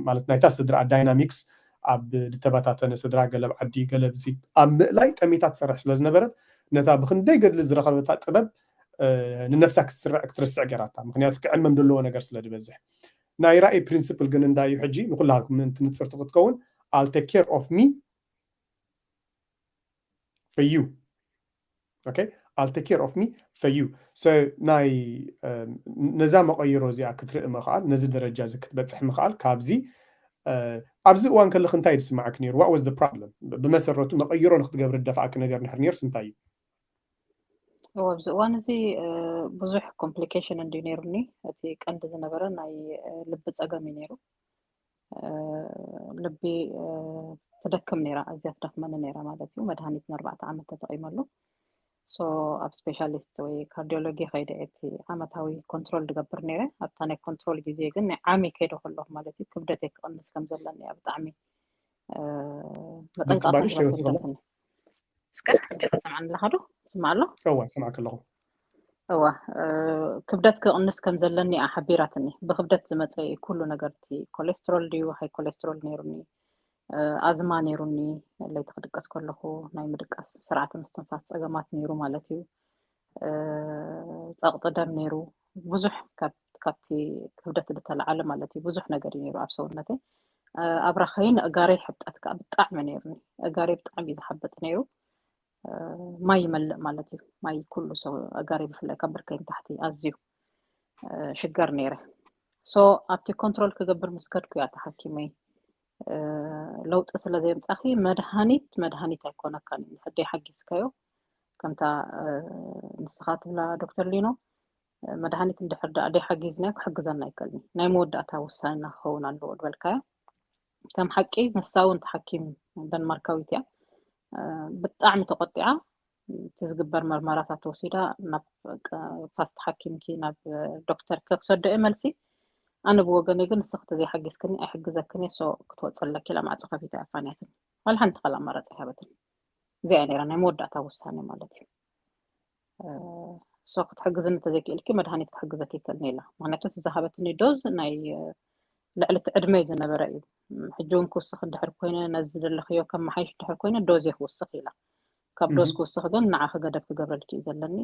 ማለት ናይታ ስድራ ዳይናሚክስ ኣብ ዝተበታተነ ስድራ ገለብ ዓዲ ገለብ ዚ ኣብ ምእላይ ጠሚታ ትሰርሕ ስለ ዝነበረት ነታ ብክንደይ ገድሊ ዝረኸበታ ጥበብ ንነብሳ ክትስርዕ ክትርስዕ ገይራታ። ምክንያቱ ክዕመም ዘለዎ ነገር ስለ ዝበዝሕ ናይ ራእይ ፕሪንስፕል ግን እንታይ እዩ? ሕጂ ንኩላልኩም ምእንቲ ንፅርቲ ክትከውን I'll take care of me for you okay I'll take care of me for you። So ናይ ነዛ መቐይሮ እዚኣ ክትርኢ ምኽኣል፣ ነዚ ደረጃ እዚ ክትበፅሕ ምኽኣል ካብዚ ኣብዚ እዋን ከለክ እንታይ ዝስማዓክ ነይሩ? What was the problem? ብመሰረቱ መቐይሮ ንክትገብሪ ደፋኣክ ነገር ንሕር ነይርስ እንታይ እዩ? እዎ ኣብዚ እዋን እዚ ብዙሕ ኮምፕሊኬሽን እንድዩ ነይሩኒ። እቲ ቀንዲ ዝነበረ ናይ ልቢ ፀገም እዩ ነይሩ። ልቢ ትደክም ነይራ፣ ኣዝያ ትደክመኒ ነይራ ማለት እዩ። መድሃኒት ንኣርባዕተ ዓመት ተጠቒመሉ። So ኣብ ስፔሻሊስት ወይ ካርዲዮሎጂ ከይደ እቲ ዓመታዊ ኮንትሮል ዝገብር ነይረ። ኣብታ ናይ ኮንትሮል ግዜ ግን ናይ ዓሚ ከይደ ከለኹ ማለት እዩ ክብደተይ ክቕንስ ከም ዘለኒ እያ ብጣዕሚ መጠንቀቕታ ሂባትኒ። እስከ ሕጂ ተሰምዓኒ ኣለኻ ዶ? ትስማዕ ኣሎ? እዋ ይሰማዕክ ኣለኹ። እዋ ክብደት ክቕንስ ከም ዘለኒ እያ ሓቢራትኒ። ብክብደት ዝመፀ ኩሉ ነገር እቲ ኮሌስትሮል ድዩ ሃይ ኮሌስትሮል ነይሩኒ፣ ኣዝማ ነይሩኒ፣ ለይቲ ክድቀስ ከለኹ ናይ ምድቃስ ስርዓተ ምስትንፋስ ፀገማት ነይሩ ማለት እዩ። ፀቕጢ ደም ነይሩ፣ ብዙሕ ካብቲ ክብደት ዝተለዓለ ማለት እዩ ብዙሕ ነገር እዩ ነይሩ ኣብ ሰውነተይ። ኣብራኸይን እጋረይ ሕብጠት ከዓ ብጣዕሚ ነይሩኒ። እጋረይ ብጣዕሚ እዩ ዝሓብጥ ነይሩ። ማይ ይመልእ ማለት እዩ። ማይ ኩሉ ሰው ኣጋሪ ብፍላይ ካብ ብርከይ ንታሕቲ ኣዝዩ ሽገር ነይረ። So ኣብቲ ኮንትሮል ክገብር ምስ ከድኩ እያ እታ ሓኪመይ ለውጢ ስለ ዘየምፃኺ መድሃኒት መድሃኒት ኣይኮነካን እዩ፣ ደይ ሓጊዝካዮ ከምታ ንስኻ ትብላ ዶክተር ሊኖ መድሃኒት እንድሕር ደኣ ደይ ሓጊዝናዮ ክሕግዘና ኣይክእልን እዩ። ናይ መወዳእታ ውሳኔና ክኸውን ኣለዎ ዝበልካዮ ከም ሓቂ ንሳ እውን ተሓኪም ደንማርካዊት እያ። ብጣዕሚ ተቆጢዓ እቲ ዝግበር መርመራታት ወሲዳ ናብ ፋስት ሓኪምኪ ናብ ዶክተር ክሰዶ እየ መልሲ። ኣነ ብወገነይ ግን ንስኺ ተዘይሓጊዝክኒ ኣይሕግዘክን እየ፣ so ክትወፂ ኣለኪ ኢላ ማዕፆ ከፊታ እያ ኣፋንያትኒ። ዋላ ሓንቲ ካልእ ኣማራፂ ኣይሃበትን። እዚኣ እያ ነይራ ናይ መወዳእታ ውሳኔ ማለት እዩ። so ክትሕግዝኒ እንተዘይክእልኪ መድሃኒት ክሕግዘኪ ይክእልኒ ኢላ። ምክንያቱ እቲ ዝሃበትኒ ዶዝ ናይ ልዕሊ እቲ ዕድመይ ዝነበረ እዩ። ሕጂ እውን ክውስኽ እንድሕር ኮይነ ነዚ ዝደለኽዮ ከመሓይሽ እንድሕር ኮይነ ዶዝ እየ ክውስኽ ኢላ። ካብ ዶዝ ክውስኽ ግን ንዓኺ ገደብ ክገብረልኪ እዩ ዘለኒ።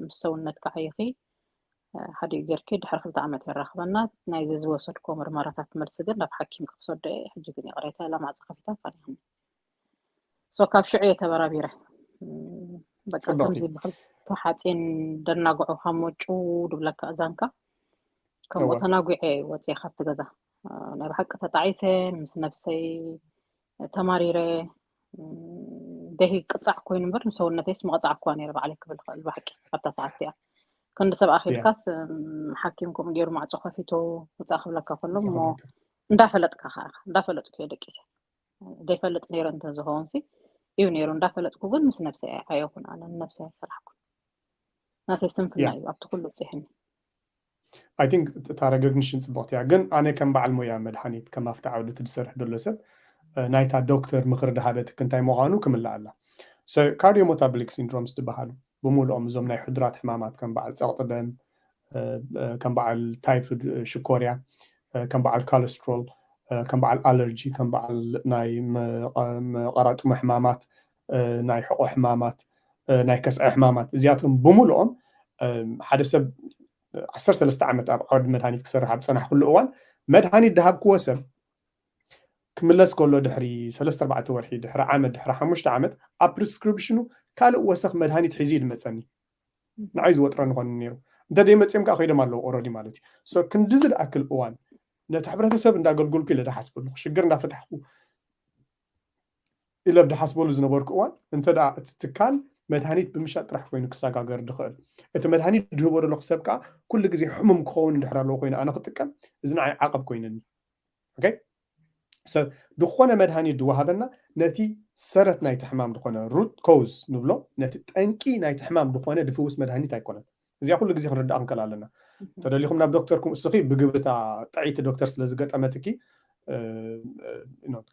ምስ ሰውነትኪ ዓይኺ ሓዲኡ ጌርኪ ድሕሪ ክልተ ዓመት የራኽበና። ናይዚ ዝወሰድክዎ ምርመራታት መልሲ ግን ናብ ሓኪም ክክሰዶ እየ። ሕጂ ግን ይቕሬታ ኢላ ማዕፆ ከፊታ ኣፋኒኽኒ። so ካብ ሽዑ እየ ተበራቢረ። በቃ ከምዚ ብክልተ ሓፂን ደናግዑ ካብ መጩ ድብለካ እዛንካ ከምኡ ተናጒዐ ወፅየ ካብቲ ገዛ። ናይ ብሓቂ ተጣዒሰ ምስ ነብሰይ ተማሪረ። ደሂ ቅፃዕ ኮይኑ እምበር ንሰውነተይስ ምቕፃዕ እኳ ነይረ ባዕለይ ክብል ክእል ብሓቂ ኣብታ ሰዓት እቲኣ። ክንዲ ሰብ ኣኺልካስ ሓኪም ከምኡ ገይሩ ማዕፆ ከፊቱ ውፃእ ክብለካ ከሎ እሞ እንዳፈለጥካ ከዓ እንዳፈለጥኩ እየ ደቂሰ። ዘይፈልጥ ነይረ እንተዝኸውን ሲ እዩ ነይሩ። እንዳፈለጥኩ ግን ምስ ነብሰይ ኣይዓየኹን፣ ኣነ ንነብሰይ ኣይሰራሕኩን። ናተይ ስንፍና እዩ ኣብቲ ኩሉ ኣብፂሕኒ። I think እታ recognition ፅብቕቲ እያ፣ ግን ኣነ ከም በዓል ሞያ መድሓኒት ከም ኣብቲ ዓውዲ እቲ ዝሰርሕ ዘሎ ሰብ ናይታ ዶክተር ምኽሪ ድሃበትክ እንታይ ምዃኑ ክምልእ ኣላ። So cardio metabolic syndromes ዝበሃሉ ብምሉኦም እዞም ናይ ሕዱራት ሕማማት ከም በዓል ፀቕጢ ደም፣ ከም በዓል ታይፕ ሽኮርያ፣ ከም በዓል ኮለስትሮል፣ ከም በዓል ኣለርጂ፣ ከም በዓል ናይ መቐራጥሞ ሕማማት፣ ናይ ሕቆ ሕማማት፣ ናይ ከስዐ ሕማማት፣ እዚኣቶም ብምልኦም ሓደ ሰብ ዓሰርተ ሰለስተ ዓመት ኣብ ዓውዲ መድሃኒት ክሰርሕ ኣብ ዝጸናሕኩሉ እዋን፣ መድሃኒት ዝሃብክዎ ሰብ ክምለስ ከሎ ድሕሪ ሰለስተ ኣርባዕተ ወርሒ፣ ድሕሪ ዓመት፣ ድሕሪ ሓሙሽተ ዓመት ኣብ ፕሪስክሪፕሽኑ ካልእ ወሰኽ መድሃኒት ሒዙ እዩ ዝመጸኒ። ንዓይ ዝወጥረኒ ኾነ ነይሩ። እንተ ደይመጽኦም ከዓ ከይዶም ኣለዉ ኦረዲ ማለት እዩ። ሶ ክንድዚ ዝኣክል እዋን ነቲ ሕብረተሰብ እንዳገልገልኩ ኢለ ዝሓስበሉ ሽግር እንዳፈታሕኩ ኢለ ብድሓስበሉ ዝነበርኩ እዋን እንተ ደኣ እቲ ትካል መድሃኒት ብምሻጥ ጥራሕ ኮይኑ ክሰጋገር ድኽእል፣ እቲ መድሃኒት ድህቦ ዘለኹ ሰብ ከዓ ኩሉ ግዜ ሕሙም ክኸውን እንድሕር ኣለዎ ኮይኑ ኣነ ክጥቀም፣ እዚ ንዓይ ዓቐብ ኮይነኒ። ኦኬ? ድኾነ መድሃኒት ዝወሃበና ነቲ ሰረት ናይቲ ሕማም ዝኾነ፣ ሩት ኮዝ ንብሎ፣ ነቲ ጠንቂ ናይቲ ሕማም ዝኾነ ድፍውስ መድሃኒት ኣይኮነን። እዚኣ ኩሉ ግዜ ክንርዳእ ክንክእል ኣለና። ተደሊኹም ናብ ዶክተርኩም፣ እስኺ ብግብርታ ጥዕይቲ ዶክተር ስለ ዝገጠመትኪ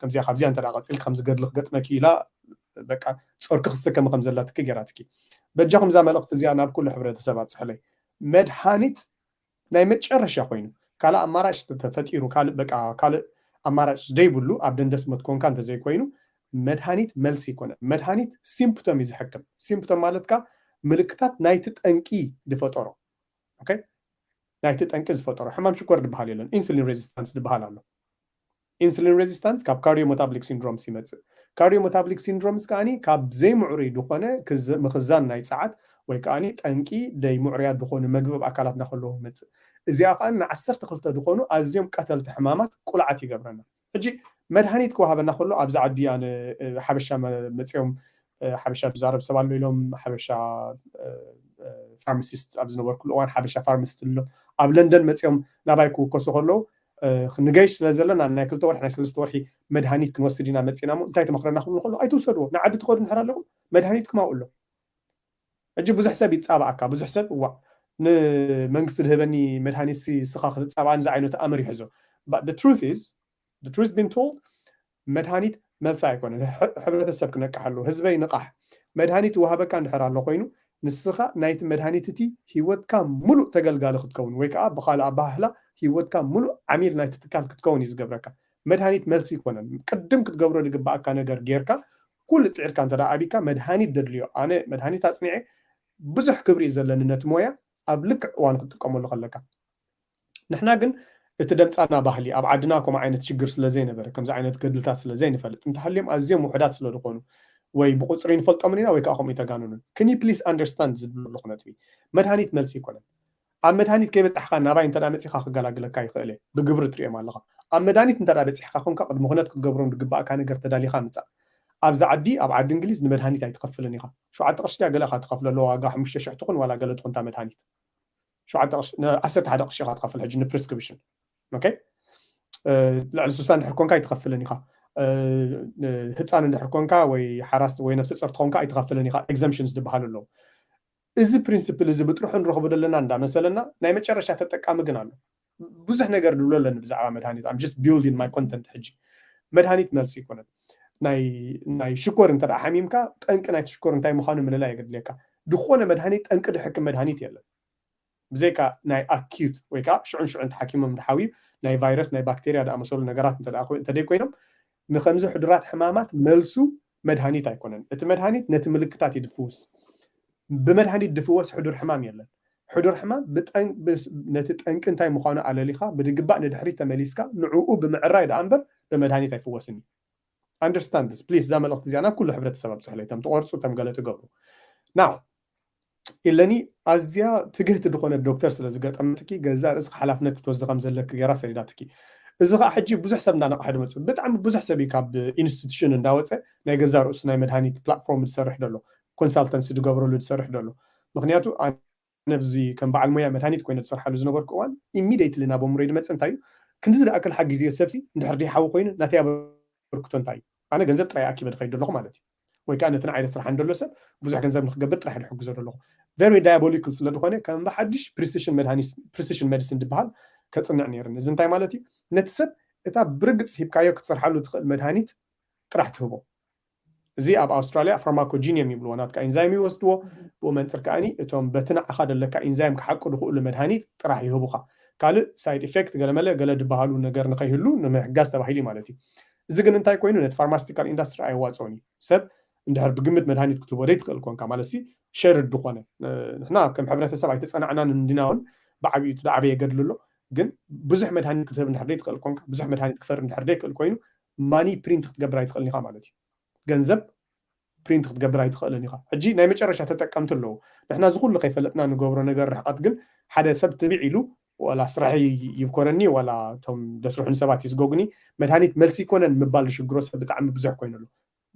ከምዚኣ ካብዚኣ እንተ ቀፂል ከም ዝገድሊ ክገጥመኪ ኢላ በቃ ጾርኪ ክስከሚ ከም ዘላትኪ ገይራትኪ። በጃኹም እዛ መልእኽቲ እዚኣ ናብ ኩሉ ሕብረተሰብ ኣብፅሕለይ። መድሃኒት ናይ መጨረሻ ኮይኑ ካልእ ኣማራጭ ተፈጢሩ ካልእ በቃ ካልእ ኣማራጭ ዘይብሉ ኣብ ደንደስ ሞት ኮንካ እንተዘይኮይኑ መድሃኒት መልሲ ይኮነ። መድሃኒት ሲምፕቶም እዩ ዝሕክም። ሲምፕቶም ማለት ካ ምልክታት ናይቲ ጠንቂ ዝፈጠሮ። ኦኬ? ናይቲ ጠንቂ ዝፈጠሮ ሕማም ሽኮር ዝበሃል የለን። ኢንሱሊን ሬዚስታንስ ዝበሃል ኣሎ። ኢንሱሊን ሬዚስታንስ ካብ ካርዲዮ ሞታብሊክ ሲንድሮምስ ይመፅእ። ካርዲዮ ሞታብሊክ ሲንድሮምስ ከዓኒ ካብ ዘይምዕሩይ ዝኾነ ምኽዛን ናይ ፀዓት ወይ ከዓኒ ጠንቂ ደይ ምዕሩያት ዝኾኑ መግቢ ኣብ ኣካላትና ከለዉ ይመፅእ። እዚኣ ከዓ ንዓሰርተ ክልተ ዝኾኑ ኣዝዮም ቀተልቲ ሕማማት ቁልዓት ይገብረና። ሕጂ መድሃኒት ክወሃበና ከሎ ኣብዚ ዓዲ ኣነ ሓበሻ መፅኦም ሓበሻ ዝዛረብ ሰብ ኣሎ ኢሎም ሓበሻ ፋርማሲስት ኣብ ዝነበርኩሉ እዋን ሓበሻ ፋርማሲስት ኣሎ ኣብ ለንደን መፅኦም ናባይ ክውከሱ ከለዉ ንገይሽ ስለ ዘለና ናይ ክልተ ወርሒ ናይ ሰለስተ ወርሒ መድሃኒት ክንወስድ ኢና መፂና ሞ እንታይ ትመኽረና ክብሉ ከሎ ኣይትውሰድዎ ንዓዲ ትኸዱ እንድሕር ኣለኹም መድሃኒትኩም ኣብኡ ኣሎ። ሕጂ ብዙሕ ሰብ ይፃባኣካ ብዙሕ ሰብ እዋ ንመንግስቲ ዝህበኒ መድሃኒት ስኻ ክትፃባኣኒ ዝዓይነቱ ኣምር ይሕዞ። But the truth is the truth been told መድሃኒት መልሲ ኣይኮነን። ሕብረተሰብ ክነቅሓሉ ህዝበይ ንቃሕ። መድሃኒት ይወሃበካ እንድሕር ኣሎ ኮይኑ ንስኻ ናይቲ መድሃኒት እቲ ህይወትካ ሙሉእ ተገልጋሊ ክትከውን ወይ ከዓ ብካልእ ኣባህላ ህይወትካ ሙሉእ ዓሚል ናይቲ ትካል ክትከውን እዩ ዝገብረካ። መድሃኒት መልሲ ይኮነን። ቅድም ክትገብሮ ዝግባኣካ ነገር ጌርካ ኩሉ ፅዒርካ እንተ ኣቢካ መድሃኒት ደድልዮ። ኣነ መድሃኒት ኣፅኒዐ ብዙሕ ክብሪ እዩ ዘለኒ ነቲ ሞያ ኣብ ልክዕ እዋን ክትጥቀመሉ ከለካ። ንሕና ግን እቲ ደምፃና ባህሊ ኣብ ዓድና ከምኡ ዓይነት ሽግር ስለ ዘይነበረ ከምዚ ዓይነት ገድልታት ስለ ዘይንፈልጥ እንተሃልዮም ኣዝዮም ውሑዳት ስለ ዝኾኑ ወይ ብቁፅሪ ንፈልጦምን ኢና ወይ ከዓ ከምኡ ይተጋንኑን። Can you please understand ዝብሉ ኣለኹ ነጥቢ። መድሃኒት መልሲ ይኮነን። ኣብ መድሃኒት ከይበፃሕካ ናባይ እንተ መፂኻ ክገላግለካ ይኽእል እየ። ብግብሪ ትሪኦም ኣለኻ። ኣብ መድሃኒት እንተ በፂሕካ ኮንካ ቅድሚ ኩነት ክትገብሮም ዝግባእካ ነገር ተዳሊኻ ምፃእ። ኣብዚ ዓዲ ኣብ ዓዲ እንግሊዝ ንመድሃኒት ኣይትኸፍልን ኢኻ። ሸውዓተ ቅርሺ ድያ ገለ ኢኻ ትኸፍለሉ ዋጋ ሓሙሽተ ሽሕ ትኹን ዋላ ገለ ትኹን እታ መድሃኒት። ሸውዓተ ቅርሺ ዓሰርተ ሓደ ቅርሺ ኢኻ ትኸፍል ሕጂ ንፕሪስክሪፕሽን። ኦኬ ልዕሊ ስሳ እንድሕር ኮንካ ኣይትኸፍልን ኢኻ። ህፃን እንድሕር ኮንካ ወይ ሓራስ ወይ ነብሰ ፆር ትኾንካ ኣይትኸፍልን ኢኻ። ኤግዘምፕሽንስ ዝበሃሉ ኣለዉ። እዚ ፕሪንስፕል እዚ ብጥርሑ ንረኽቦ ዘለና እንዳመሰለና ናይ መጨረሻ ተጠቃሚ ግን ኣሎ። ብዙሕ ነገር ድብሎ ኣለኒ ብዛዕባ መድሃኒት I'm just building my content ሕጂ። መድሃኒት መልሲ ይኮነን። ናይ ሽኮር እንተ ሓሚምካ ጠንቂ ናይቲ ሽኮር እንታይ ምዃኑ ምልላይ የገድልየካ። ዝኾነ መድሃኒት ጠንቂ ድሕክም መድሃኒት የለን። ብዘይካ ናይ ኣኪዩት ወይ ከዓ ሽዑን ሽዑን ተሓኪሞም ድሓውዩ ናይ ቫይረስ ናይ ባክቴርያ ድኣመሰሉ ነገራት እንተደይ ኮይኖም ንከምዚ ሕዱራት ሕማማት መልሱ መድሃኒት ኣይኮነን። እቲ መድሃኒት ነቲ ምልክታት እዩ ድፍውስ። ብመድሃኒት ድፍወስ ሕዱር ሕማም የለን። ሕዱር ሕማም ነቲ ጠንቂ እንታይ ምዃኑ ኣለሊኻ ብድግባእ ንድሕሪት ተመሊስካ ንዕኡ ብምዕራይ ደኣ እምበር ብመድሃኒት ኣይፍወስን እዩ። Understand this please። እዛ መልእኽቲ እዚኣ ናብ ኩሉ ሕብረተሰብ ኣብፅሕለይ፣ እቶም ትቆርፁ፣ እቶም ገለ ትገብሩ። ናው ኢለኒ ኣዝያ ትግህቲ ዝኾነት ዶክተር ስለ ዝገጠመትኪ ገዛእ ርእስኺ ሓላፍነት ክትወስዲ ከም ዘለኪ ገይራ ሰዲዳትኪ። እዚ ከዓ ሕጂ ብዙሕ ሰብ እንዳነቕሐ ድመፅኡ ብጣዕሚ ብዙሕ ሰብ እዩ ካብ ኢንስቲቱሽን እንዳወፀ ናይ ገዛእ ርእሱ ናይ መድሃኒት ፕላትፎርም ዝሰርሕ ደሎ ኮንሳልተንሲ ዝገብረሉ ዝሰርሕ ደሎ። ምክንያቱ ነብዚ ከም በዓል ሞያ መድሃኒት ኮይነ ዝሰርሓሉ ዝነበርኩ እዋን ኢሚዲየትሊ ናብ ኣእምሮይ ዝመፀ እንታይ እዩ ክንዲ ዝደኣክል ሓጊዝዮ ሰብሲ እንድሕር ደይሓዊ ኮይኑ ናተይ ኣበርክቶ እንታይ እዩ? ኣነ ገንዘብ ጥራይ ኣኪበ ዝኸይድ ዘለኹ ማለት እዩ። ወይ ከዓ ነቲ ንዓይ ዘስርሓኒ ዘሎ ሰብ ብዙሕ ገንዘብ ንክገብር ጥራሕ ድሕግዞ ዘለኹ። Very diabolical ስለ ዝኾነ ከም ብሓድሽ ፕሪሲሽን መድሃኒት ፕሪሲሽን ሜዲሲን ዝበሃል ከፅንዕ ነይርኒ። እዚ እንታይ ማለት እዩ? ነቲ ሰብ እታ ብርግፅ ሂብካዮ ክትሰርሓሉ ትኽእል መድሃኒት ጥራሕ ትህቦ። እዚ ኣብ ኣውስትራልያ ፋርማኮጂኒየም ይብልዎ፣ ናትካ ኢንዛይም ይወስድዎ። ብኡ መንፅር ከዓኒ እቶም በቲ ንዓኻ ዘለካ ኢንዛይም ክሓቁ ዝኽእሉ መድሃኒት ጥራሕ ይህቡኻ። ካልእ ሳይድ ኢፌክት ገለመለ ገለ ዝበሃሉ ነገር ንኸይህሉ ንምሕጋዝ ተባሂሉ እዩ ማለት እዩ። እዚ ግን እንታይ ኮይኑ ነቲ ፋርማሲቲካል ኢንዳስትሪ ኣየዋፅኦን እዩ። ሰብ እንድሕር ብግምት መድሃኒት ክትህቦ ዘይትኽእል ኮንካ ማለት ሲ ሸርድ ዝኾነ ንሕና ከም ሕብረተሰብ ኣይተፀናዕናን እንዲና እውን ብዓብዩ እቲ ዝዓበየ ገድሊ ኣሎ። ግን ብዙሕ መድሃኒት ክትህብ እንድሕር ዘይትኽእል ኮንካ ብዙሕ መድሃኒት ክፈር እንድሕር ዘይክእል ኮይኑ ማኒ ፕሪንት ክትገብር ኣይትኽእልን ኢኻ ማለት እዩ። ገንዘብ ፕሪንት ክትገብር ኣይትኽእልን ኢኻ። ሕጂ ናይ መጨረሻ ተጠቀምቲ ኣለዉ። ንሕና እዚ ኩሉ ከይፈለጥና ንገብሮ ነገር ርሕቐት ግን ሓደ ሰብ ትብዕ ኢሉ ዋላ ስራሐይ ይብኮረኒ ዋላ እቶም ደስርሑን ሰባት ይስጎጉኒ መድሃኒት መልሲ ይኮነን ምባል ዝሽግሮ ሰብ ብጣዕሚ ብዙሕ ኮይኑ ኣሎ።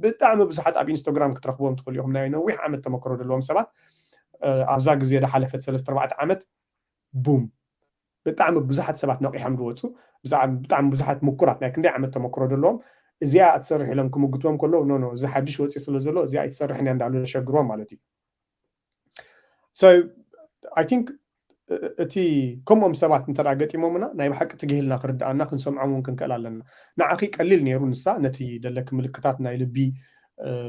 ብጣዕሚ ብዙሓት ኣብ ኢንስቶግራም ክትረኽብዎም ትኽእሉ ኢኹም ናይ ነዊሕ ዓመት ተመክሮ ዘለዎም ሰባት ኣብዛ ግዜ ዝሓለፈት ሰለስተ ኣርባዕተ ዓመት ቡም ብጣዕሚ ብዙሓት ሰባት ነቂሖም ዝወፁ ብጣዕሚ ብዙሓት ምኩራት ናይ ክንደይ ዓመት ተመክሮ ዘለዎም እዚኣ እትሰርሕ ኢሎም ክምግትዎም ከለዉ ኖ ኖ እዚ ሓድሽ ወፂኡ ስለ ዘሎ እዚኣ ኣይትሰርሕን እያ እንዳሉ ዘሸግርዎም ማለት እዩ። So I think እቲ ከምኦም ሰባት እንተ ገጢሞምና ናይ ብሓቂ ትግህልና ክርድኣና ክንሰምዖም እውን ክንክእል ኣለና። ንዓኺ ቀሊል ነይሩ ንሳ ነቲ ደለኪ ምልክታት ናይ ልቢ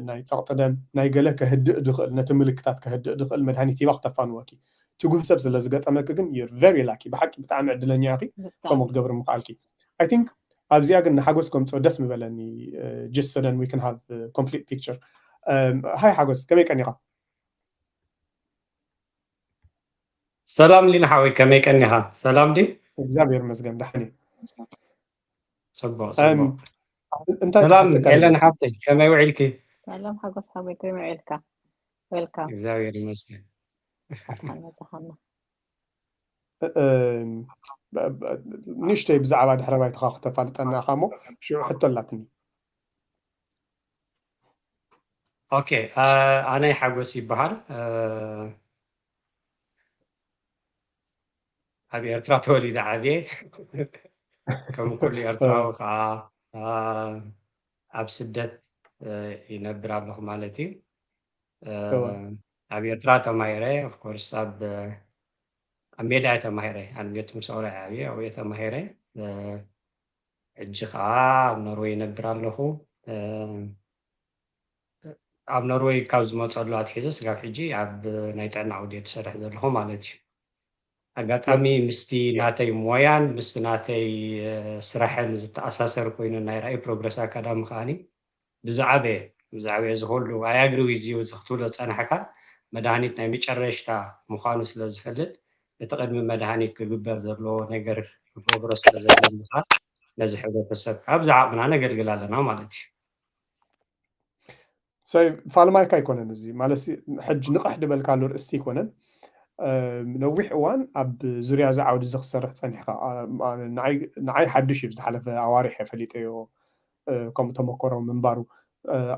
ናይ ፀቕጢ ደም ናይ ገለ ከህድእ ዝኽእል ነቲ ምልክታት ከህድእ ዝኽእል መድሃኒት ሂባ ክተፋንወኪ ትጉህ ሰብ ስለ ዝገጠመኪ ግን you're very lucky ብሓቂ ብጣዕሚ ዕድለኛ ኢኺ ከምኡ ክትገብሪ ምኽኣልኪ። I think ኣብዚኣ ግን ንሓጎስ ከምፅኦ ደስ ምበለኒ just so then we can have complete picture። ሃይ ሓጎስ ከመይ ቀኒኻ? ሰላም ሊና ሓወይ ከመይ ቀኒኻ? ሰላም ድዩ? እግዚኣብሔር ይመስገን ደሓን እየ። ፅቡቅ ፅቡቅ። ሰላም ኤለን ሓፍተይ ከመይ ውዒልኪ? ሰላም ሓጎስ ሓወይ ከመይ ውዒልካ? ዌልካም። እግዚኣብሔር ይመስገን። ደሓን መፃኻና። ንእሽተይ ብዛዕባ ድሕረ ባይታኻ ክተፋልጠና ኢኻ እሞ ሽዑ ሕቶ ኣላትኒ። ኦኬ ኣነ ሓጎስ ይበሃል። ኣብ ኤርትራ ተወሊደ ዓብየ ከም ኩሉ ኤርትራዊ ከዓ ኣብ ስደት ይነብር ኣለኹ ማለት እዩ። ኣብ ኤርትራ ተማሂረ ኦፍኮርስ ኣብ ኣብ ሜዳ እየ ተማሂረ ኣብ ቤት ትምህርቲ ሰውራ ዓብየ ኣብየ ተማሂረ። ሕጂ ከዓ ኣብ ኖርወይ ይነብር ኣለኹ። ኣብ ኖርወይ ካብ ዝመፀሉ ኣትሒዘ ስጋብ ሕጂ ኣብ ናይ ጥዕና ዓውዲ እየ ትሰርሕ ዘለኹ ማለት እዩ። ኣጋጣሚ ምስቲ ናተይ ሞያን ምስቲ ናተይ ስራሕን ዝተኣሳሰር ኮይኑ ናይ ራእይ ፕሮግረስ ኣካዳሚ ከዓኒ ብዝዓበየ ብዝዓበየ ዝኮሉ ኣያግሪ ዊዝዩ እዚ ክትብሎ ዝፀናሕካ መድሃኒት ናይ መጨረሽታ ምዃኑ ስለ ዝፈልጥ እቲ ቅድሚ መድሃኒት ክግበር ዘለዎ ነገር ክገብሮ ስለ ዘለኒ ከዓ ነዚ ሕብረተሰብ ከዓ ብዛ ዓቕምና ነገልግል ኣለና ማለት እዩ። ሰይ ፋልማይካ ኣይኮነን እዚ ማለት ሕጂ ንቕሕ ድበልካሉ ርእስቲ ኣይኮነን። ነዊሕ እዋን ኣብ ዙርያ እዚ ዓውዲ እዚ ክሰርሕ ፀኒሕካ ንዓይ ሓድሽ እዩ ዝሓለፈ ኣዋርሕ እየ ፈሊጠዮ ከምኡ ተመኮሮ ምንባሩ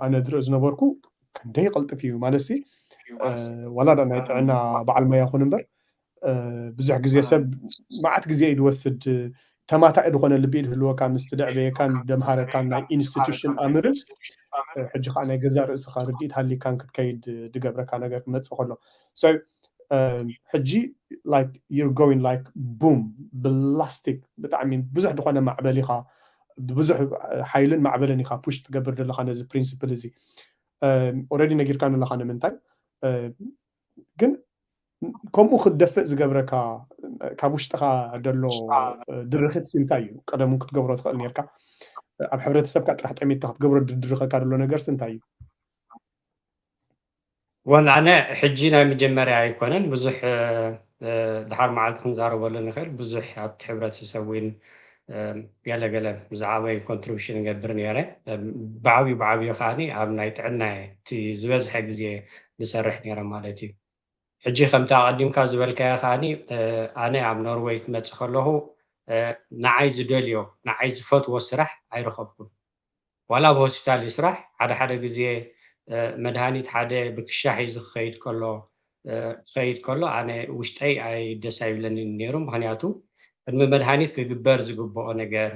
ኣነ ዝርኢ ዝነበርኩ ክንደይ ይቐልጥፍ እዩ ማለት ሲ ዋላ ዳ ናይ ጥዕና በዓል ሞያ ይኹን እምበር ብዙሕ ግዜ ሰብ መዓት ግዜ እዩ ዝወስድ ተማታኢ ዝኾነ ልቢ ዝህልወካ ምስ ትደዕበየካን ደምሃረካን ናይ ኢንስቲቱሽን ኣምርን ሕጂ ከዓ ናይ ገዛ ርእስኻ ርድኢት ሃሊካን ክትከይድ ዝገብረካ ነገር ክመፅእ ከሎ ሕጂ like you're going like boom ብላስቲክ ብጣዕሚ ብዙሕ ዝኾነ ማዕበል ኢኻ ብብዙሕ ሓይልን ማዕበልን ኢኻ ፑሽ ትገብር ዘለኻ ነዚ ፕሪንስፕል እዚ ኦረዲ ነጊርካን ኣለኻ ንምንታይ ግን ከምኡ ክትደፍእ ዝገብረካ ካብ ውሽጥኻ ደሎ ድርኽት እንታይ እዩ ቀደሙ ክትገብሮ ትኽእል ነርካ ኣብ ሕብረተሰብካ ጥራሕ ጠሚትካ ክትገብሮ ድድርኸካ ደሎ ነገርስ እንታይ እዩ ወላ ኣነ ሕጂ ናይ መጀመርያ ኣይኮነን ብዙሕ ድሓር መዓልቲ ክንዛረበሉ ንኽእል ብዙሕ ኣብቲ ሕብረተሰብ እውን ገለገለ ብዛዕባይ ኮንትሪቢሽን እገብር ነይረ ብዓብዩ ብዓብዩ ከዓኒ ኣብ ናይ ጥዕና እቲ ዝበዝሐ ግዜ ዝሰርሕ ነይረ ማለት እዩ ሕጂ ከምቲ ኣቐዲምካ ዝበልካዮ ከዓኒ ኣነ ኣብ ኖርወይ ክመፅእ ከለኹ ንዓይ ዝደልዮ ንዓይ ዝፈትዎ ስራሕ ኣይረኸብኩን ዋላ ኣብ ሆስፒታል እዩ ስራሕ ሓደ ሓደ ግዜ መድሃኒት ሓደ ብክሻ ሒዙ ክኸይድ ከሎ ክኸይድ ከሎ ኣነ ውሽጠይ ኣይ ደስ ኣይብለኒ ነይሩ ምክንያቱ ቅድሚ መድሃኒት ክግበር ዝግብኦ ነገር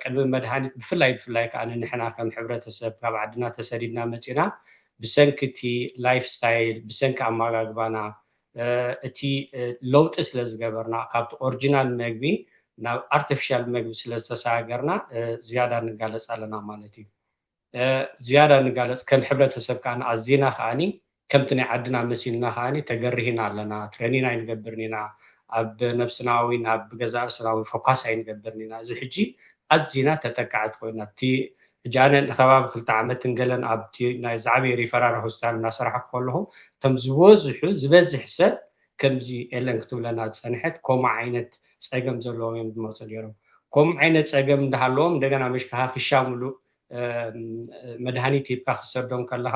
ቅድሚ መድሃኒት ብፍላይ ብፍላይ ከዓ ንሕና ከም ሕብረተሰብ ካብ ዓድና ተሰዲድና መፂና ብሰንኪ እቲ ላይፍ ስታይል ብሰንኪ ኣመጋግባና እቲ ለውጢ ስለ ዝገበርና ካብቲ ኦሪጂናል መግቢ ናብ ኣርቲፊሻል መግቢ ስለ ዝተሰጋገርና ዝያዳ ንጋለፅ ኣለና ማለት እዩ ዝያዳ ንጋለፅ ከም ሕብረተሰብ ከዓ ኣዚና ከዓኒ ከምቲ ናይ ዓድና መሲልና ከዓኒ ተገርሂና ኣለና ትረኒን ኣይንገብርን ኢና ኣብ ነብስና ወይ ኣብ ገዛእ ርእስና ወይ ፎካስ ኣይንገብርን ኢና። እዚ ሕጂ ኣዚና ተጠቃዕቲ ኮይና። እቲ ሕጂ ኣነ ንከባቢ ክልተ ዓመትን ገለን ኣብቲ ናይ ዝዓበየ ሪፈራል ሆስፒታል እናሰራሕኩ ከለኹ፣ እቶም ዝበዝሑ፣ ዝበዝሕ ሰብ ከምዚ ኤለን ክትብለና ዝጸንሐት፣ ከምኡ ዓይነት ጸገም ዘለዎም እዮም ዝመጹ ነይሮም። ከምኡ ዓይነት ጸገም እንዳሃለዎም፣ እንደገና መሽካኻ ክሻ ሙሉእ፣ እም፣ መድሃኒት ሂብካ ክትሰዶም ከለኻ፣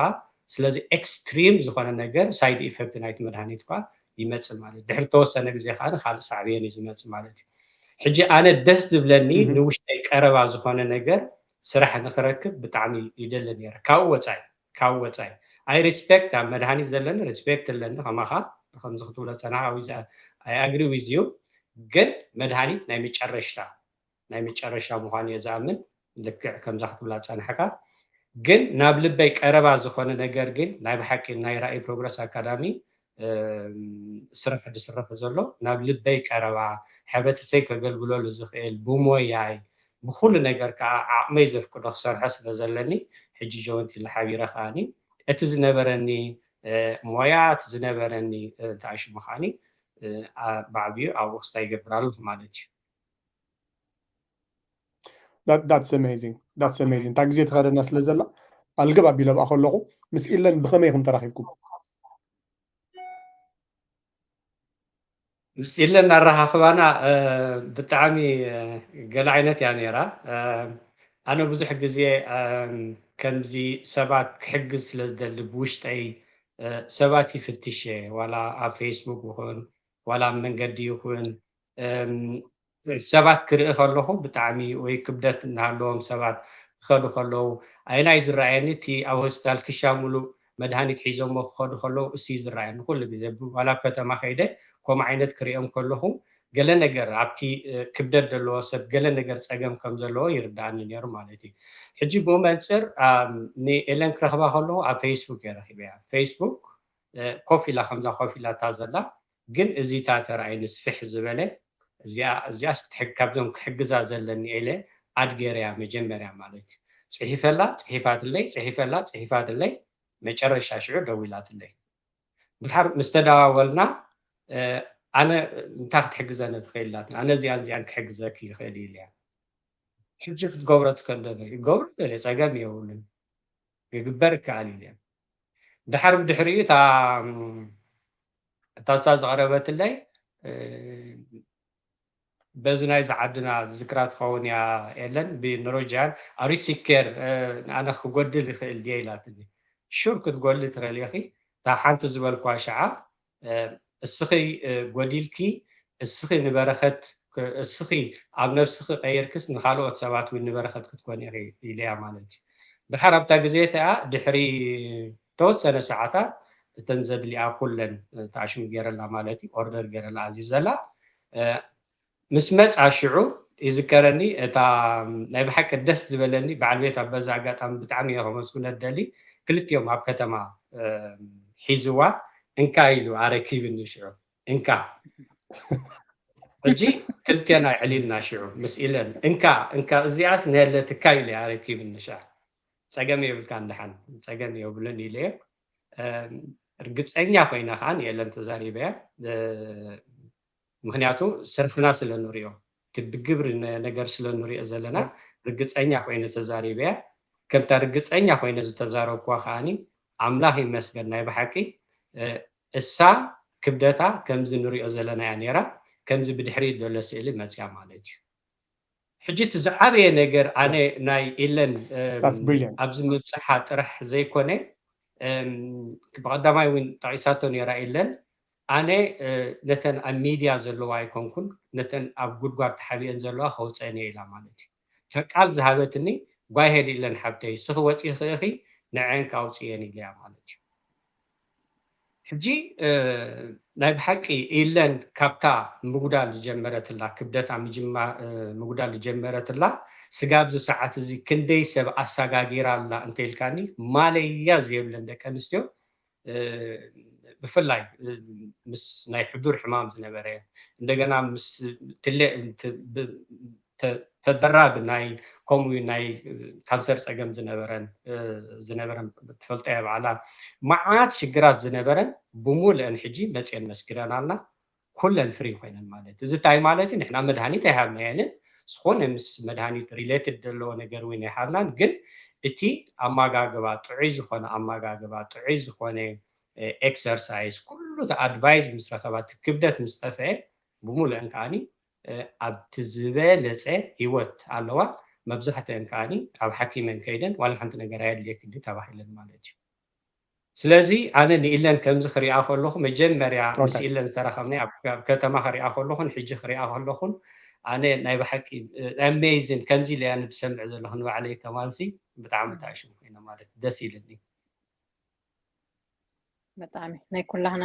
ስለዚ ኤክስትሪም ዝኾነ ነገር፣ ሳይድ ኢፌክት ናይቲ መድሃኒት እኳ ይመጽእ ማለት እዩ። ድሕሪ ተወሰነ ግዜ ከኣ ካልእ ሳዕቤን እዩ ዝመጽእ ማለት እዩ። ሕጂ ኣነ ደስ ዝብለኒ፣ እህ። ንውሽጠይ ቀረባ ዝኾነ ነገር ስራሕ ንክረክብ ብጣዕሚ ይደሊ ነይረ። ካብኡ ወጻኢ፣ ካብኡ ወጻኢ። ኣይ ሪስፔክት፣ ኣብ መድሃኒት ዘለኒ ሪስፔክት ኣለኒ፣ ከማኻ ከምዚ ክትብሎ ጸናኻ፣ ዊዝ፣ ኣይ ኣግሪ ዊዝ ዩ። ግን መድሃኒት ናይ መጨረሽታ፣ ናይ መጨረሻ ምዃኑ እየ ዝኣምን። ልክዕ ከምዛ ክትብላ ጸናሕካ። ግን ናብ ልበይ ቀረባ ዝኾነ ነገር ግን ናይ ብሓቂ ናይ ራእይ ፕሮግረስ ኣካዳሚ፣ እም፣ ስራሕ ዝስራሕ ዘሎ ናብ ልበይ ቀረባ፣ ሕብረተሰይ ከገልግለሉ ዝኽእል ብሞያይ፣ ብኹሉ ነገር ከዓ ዓቕመይ ዘፍቅዶ ክሰርሖ ስለ ዘለኒ፣ ሕጂ ጆይንት ኢለ ሓቢረ ከኣኒ እቲ ዝነበረኒ፣ እ፣ ሞያ፣ እቲ ዝነበረኒ፣ እ፣ እንታይ ሽሙ ከኣኒ፣ እ፣ ኣ-፣ ብዓብዩ ኣብኡ ክስታይ ይገብር ኣለኹ ማለት እዩ። That, that's amazing. That's amazing. እታ ግዜ ትኸደና ስለ ዘላ፣ ኣልግብ ኣቢለ ብኣ ከለኹ፣ ምስ ኢለን ብኸመይ ኢኹም ተራኺብኩም? ምስ ኢለን ኣረኻኽባና፣ እ፣ ብጣዕሚ፣ እ፣ ገለ ዓይነት እያ ነይራ። እ፣ ኣነ ብዙሕ ግዜ፣ እ፣ ከምዚ ሰባት ክሕግዝ ስለ ዝደሊ ብውሽጠይ፣ እ፣ ሰባት ይፍትሽ እየ። ዋላ ኣብ ፌስቡክ ይኹን፣ ዋላ ኣብ መንገዲ ይኹን፣ እም፣ ሰባት ክርኢ ከለኹ ብጣዕሚ ወይ ክብደት እናሃለዎም ሰባት ክኸዱ ከለዉ፣ ኣየናይ ዝረኣየኒ? እቲ ኣብ ሆስፒታል ክሻ ሙሉእ መድሃኒት ሒዞሞ ክኸዱ ከለዉ፣ እሱ እዩ ዝረኣየኒ ኩሉ ግዜ። ብ-፣ ዋላ ኣብ ከተማ ከይደ ከምኡ ዓይነት ክሪኦም ከለኹ፣ ገለ ነገር ኣብቲ፣ እ፣ ክብደት ዘለዎ ሰብ ገለ ነገር ጸገም ከም ዘለዎ ይርድኣኒ ነይሩ ማለት እዩ። ሕጂ ብኡ መንጽር፣ ኣም፣ ንኤለን ክረኽባ ከለኹ ኣብ ፌስቡክ እየ ረኺበያ። ፌስቡክ፣ እ፣ ኮፍ ኢላ ከምዛ ኮፍ ኢላታ ዘላ፣ ግን እዚታት ተራእይኒ ስፍሕ ዝበለ፣ እዚኣ፣ እዚኣስ ክትሕግ-፣ ካብዞም ክሕግዛ ዘለኒ ኢለ ኣድ ገይረያ መጀመርያ ማለት እዩ። ጽሒፈላ፣ ጽሒፋትለይ፣ ጽሒፈላ፣ ጽሒፋትለይ፣ መጨረሻ ሽዑ ደዊላትለይ። ድሓር ምስ ተደዋወልና፣ እ፣ ኣነ እንታይ ክትሕግዘኒ ትኽእል ኢላትኒ። ኣነ እዚኣን እዚኣን ክሕግዘኪ ይኽእል ኢለያ። ሕጂ ክትገብሮ ትኽእል ዶ? ይገብሮ ገለ ጸገም የብሉን። ክግበር ይከኣል ኢለያ። ድሓር ብድሕሪኡ እታ፣ እታ እሳ ዝቐረበትለይ፣ እ፣ በዚ ናይዚ ዓድና ዝዝክራ ትኸውን እያ ኤለን፣ ብኖርዌጅያን፣ "Are you sick here? እ፣ ኣነ ክጎድል ይኽእል ድየ?" ኢላትኒ። ሹር ክትጎድሊ ትኽእሊ ኢኺ። እታ ሓንቲ ዝበልኳ ሸዓ፣ እ፣ እስኺ፣ እ፣ ጎዲልኪ፣ እስኺ ንበረኸት ክ-፣ እስኺ ኣብ ነብስኺ ቀይርክስ ንኻልኦት ሰባት እውን ንበረኸት ክትኮኒ ኢኺ ኢለያ ማለት እዩ። ድሓር ኣብታ ግዜ እቲኣ ድሕሪ ተወሰነ ሰዓታት እተን ዘድልያ ኩለን፣ እ፣ ተዓሽሙ ገይረላ ማለት እዩ፣ ኦርደር ገይረላ ኣዚዘላ። እ፣ ምስ መጻ ሽዑ ይዝከረኒ፣ እታ ናይ ብሓቂ ደስ ዝበለኒ በዓል ቤት፣ ኣብ በዛ ኣጋጣሚ ብጣዕሚ እየ ከመስግኖ ደሊ፣ ክልቲኦም ኣብ ከተማ፣ እ፣ ሒዝዋ፣ "እንካ" ኢሉ ኣረኪብኒ ሽዑ፣ "እንካ፣ ሕጂ ክልቴና የዕሊልና ሽዑ" ምስ ኢለን፣ "እንካ፣ እንካ፣ እዚኣስ ንሄለትካ" ኢለ ኣረኪብኒ ሽዓ። "ጸገም የብልካን፣ ደሓን ጸገም የብሉን" ኢለዮ። እም፣ ርግጸኛ ኮይነ ከኣ ንኤለን ተዛሪበያ። እ፣ ምኽንያቱ ስርሕና ስለ ንሪኦ፣ እቲ ብግብሪ ነ-፣ ነገር ስለ ንሪኦ ዘለና፣ ያ። ርግጸኛ ኮይነ ተዛሪበያ። ከምታ ርግጸኛ ኮይነ ዝተዛረብኩዋ ከኣኒ፣ ኣምላኽ ይመስገን፣ ናይ ብሓቂ፣ እ፣ እሳ ክብደታ ከምዚ ንሪኦ ዘለና እያ ነይራ፣ ከምዚ ብድሕሪት ዘሎ ስእሊ መጽያ ማለት እዩ። ሕጂ እቲ ዝዓበየ ነገር ኣነ ናይ ኤለን፣ እም፣ That's brilliant. ኣብዚ ምብጻሓ ጥራሕ ዘይኮነ፣ እም፣ ብቐዳማይ እውን ጠቒሳቶ ነይራ ኤለን፣ ኣነ፣ እ፣ ነተን ኣብ ሚድያ ዘለዋ ኣይኮንኩን፣ ነተን ኣብ ጉድጓድ ተሓቢአን ዘለዋ ከውፀአን እየ ኢላ ማለት እዩ። እታ ቃል ዝሃበትኒ፣ "ጓይ ሄድ ኤለን ሓብተይ፣ እስኺ ወፂኺ ኢኺ፣ ንዐን ከ ኣውፅየን" ኢለያ ማለት እዩ። ሕጂ፣ እ፣ ናይ ብሓቂ ኤለን ካብታ ምጉዳል ዝጀመረትላ፣ ክብደታ ምጅማ-፣ እ፣ ምጉዳል ዝጀመረትላ፣ ስጋብ እዚ ሰዓት እዚ ክንደይ ሰብ ኣሳጋጊራ ኣላ እንተኢልካኒ፣ ማለያ ዘየብለን ደቂ ኣንስትዮ፣ እ፣ ብፍላይ፣ እ፣ ምስ ናይ ሕዱር ሕማም ዝነበረ፣ እንደገና ምስ ትለ-፣ ት-፣ ብ-፣ ተ-፣ ተደራቢ ናይ ከምኡ ናይ ካንሰር ጸገም ዝነበረን፣ እ፣ ዝነበረን ትፈልጦ እያ ባዕላ። መዓት ሽግራት ዝነበረን ብሙልአን ሕጂ መጽየን መስኪረናልና። ኩለን ፍሪ ኮይነን ማለት እዩ። እዚ እንታይ ማለት እዩ? ንሕና መድሃኒት ኣይሃብናየንን ዝኾነ ምስ መድሃኒት ሪሌትድ ዘለዎ ነገር እውን ኣይሃብናን። ግን እቲ ኣመጋግባ፣ ጥዑይ ዝኾነ ኣመጋግባ፣ ጥዑይ ዝኾነ ኤክሰርሳይዝ፣ ኩሉ እቲ ኣድቫይስ ምስ ረኸባ፣ እቲ ክብደት ምስ ጠፍአ፣ ብምሉአን ከዓኒ ኣብቲ ዝበለፀ ህይወት ኣለዋ። መብዛሕትአን ከዓኒ ኣብ ሓኪመን ከይደን ዋላ ሓንቲ ነገር ኣየድልየክን ተባሂለን ማለት እዩ። ስለዚ ኣነ ንኢለን ከምዚ ክሪኣ ከለኹ፣ መጀመርያ ምስ ኢለን ዝተራኸብና ኣብ ከተማ ክሪኣ ከለኹን ሕጂ ክሪኣ ከለኹን፣ ኣነ ናይ ብሓቂ ኣሜዚን፣ ከምዚ ኢለ ኣነ ዝሰምዕ ዘለኹ ንባዕለይ ከማንሲ ብጣዕሚ ተኣሽም ኮይነ ማለት ደስ ኢልኒ። ብጣዕሚ ናይ ኩላህና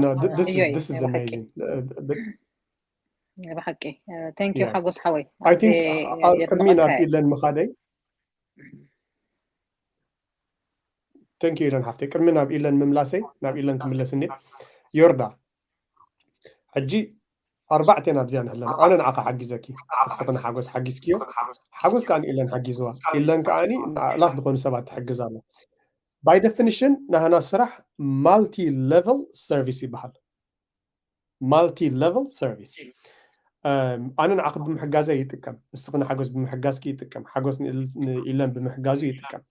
No, th- this is this is amazing. ብሓቂ። Thank you ሓጎስ ሓወይ። ቅድሚ ናብ ኢለን ምኻደይ፣ thank you ኢለን ሓፍተይ፣ ቅድሚ ናብ ኢለን ምምላሰይ፣ ናብ ኢለን ክምለስ እንዴ፣ ዮርዳ፣ ሕጂ ኣርባዕቴና ኣብዚኣ ንህለና። ኣነ ንዓኻ ሓጊዘኪ፣ እስኺ ንሓጎስ ሓጊዝክዮ፣ ሓጎስ ከዓ ንኢለን ሓጊዝዋ። ኢለን ከዓ ኣእላፍ ዝኾኑ ሰባት ትሕግዝ ኣላ። By definition ናህና ስራሕ ማልቲ ሌቨል ሰርቪስ ይበሃል። ማልቲ ሌቨል ሰርቪስ። ኣነ ንዓኺ ብምሕጋዘ ይጥቀም፣ እስኺ ንሓጎስ ብምሕጋዝኪ ይጥቀም፣ ሓጎስ ንኢለን ብምሕጋዙ ይጥቀም።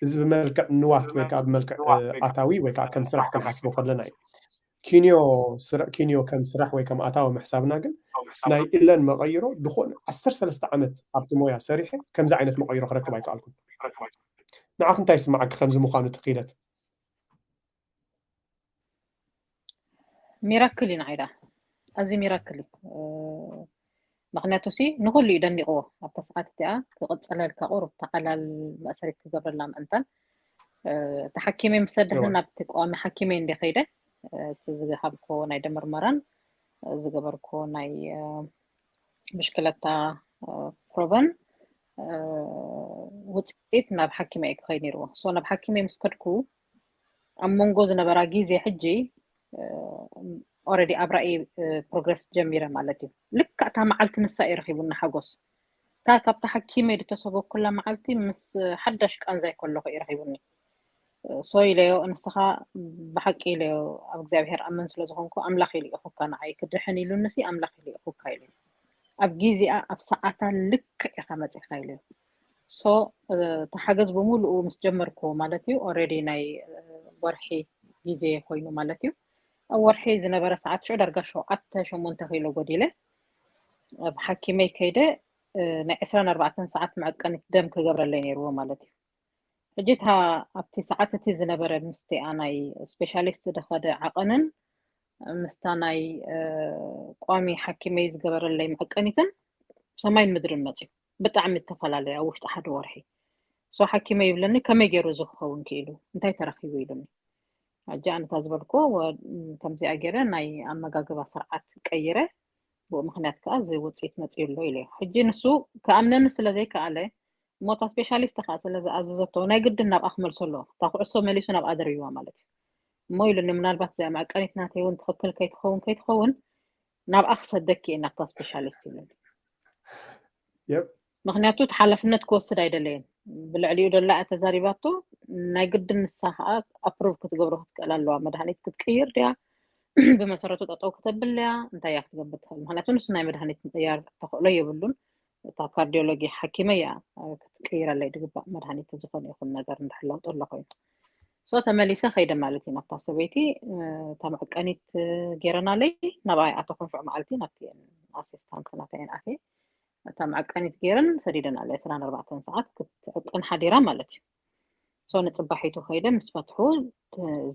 እዚ ብመልክዕ ንዋት ወይ ከዓ ብመልክዕ ኣታዊ ወይ ከዓ ከም ስራሕ ክንሓስቦ ከለና እዩ። ኪንዮ ኪንዮ ከም ስራሕ ወይ ከም ኣታዊ ምሕሳብና ግን ናይ ኢለን መቐይሮ ድኾነ ዓሰርተ ሰለስተ ዓመት ኣብቲ ሞያ ሰሪሐ ከምዚ ዓይነት መቐይሮ ክረክብ ኣይከኣልኩን። ንዓኺ እንታይ ይስምዓኪ ከምዚ ምዃኑ እቲ ክኢለት? ሚራክል እዩ ንዓይዳ፣ ኣዝዩ ሚራክል እዩ። ምኽንያቱ ሲ ንኹሉ እዩ ደኒቕዎ ኣብታ ሰዓት እቲኣ። ክቕፅለልካ ቁሩብ ተቓላል ማእሰሪት ክገብረላ ምእንታን ተሓኪመ ምስ ሰደኒ ናብቲ ቀዋሚ ሓኪመይ እንደ ከይደ እቲ ዝሃብኮ ናይ ደመርመራን ዝገበርኮ ናይ ብሽክለታ ፕሮቨን ውፅኢት ናብ ሓኪመይ ክኸይድ ነይርዎ። ሶ ናብ ሓኪመይ ምስ ከድኩ ኣብ መንጎ ዝነበራ ግዜ ሕጂ ኦረዲ ኣብ ራእይ ፕሮግረስ ጀሚረ ማለት እዩ። ልክዕ እታ መዓልቲ ንሳ እዩ ረኺቡኒ ሓጎስ። እታ ካብቲ ሓኪመይ ዝተሰጎኩላ መዓልቲ ምስ ሓዳሽ ቃንዛይ ከለኹ እዩ ረኺቡኒ። ሶ ኢለዮ፣ ንስኻ ብሓቂ ኢለዮ ኣብ እግዚኣብሔር ኣምን ስለ ዝኾንኩ ኣምላኽ እዩ ልኢኹካ ንዓይ ክድሕን ኢሉኒ ሲ ኣምላኽ እዩ ልኢኹካ ኢሉ። ኣብ ግዜኣ ኣብ ሰዓታ ልክዕ ኢኻ መፂኻ ኢለዮ። ሶ እቲ ሓገዝ ብምሉኡ ምስ ጀመርኩዎ ማለት እዩ ኦረዲ ናይ ወርሒ ግዜ ኮይኑ ማለት እዩ። ኣብ ወርሒ ዝነበረ ሰዓት ሽዑ ዳርጋ ሸውዓተ ሸሞንተ ኪሎ ጎዲለ ኣብ ሓኪመይ ከይደ ናይ ዕስራን ኣርባዕተን ሰዓት መዐቀኒት ደም ክገብረለይ ነይርዎ ማለት እዩ። ሕጂ እታ ኣብቲ ሰዓት እቲ ዝነበረ ምስቲኣ ናይ ስፔሻሊስት ዝኸደ ዓቐንን ምስታ ናይ ቋሚ ሓኪመይ ዝገበረለይ መዐቀኒትን ሰማይን ምድርን መፅዩ። ብጣዕሚ ዝተፈላለዩ ኣብ ውሽጢ ሓደ ወርሒ። ሶ ሓኪመይ ይብለኒ ከመይ ገይሩ እዚ ክኸውን ክኢሉ እንታይ ተረኺቡ ኢሉኒ። ሕጂ ኣነታ ዝበልኩ ከምዚኣ ገይረ ናይ ኣመጋግባ ስርዓት ቀይረ ብኡ ምክንያት ከዓ እዚ ውፅኢት መፅዩ ኣሎ ኢለ። ሕጂ ንሱ ክኣምነኒ ስለ ዘይከኣለ እሞ እታ ስፔሻሊስት ከዓ ስለ ዝኣዘዘቶ ናይ ግድን ናብኣ ክመልሶ ኣለዎ። እታ ኩዕሶ መሊሱ ናብኣ ደርብዋ ማለት እዩ። እሞ ኢሉኒ ምናልባት እዚኣ መዐቀኒት ናተይ እውን ትኽክል ከይትኸውን ከይትኸውን ናብኣ ክሰደኪ እየ ናብታ ስፔሻሊስት ይብለኒ። ምክንያቱ እቲ ሓላፍነት ክወስድ ኣይደለየን። ብልዕሊኡ ደላ እያ ተዛሪባቶ። ናይ ግድን ንሳ ከዓ ኣፕሩቭ ክትገብሮ ክትክእል ኣለዋ። መድሃኒት ክትቅይር ድያ ብመሰረቱ ጠጠው ክተብል ድያ እንታይ እያ ክትገብር ትኽእል? ምክንያቱ ንሱ ናይ መድሃኒት ምቅያር ተኽእሎ የብሉን። እታ ካርዲዮሎጂ ሓኪመይ እያ ክትቅይረለይ ድግባእ መድሃኒት ዝኾነ ይኹን ነገር እንድሕር ለውጢ ኣሎ ኮይኑ። ሶ ተመሊሰ ከይደ ማለት እዩ ናብታ ሰበይቲ። እታ መዐቀኒት ገይረናለይ ናብኣ ይኣተኹ ሽዑ መዓልቲ ናብቲ ኣሲስታንት ናተን ኣትየ እታ መዐቀኒት ገይረን ሰዲደናለ ዕስራን ኣርባዕተን ሰዓት ክትዕቅን ሓዲራ ማለት እዩ። ሶ ንፅባሒቱ ከይደ ምስ ፈትሑ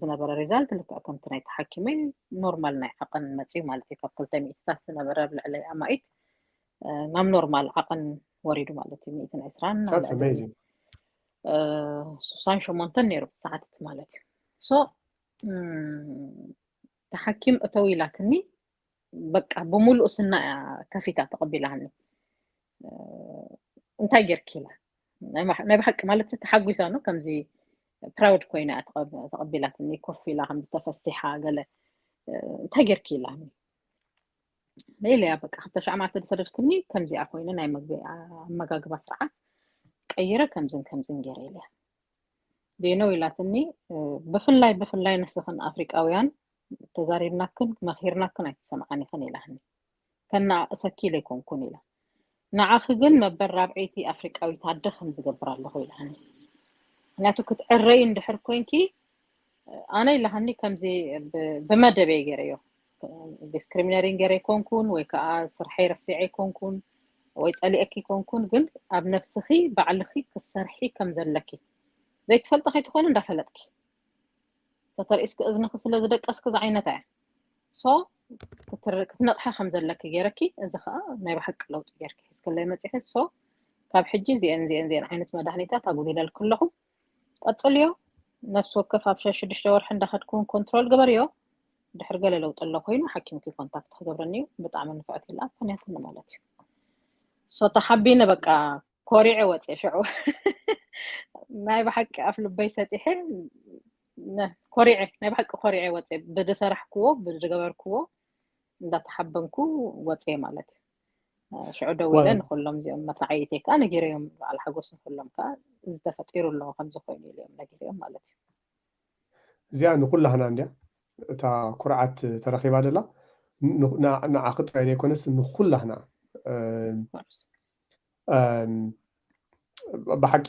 ዝነበረ ሪዛልት ልክዕ ከምቲ ናይ ተሓኪመ ኖርማል ናይ ዓቐን መፅዩ ማለት እዩ። ካብ ክልተ ሚእትታት ዝነበረ ኣብ ልዕለይ ኣማኢት ናብ ኖርማል ዓቐን ወሪዱ ማለት እዩ። ሚእትን ዕስራን ስሳን ሸሞንተን ነይሩ ሰዓትት ማለት እዩ። ሶ ተሓኪም እተው ኢላትኒ በቃ ብምሉእ ስና እያ ከፊታ ተቐቢላኒ። እንታይ ጌርኪ ኢላ ናይ ብሓቂ ማለት ተሓጒሳ ነው ከምዚ ፕራውድ ኮይና ተቐቢላትኒ ኮፍ ኢላ ከምዚ ተፈሲሓ ገለ እንታይ ጌርኪ ኢላኒ ኢለያ በቃ ክልተ ሻዕ መዓልቲ ዝሰደድክኒ ከምዚኣ ኮይነ ናይ መግቢ ኣመጋግባ ስርዓት ቀይረ ከምዝን ከምዝን ገይረ ኢለያ ዴነው ኢላትኒ ብፍላይ ብፍላይ ንስኽን ኣፍሪቃውያን ተዛሪብናክን መኺርናክን ኣይትሰምዓን ኢኽን ኢላኒ። ከነኣእሰኪ ኢለ ኣይኮንኩን ኢላ። ንዓኺ ግን መበል ራብዐይቲ ኣፍሪቃዊት ኣደ ከም ዝገብር ኣለኹ ኢላኒ። ምክንያቱ ክትዕረይ እንድሕር ኮንኪ ኣነ ኢላሃኒ ከምዚ ብመደበይ ገይረዮ ዲስክሪሚነሪን ገይረ ኣይኮንኩን ወይ ከዓ ስርሐይ ረሲዐ ኣይኮንኩን ወይ ፀሊኤኪ ኣይኮንኩን፣ ግን ኣብ ነፍስኺ ባዕልኺ ክሰርሒ ከም ዘለኪ ዘይትፈልጢ ከይትኾኒ እንዳፈለጥኪ ተተርእስኪ እዝንኺ ስለ ዝደቀስኪ ዝዓይነታ እያ። ሶ ክትነቕሐ ከም ዘለኪ ገይረኪ፣ እዚ ከዓ ናይ ብሓቂ ለውጢ ገይርኪ ሒዝክለይ መፂኺ። ሶ ካብ ሕጂ እዚአን እዚአን እዚአን ዓይነት መድሃኒታት ኣጉዲለልኪ ኣለኹ። ቀፅልዮ። ነፍሲ ወከፍ ኣብ ሸሽ ሽዱሽተ ወርሒ እንዳኸድክውን ኮንትሮል ግበርዮ። ድሕር ገለ ለውጢ ኣሎ ኮይኑ ሓኪምኪ ኮንታክት ክገብረኒ እዩ። ብጣዕሚ ንፍዕቲ ኢላ ኣፋንያትኒ ማለት እዩ። ሶ ተሓቢነ በቃ ኮሪዐ ወፅየ ሽዑ ናይ ብሓቂ ኣፍ ልበይ ሰጢሐ ኮሪዐ ናይ ብሓቂ ኮሪዐ ወፅየ ብዝሰራሕክዎ ብዝገበርክዎ እንዳተሓበንኩ ወፅየ ማለት እዩ። ሽዑ ደዊለ ንኩሎም እዚኦም መታዓይተይ ከዓ ነጊረዮም በዓል ሓጎስ ንኩሎም ከዓ እዚ ተፈጢሩ ኣለዎ ከምዚ ኮይኑ ኢለዮም ነጊረዮም ማለት እዩ። እዚኣ ንኩላህና እንዲያ እታ ኩርዓት ተረኺባ ደላ ንዓኺ ጥራይ ዘይኮነስ ንኩላህና ብሓቂ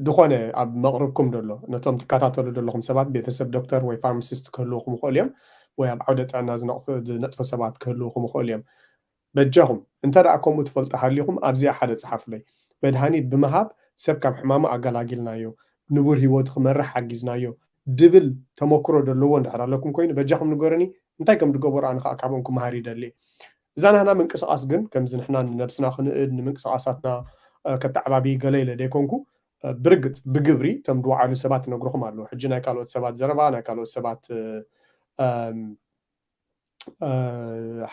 ዝኾነ ኣብ መቕርብኩም ደሎ ነቶም ትከታተሉ ደለኹም ሰባት ቤተሰብ ዶክተር ወይ ፋርማሲስት ክህልውኹም ይኽእሉ እዮም ወይ ኣብ ዓውደ ጥዕና ዝነጥፎ ሰባት ክህልውኹም ይኽእሉ እዮም። በጃኹም እንተ ደኣ ከምኡ ትፈልጡ ሃሊኹም ኣብዚኣ ሓደ ጸሓፉለይ። መድሃኒት ብምሃብ ሰብ ካብ ሕማሙ ኣገላጊልናዮ፣ ንቡር ህይወቱ ክመርሕ ሓጊዝናዮ ድብል ተመክሮ ደለዎ እንድሕር ኣለኩም ኮይኑ በጃኹም ንገሩኒ። እንታይ ከም ዝገበሩ ኣነ ከዓ ካብኦም ክመሃር ይደሊ። እዛ ናህና ምንቅስቃስ ግን ከምዚ ንሕና ንነብስና ክንእድ ንምንቅስቃሳትና ከተዓባቢ ገለ ኢለ ደይኮንኩ ብርግጽ ብግብሪ እቶም ዝወዓሉ ሰባት ይነግሩኹም ኣለዉ። ሕጂ ናይ ካልኦት ሰባት ዘረባ ናይ ካልኦት ሰባት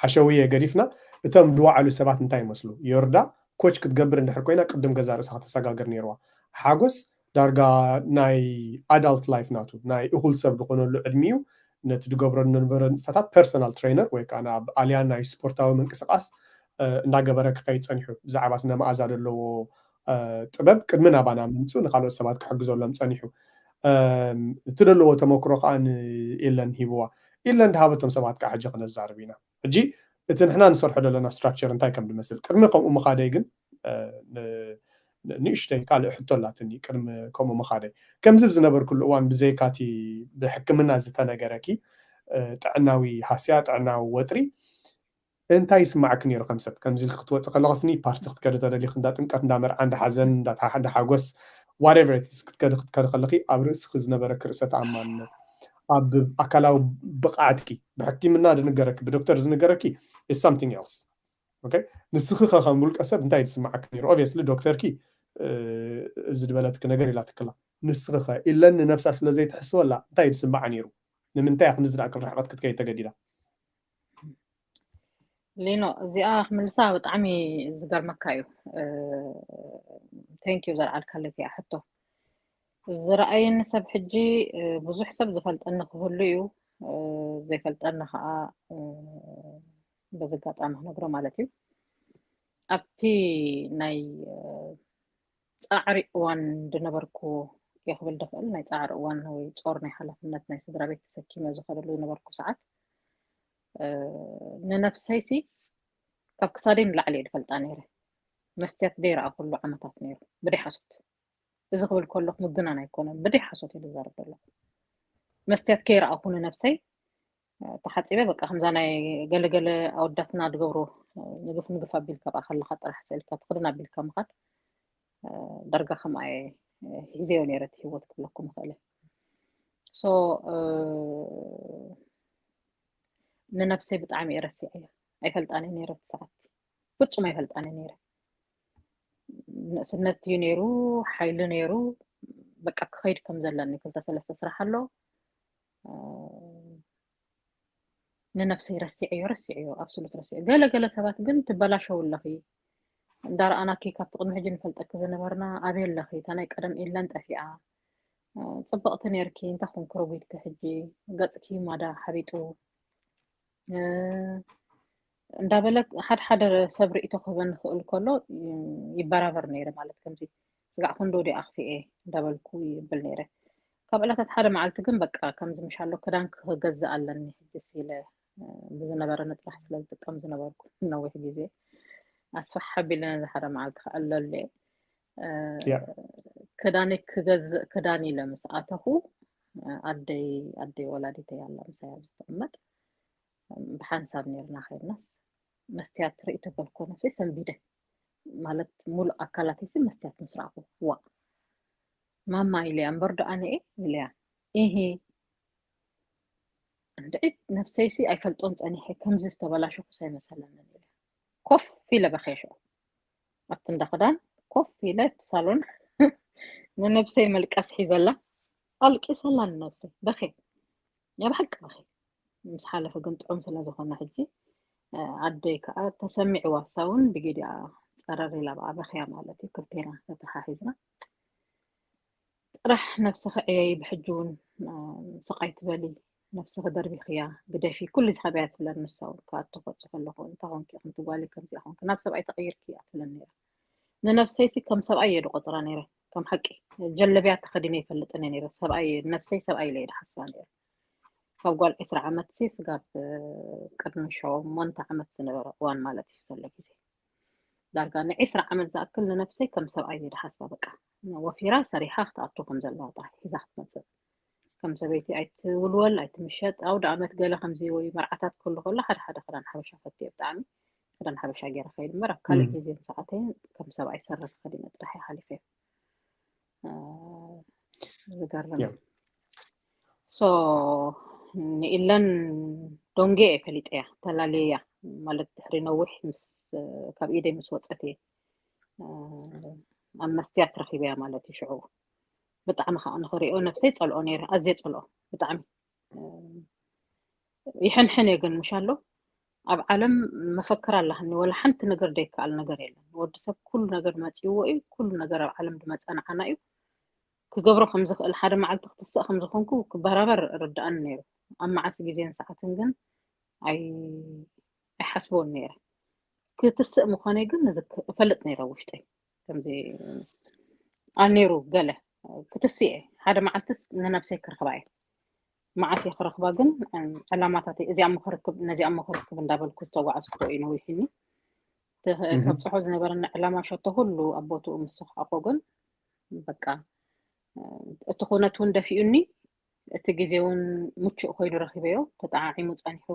ሓሸውየ ገዲፍና እቶም ዝወዓሉ ሰባት እንታይ ይመስሉ? ዮርዳ ኮች ክትገብር እንድሕር ኮይና ቅድም ገዛ ርእሳ ከተሰጋግር ነይርዋ። ሓጎስ ዳርጋ ናይ ኣዳልት ላይፍ ናቱ ናይ እኹል ሰብ ዝኾነሉ ዕድሚኡ ነቲ ዝገብሮ ዝነበረ ንጥፈታት ፐርሰናል ትሬነር ወይ ከዓ ኣብ ኣልያን ናይ ስፖርታዊ ምንቅስቃስ እንዳገበረ ክኸይድ ፀኒሑ ብዛዕባ ስነ መኣዛ ዘለዎ ጥበብ ቅድሚ ናባና ምምፅኡ ንካልኦት ሰባት ክሕግዘሎም ፀኒሑ። እቲ ዘለዎ ተመክሮ ከዓ ንኢለን ሂብዋ። ኢለን ድሃበቶም ሰባት ከዓ ሕጂ ክነዛርብ ኢና። ሕጂ እቲ ንሕና ንሰርሖ ዘለና ስትራክቸር እንታይ ከም ዝመስል ቅድሚ ከምኡ ምኻደይ ግን ንእሽተይ ካልእ ሕቶ ኣላትኒ ቅድሚ ከምኡ ምኻደይ። ከምዚ ብዝነበርኩሉ እዋን ብዘይካቲ ብሕክምና ዝተነገረኪ ጥዕናዊ ሃስያ ጥዕናዊ ወጥሪ እንታይ ይስማዓኪ ነይሩ ከም ሰብ? ከምዚ ኢልኪ ክትወፂ ከለኽስኒ ፓርቲ ክትከዲ ተደሊኺ እንዳ ጥምቀት እንዳ መርዓ እንዳ ሓዘን እንዳ ሓጎስ whatever it is ክትከዲ ክትከዲ ከለኺ ኣብ ርእስኺ ዝነበረኪ ርእሰ ተኣማንነት ኣብ ኣካላዊ ብቕዓትኪ ብሕክምና ዝንገረኪ ብዶክተር ዝንገረኪ is something else okay ንስኺ ከ ከም ውልቀ ሰብ እንታይ ዝስማዓኪ ነይሩ obviously ዶክተርኪ እዚ ዝበለትኪ ነገር ኢላትክላ ንስኺ ከ ኢለን ንነብሳ ስለ ዘይትሕስበላ እንታይ ዝስማዓ ነይሩ ንምንታይ ክንዝናእ ክርሕቐት ክትከይድ ተገዲዳ ሊኖ እዚኣ ክምልሳ ብጣዕሚ ዝገርመካ እዩ thank you ዘልዓልካለይ እዚኣ ሕቶ ዝረኣየኒ ሰብ ሕጂ ብዙሕ ሰብ ዝፈልጠኒ ክህሉ እዩ ዘይፈልጠኒ ከዓ በዚ ኣጋጣሚ ክነግሮ ማለት እዩ ኣብቲ ናይ ፃዕሪ እዋን ዝነበርኩ እየ ክብል ዝኽእል ናይ ፃዕሪ እዋን ወይ ፆር ናይ ሓላፍነት ናይ ስድራ ቤት ተሰኪመ ዝኸደሉ ዝነበርኩ ሰዓት ንነፍሰይሲ ካብ ክሳደይ ንላዕሊ እየ ዝፈልጣ ነይረ መስትያት ዘይረኣኹሉ ዓመታት ነይሩ ብደይ ሓሶት እዚ ክብል ከለኹ ምግናን ኣይኮነን ብደይ ሓሶት እየ ዝዛረብ ዘለኹ መስትያት ከይረኣኹ ንነብሰይ ተሓፂበ በቃ ከምዛ ናይ ገለገለ ኣወዳትና ዝገብሮ ንግፍ ንግፍ ኣቢልካ በኣ ከለካ ጥራሕ ስእልካ ትክድን ኣቢልካ ምካድ ዳርጋ ከምኣ ሒዘዮ ነይረ እቲ ሂወት ክብለኩም ይክእል so ንነብሰይ ብጣዕሚ እየ ረሲዐያ ኣይፈልጣን እየ ነይረ ሰዓት ፍፁም ኣይፈልጣን እየ ነይረ ንእስነት እዩ ነይሩ ሓይሊ ነይሩ በቃ ክኸይድ ከም ዘለኒ ክልተ ሰለስተ ስራሕ ኣሎ ንነብሰይ ረሲዐዮ ረሲዐዮ ኣብስሉት ረሲዐ ገለ ገለ ሰባት ግን ትበላሸው ኣለኺ እንዳረኣናኪ ካብቲ ቅድሚ ሕጂ ንፈልጠኪ ዝነበርና ኣበይ ኣለኺ እታ ናይ ቀደም ኢለን ጠፊኣ ፅብቕቲ ነርኪ እንታይ ኮንኪ ረጒድኪ ሕጂ ገፅኪ ማዳ ሓቢጡ እንዳበለ ሓደ ሓደ ሰብ ርእቶ ክህበኒ ክእል ከሎ ይበራበር ነይረ ማለት ከምዚ ስጋዕ ክንዶ ዲ ኣኽፊኤ እንዳበልኩ ይብል ነይረ ካብ ዕለታት ሓደ መዓልቲ ግን በቃ ከምዚ ምሻሎ ክዳን ክገዝእ ኣለኒ ሕጂ ኢለ፣ እ፣ ብዝነበረ ንጥራሕ ስለ ዝጥቀም ዝነበርኩ ነዊሕ ግዜ ኣስፋሕ ኣቢለ ነዚ ሓደ መዓልቲ ክዕለሉ እየ። እ፣ ያ ክዳነይ ክገዝእ ክዳን ኢለ ምስ ኣተኹ፣ እ፣ ኣደይ ኣደይ ወላዲተይ ኣላ ምሳይ ኣብዚ ትቕመጥ፣ ብሓንሳብ ነርና ከይድናስ መስትያት ትርኢ ተበልኮ ነፍሰይ ሰንቢደ። ማለት ሙሉእ ኣካላተይሲ መስትያት ምስ ረኣኹ፣ ዋ ማማ ኢለያ እምበር ዶ ኣነ እየ ኢለያ። ኢሂ እንድዒ ነፍሰይሲ ኣይፈልጦን ጸኒሐ፣ ከምዚ ዝተበላሸኹስ ኣይመሰለንን ኢለ ኮፍ ኢለ በኽየ ሽዑ። ኣብቲ እንዳ ክዳን ኮፍ ኢለ ኣብቲ ሳሎን ንነብሰይ መልቀስ ሒዘላ ኣልቂሰላ ንነብሰይ በኽየ። ናይ ብሓቂ በኽየ። ምስ ሓለፈ ግን ጥዑም ስለ ዝኾነ ሕጂ፣ እ፣ ኣደይ ከኣ ተሰሚዕዋ፣ እሳ እውን ብጊዲኣ ጸረር ኢላ ብኣ በኽያ ማለት እዩ። ክልቴና ተተሓሒዝና ጥራሕ ነብስኺ ዕየዪ፣ ብሕጂ እውን፣ እ፣ ስቕ ኣይትበሊ፣ ነብስኺ ደርቢኽያ ግደፊ፣ ኩሉ ዝሃበያ ትብለኒ። ንሳ እውን ክኣቱ ክወጽእ ከለኹ፣ እንታይ ኾንኪ ኢኺ፣ እቲ ጓለይ ከምዚ ኢኺ፣ ናብ ሰብኣይ ተቐይርኪ እያ ትብለኒ ነይራ። ንነብሰይሲ ከም ሰብኣይ እየ ዝቖጽራ ነይረ። ከም ሓቂ ጀለብያ ተኸዲነ ይፈልጥን እየ ነይረ። ሰብኣይ፣ ነብሰይ ሰብኣይ ኢለ እየ ዝሓስባ ነይረ። ካብ ጓል ዕስራ ዓመትሲ ስጋብ፣ እ፣ ቅድሚ ሸሞንተ ዓመት ዝነበረ እዋን ማለት እዩ፣ ዘሎ ግዜ። ዳርጋ ንዕስራ ዓመት ዝኣክል ንነብሰይ ከም ሰብኣይ እየ ዝሓስባ። በቃ ወፊራ ሰሪሓ ክትኣቱ ከም ዘለዋ ጥራይ ሒዛ ክትመጽእ። ከም ሰበይቲ ኣይትውልወል፣ ኣይትምሸጥ። ኣውደ ኣመት ገለ ከምዚ ወይ መርዓታት ክህሉ ከሎ ሓደ ሓደ ክዳን ሓበሻ ፈትየ ብጣዕሚ ክዳን ሓበሻ ገይረ ከይድ እምበር፣ ኣብ ካልእ እም። ግዜን ሰዓተይን ከም ሰብኣይ ሰረር ከዲነ ጥራሕ እየ ሓሊፈ። እ፣ ዝገርም ያ እዩ። ሶ ንኢለን ዶንጌ እየ ፈሊጠያ፣ ተላልየያ ማለት ድሕሪ ነዊሕ ምስ፣ ካብ ኢደይ ምስ ወፀት እየ፣ እ፣ ኣብ መስትያት ረኺበያ ማለት እዩ። ሽዑ ብጣዕሚ ከዓ ንኽሪኦ ነብሰይ ፀልኦ ነይረ፣ ኣዝየ ፀልኦ ብጣዕሚ። እ፣ ይሕንሕን እየ ግን ምሽ ኣሎ ኣብ ዓለም መፈክር ኣለሃኒ፣ ወላ ሓንቲ ነገር ዘይከኣል ነገር የለን። ወዲ ሰብ ኩሉ ነገር መፂእዎ እዩ፣ ኩሉ ነገር ኣብ ዓለም ዝመፀ ንዓና እዩ። ክገብሮ ከም ዝኽእል፣ ሓደ መዓልቲ ክትስእ ከም ዝኾንኩ ክበራበር ርድኣኒ ነይሩ። ኣብ መዓስ ግዜን ሰዓትን ግን ኣይ ኣይሓስቦን ነይረ። ክትስእ ምዃነይ ግን ንዝክ-፣ እፈልጥ ነይረ ውሽጠይ። ከምዚ ኣልነይሩ ገለ ክትስእ እየ። ሓደ መዓልትስ ንነብሰይ ክረኽባ እየ። መዓስ እየ ክረኽባ ግን፣ እም፣ ዕላማታተይ እዚኣ እሞ ክርክብ፣ ነዚኣ እሞ ክርክብ እንዳበልኩ ዝተጓዕዝኩ እዩ ነዊሕኒ። ተ-፣ እህ። ከብጽሖ ዝነበረኒ ዕላማ ሸቶ ኩሉ ኣብ ቦትኡ ምስ ሰኻዕኮ ግን በቃ፣ እ፣ እቲ ኩነት እውን ደፊኡኒ፣ እቲ ግዜ እውን ምቹእ ኮይኑ ረኺበዮ፣ ተጠዓዒሙ ጸኒሑ።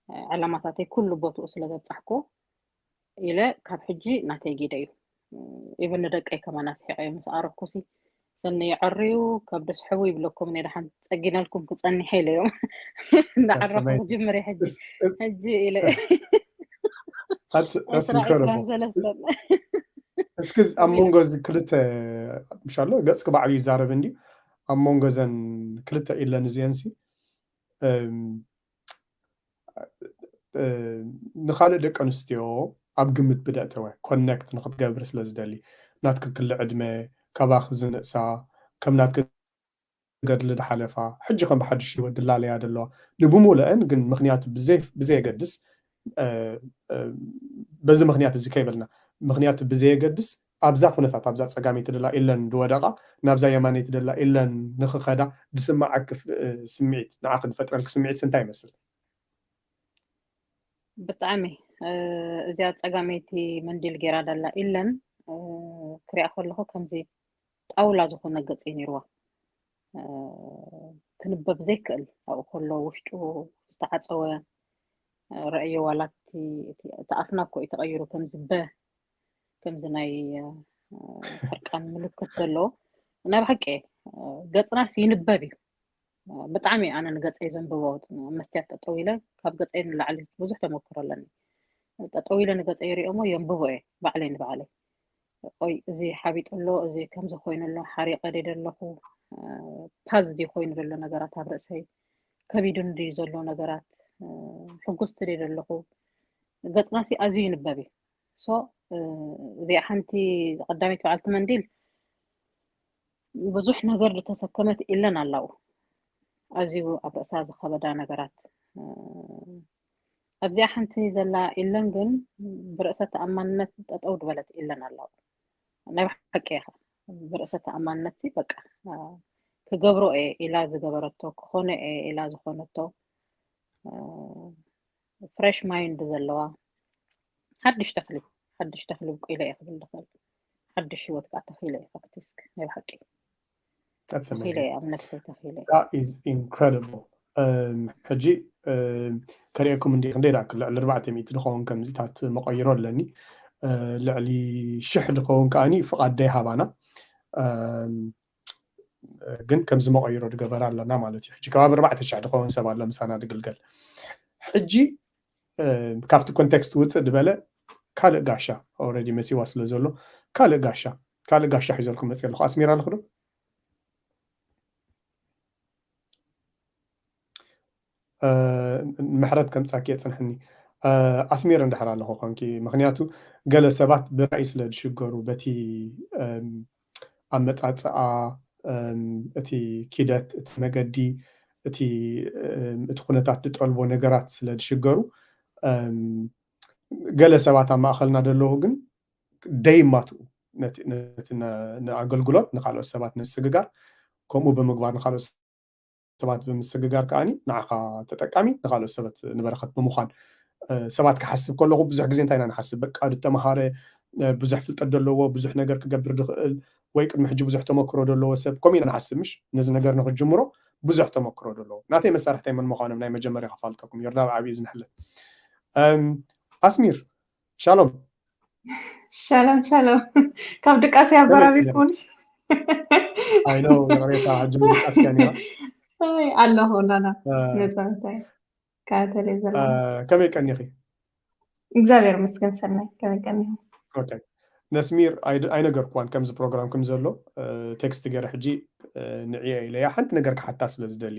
እ፣ ዕላማታተይ ኩሉ ቦትኡ ስለ ዘብጻሕኩ ኢለ ካብ ሕጂ ናተይ ጊደ እዩ። ኢቭን ንደቀይ ከማን ኣስሒቐዮ ምስ ኣረኩሲ፣ ሰኒ የዐርዩ፣ ከብዲ ስሕቡ ይብለኩም፣ እኔ ደሓን ጸጊነልኩም ክጸኒሐ ኢለዮም። እንዳዓረኹ That's amazing. ክጅምር እየ ሕጂ። እስ-፣ እስ-፣ ሕጂ ኢለ That's, that's ዕስራ፣ incredible. ዕስራን ሰለስተን። እስኪ ኣብ መንጎ እዚ ክልተ፣ ምሻሎ ገጽ ክባዕሉ ይዛረብ እንዲ፣ ኣብ መንጎ ዘን ክልተ ኢለን እዚአንሲ፣ እም፣ እ፣ ንኻልእ ደቂ ኣንስትዮ ኣብ ግምት ብደእተወ ኮኔክት ንክትገብር ስለ ዝደሊ፣ ናትኪ ክሊ ዕድመ፣ ካባኺ ዝንእሳ፣ ከም ናትኪ ገድሊ ድሓለፋ፣ ሕጂ ከም ብሓድሽ ህይወት ድላለያ ደለዋ፣ ንብሙሉአን ግን ምኽንያቱ ብዘይ-፣ ብዘየገድስ፣ እ፣ እ፣ በዚ ምኽንያት እዚ ከይበልና፣ ምኽንያቱ ብዘየገድስ ኣብዛ ኩነታት፣ ኣብዛ ጸጋመይቲ ደላ ኢለን ድወደቓ፣ ናብዛ የማነይቲ ደላ ኢለን ንኽኸዳ ድስማዓኪ ፍ-፣ እ፣ ስምዒት፣ ንዓኺ ድፈጥረልኪ ስምዒት እንታይ ይመስል? ብጣዕሚ፣ እ፣ እዚኣ ጸጋመይቲ መንዲል ገይራ ደላ ኢለን፣ እ፣ ክሪኣ ከለኹ ከምዚ ጣውላ ዝኾነ ገጽ እዩ ነይርዋ። እ፣ ክንበብ ዘይክእል፣ ኣብኡ ከሎ ውሽጡ ዝተዓጸወ፣ እ፣ ረእዮ ዋላ እቲ፣ እቲ፣ እቲ ኣፍና እኮ እዩ ተቐይሩ፣ ከምዚ በ-፣ ከምዚ ናይ፣ እ፣ ሕርቃን ምልክት ዘለዎ። ናይ ብሓቂ፣ እ፣ ገጽናስ ይንበብ እዩ። ብጣዕሚ ኣነ ንገፀይ ዘንብቦ፣ መስትያት ጠጠው ኢለ ካብ ገፀይ ንላዕሊ ብዙሕ ተመክሮ ኣለኒ። ጠጠው ኢለ ንገፀይ ሪኦሞ የንብቦ እየ ባዕለይ ንባዕለይ። ቆይ እዚ ሓቢጡ ኣሎ፣ እዚ ከምዚ ኮይኑ ኣሎ፣ ሓሪቐ ድየ ዘለኹ፣ ፓዝ ድዩ ኮይኑ ዘሎ ነገራት ኣብ ርእሰይ፣ ከቢዱን ድዩ ዘሎ ነገራት፣ ሕጉስቲ ድየ ዘለኹ፣ ገፅናሲ ኣዝዩ ይንበብ እዩ። ሶ እዚኣ ሓንቲ ቀዳመይቲ በዓልቲ መንዲል ብዙሕ ነገር ዝተሰከመት ኢለን ኣላው ኣዝዩ ኣብ ርእሳ ዝኸበዳ ነገራት። ኣብዚኣ ሓንቲ ዘላ ኢለን ግን ብርእሰ ተኣማንነት ጠጠው ዝበለት ኢለን ኣላው። ናይ ብሓቂ ኢኻ። ብርእሰ ተኣማንነት ሲ በቃ ክገብሮ እየ ኢላ ዝገበረቶ፣ ክኾኖ እየ ኢላ ዝኾነቶ፣ ፍሬሽ ማይንድ ዘለዋ ሓድሽ ተኽሊ፣ ሓድሽ ተኽሊ ብቁለ እየ ክብል ዝኽእል። ሓድሽ ህይወት ከዓ ተኺለ እየ። ፋክቲስክ ናይ ብሓቂ ተኺለ እየ፣ ኣብ ነፍሰይ ተኺለ እየ። Incredible። ሕጂ ከርእየኩም እንዲ ክንደይ ዳኣ ልዕሊ ኣርባዕተ ሚእቲ ዝኸውን ከምዚታት መቐይሮ ኣለኒ። ልዕሊ ሽሕ ዝኸውን ከዓኒ ፍቓድ ደይሃባና፣ ግን ከምዚ መቐይሮ ዝገበራ ኣለና ማለት እዩ። ሕጂ ከባቢ ኣርባዕተ ሽሕ ዝኸውን ሰብ ኣሎ ምሳና ዝግልገል። ሕጂ ካብቲ ኮንቴክስት ውፅእ ዝበለ ካልእ ጋሻ፣ ኦልሬዲ መሲዋ ስለ ዘሎ፣ ካልእ ጋሻ፣ ካልእ ጋሻ ሒዘልኩም መፅእ ኣለኹ። ኣስሚር ኣለኹ ዶ? ምሕረት ከምጻኪ የጽንሕኒ። ኣስሚር እንድሕር ኣለኹ ኮንኪ፣ ምኽንያቱ ገለ ሰባት ብራእይ ስለ ዝሽገሩ፣ በቲ ኣመጻጽኣ፣ እቲ ኪደት፣ እቲ መገዲ፣ እቲ እቲ ኩነታት ዝጠልቦ ነገራት ስለ ዝሽገሩ፣ ገለ ሰባት ኣብ ማእኸልና ዘለዉ ግን ደይማትኡ ነቲ ነቲ ነ- ንኣገልግሎት፣ ንካልኦት ሰባት ንምስግጋር፣ ከምኡ ብምግባር ንካልኦት ሰባት ብምስግጋር ከዓኒ ንዓኻ ተጠቃሚ፣ ንካልኦት ሰባት ንበረኸት ብምዃን። ሰባት ክሓስብ ከለኹ ብዙሕ ግዜ እንታይ ኢና ንሓስብ? በቃ ዝተምሃረ፣ ብዙሕ ፍልጠት ዘለዎ፣ ብዙሕ ነገር ክገብር ዝኽእል፣ ወይ ቅድሚ ሕጂ ብዙሕ ተመክሮ ዘለዎ ሰብ፣ ከምኡ ኢና ንሓስብ። ምሽ ነዚ ነገር ንክጅምሮ ብዙሕ ተመክሮ ዘለዎ፣ ናተይ መሳርሕተይ መን ምዃኖም ናይ መጀመርያ ከፋልጠኩም። ዮርዳብ ዓብዩ ዝንሕለት። ኣስሚር፣ ሻሎም። ሻሎም ሻሎም። ካብ ድቃስ ያበራቢኩን። ኣይኖ፣ ይቕሬታ፣ ሕጂ ድቃስ እያ ነይራ። ኣለኹ ናና፣ ነፃ እንታይ ከኣተለ ዘለ። ከመይ ቀኒኺ? እግዚኣብሔር ይመስገን ሰናይ፣ ከመይ ቀኒኹ? ነስሚር፣ ኣይነገርኩዋን ከምዚ ፕሮግራም ከም ዘሎ። ቴክስት ገይረ ሕጂ ንዕየ ኢለያ፣ ሓንቲ ነገር ክሓታ ስለ ዝደሊ።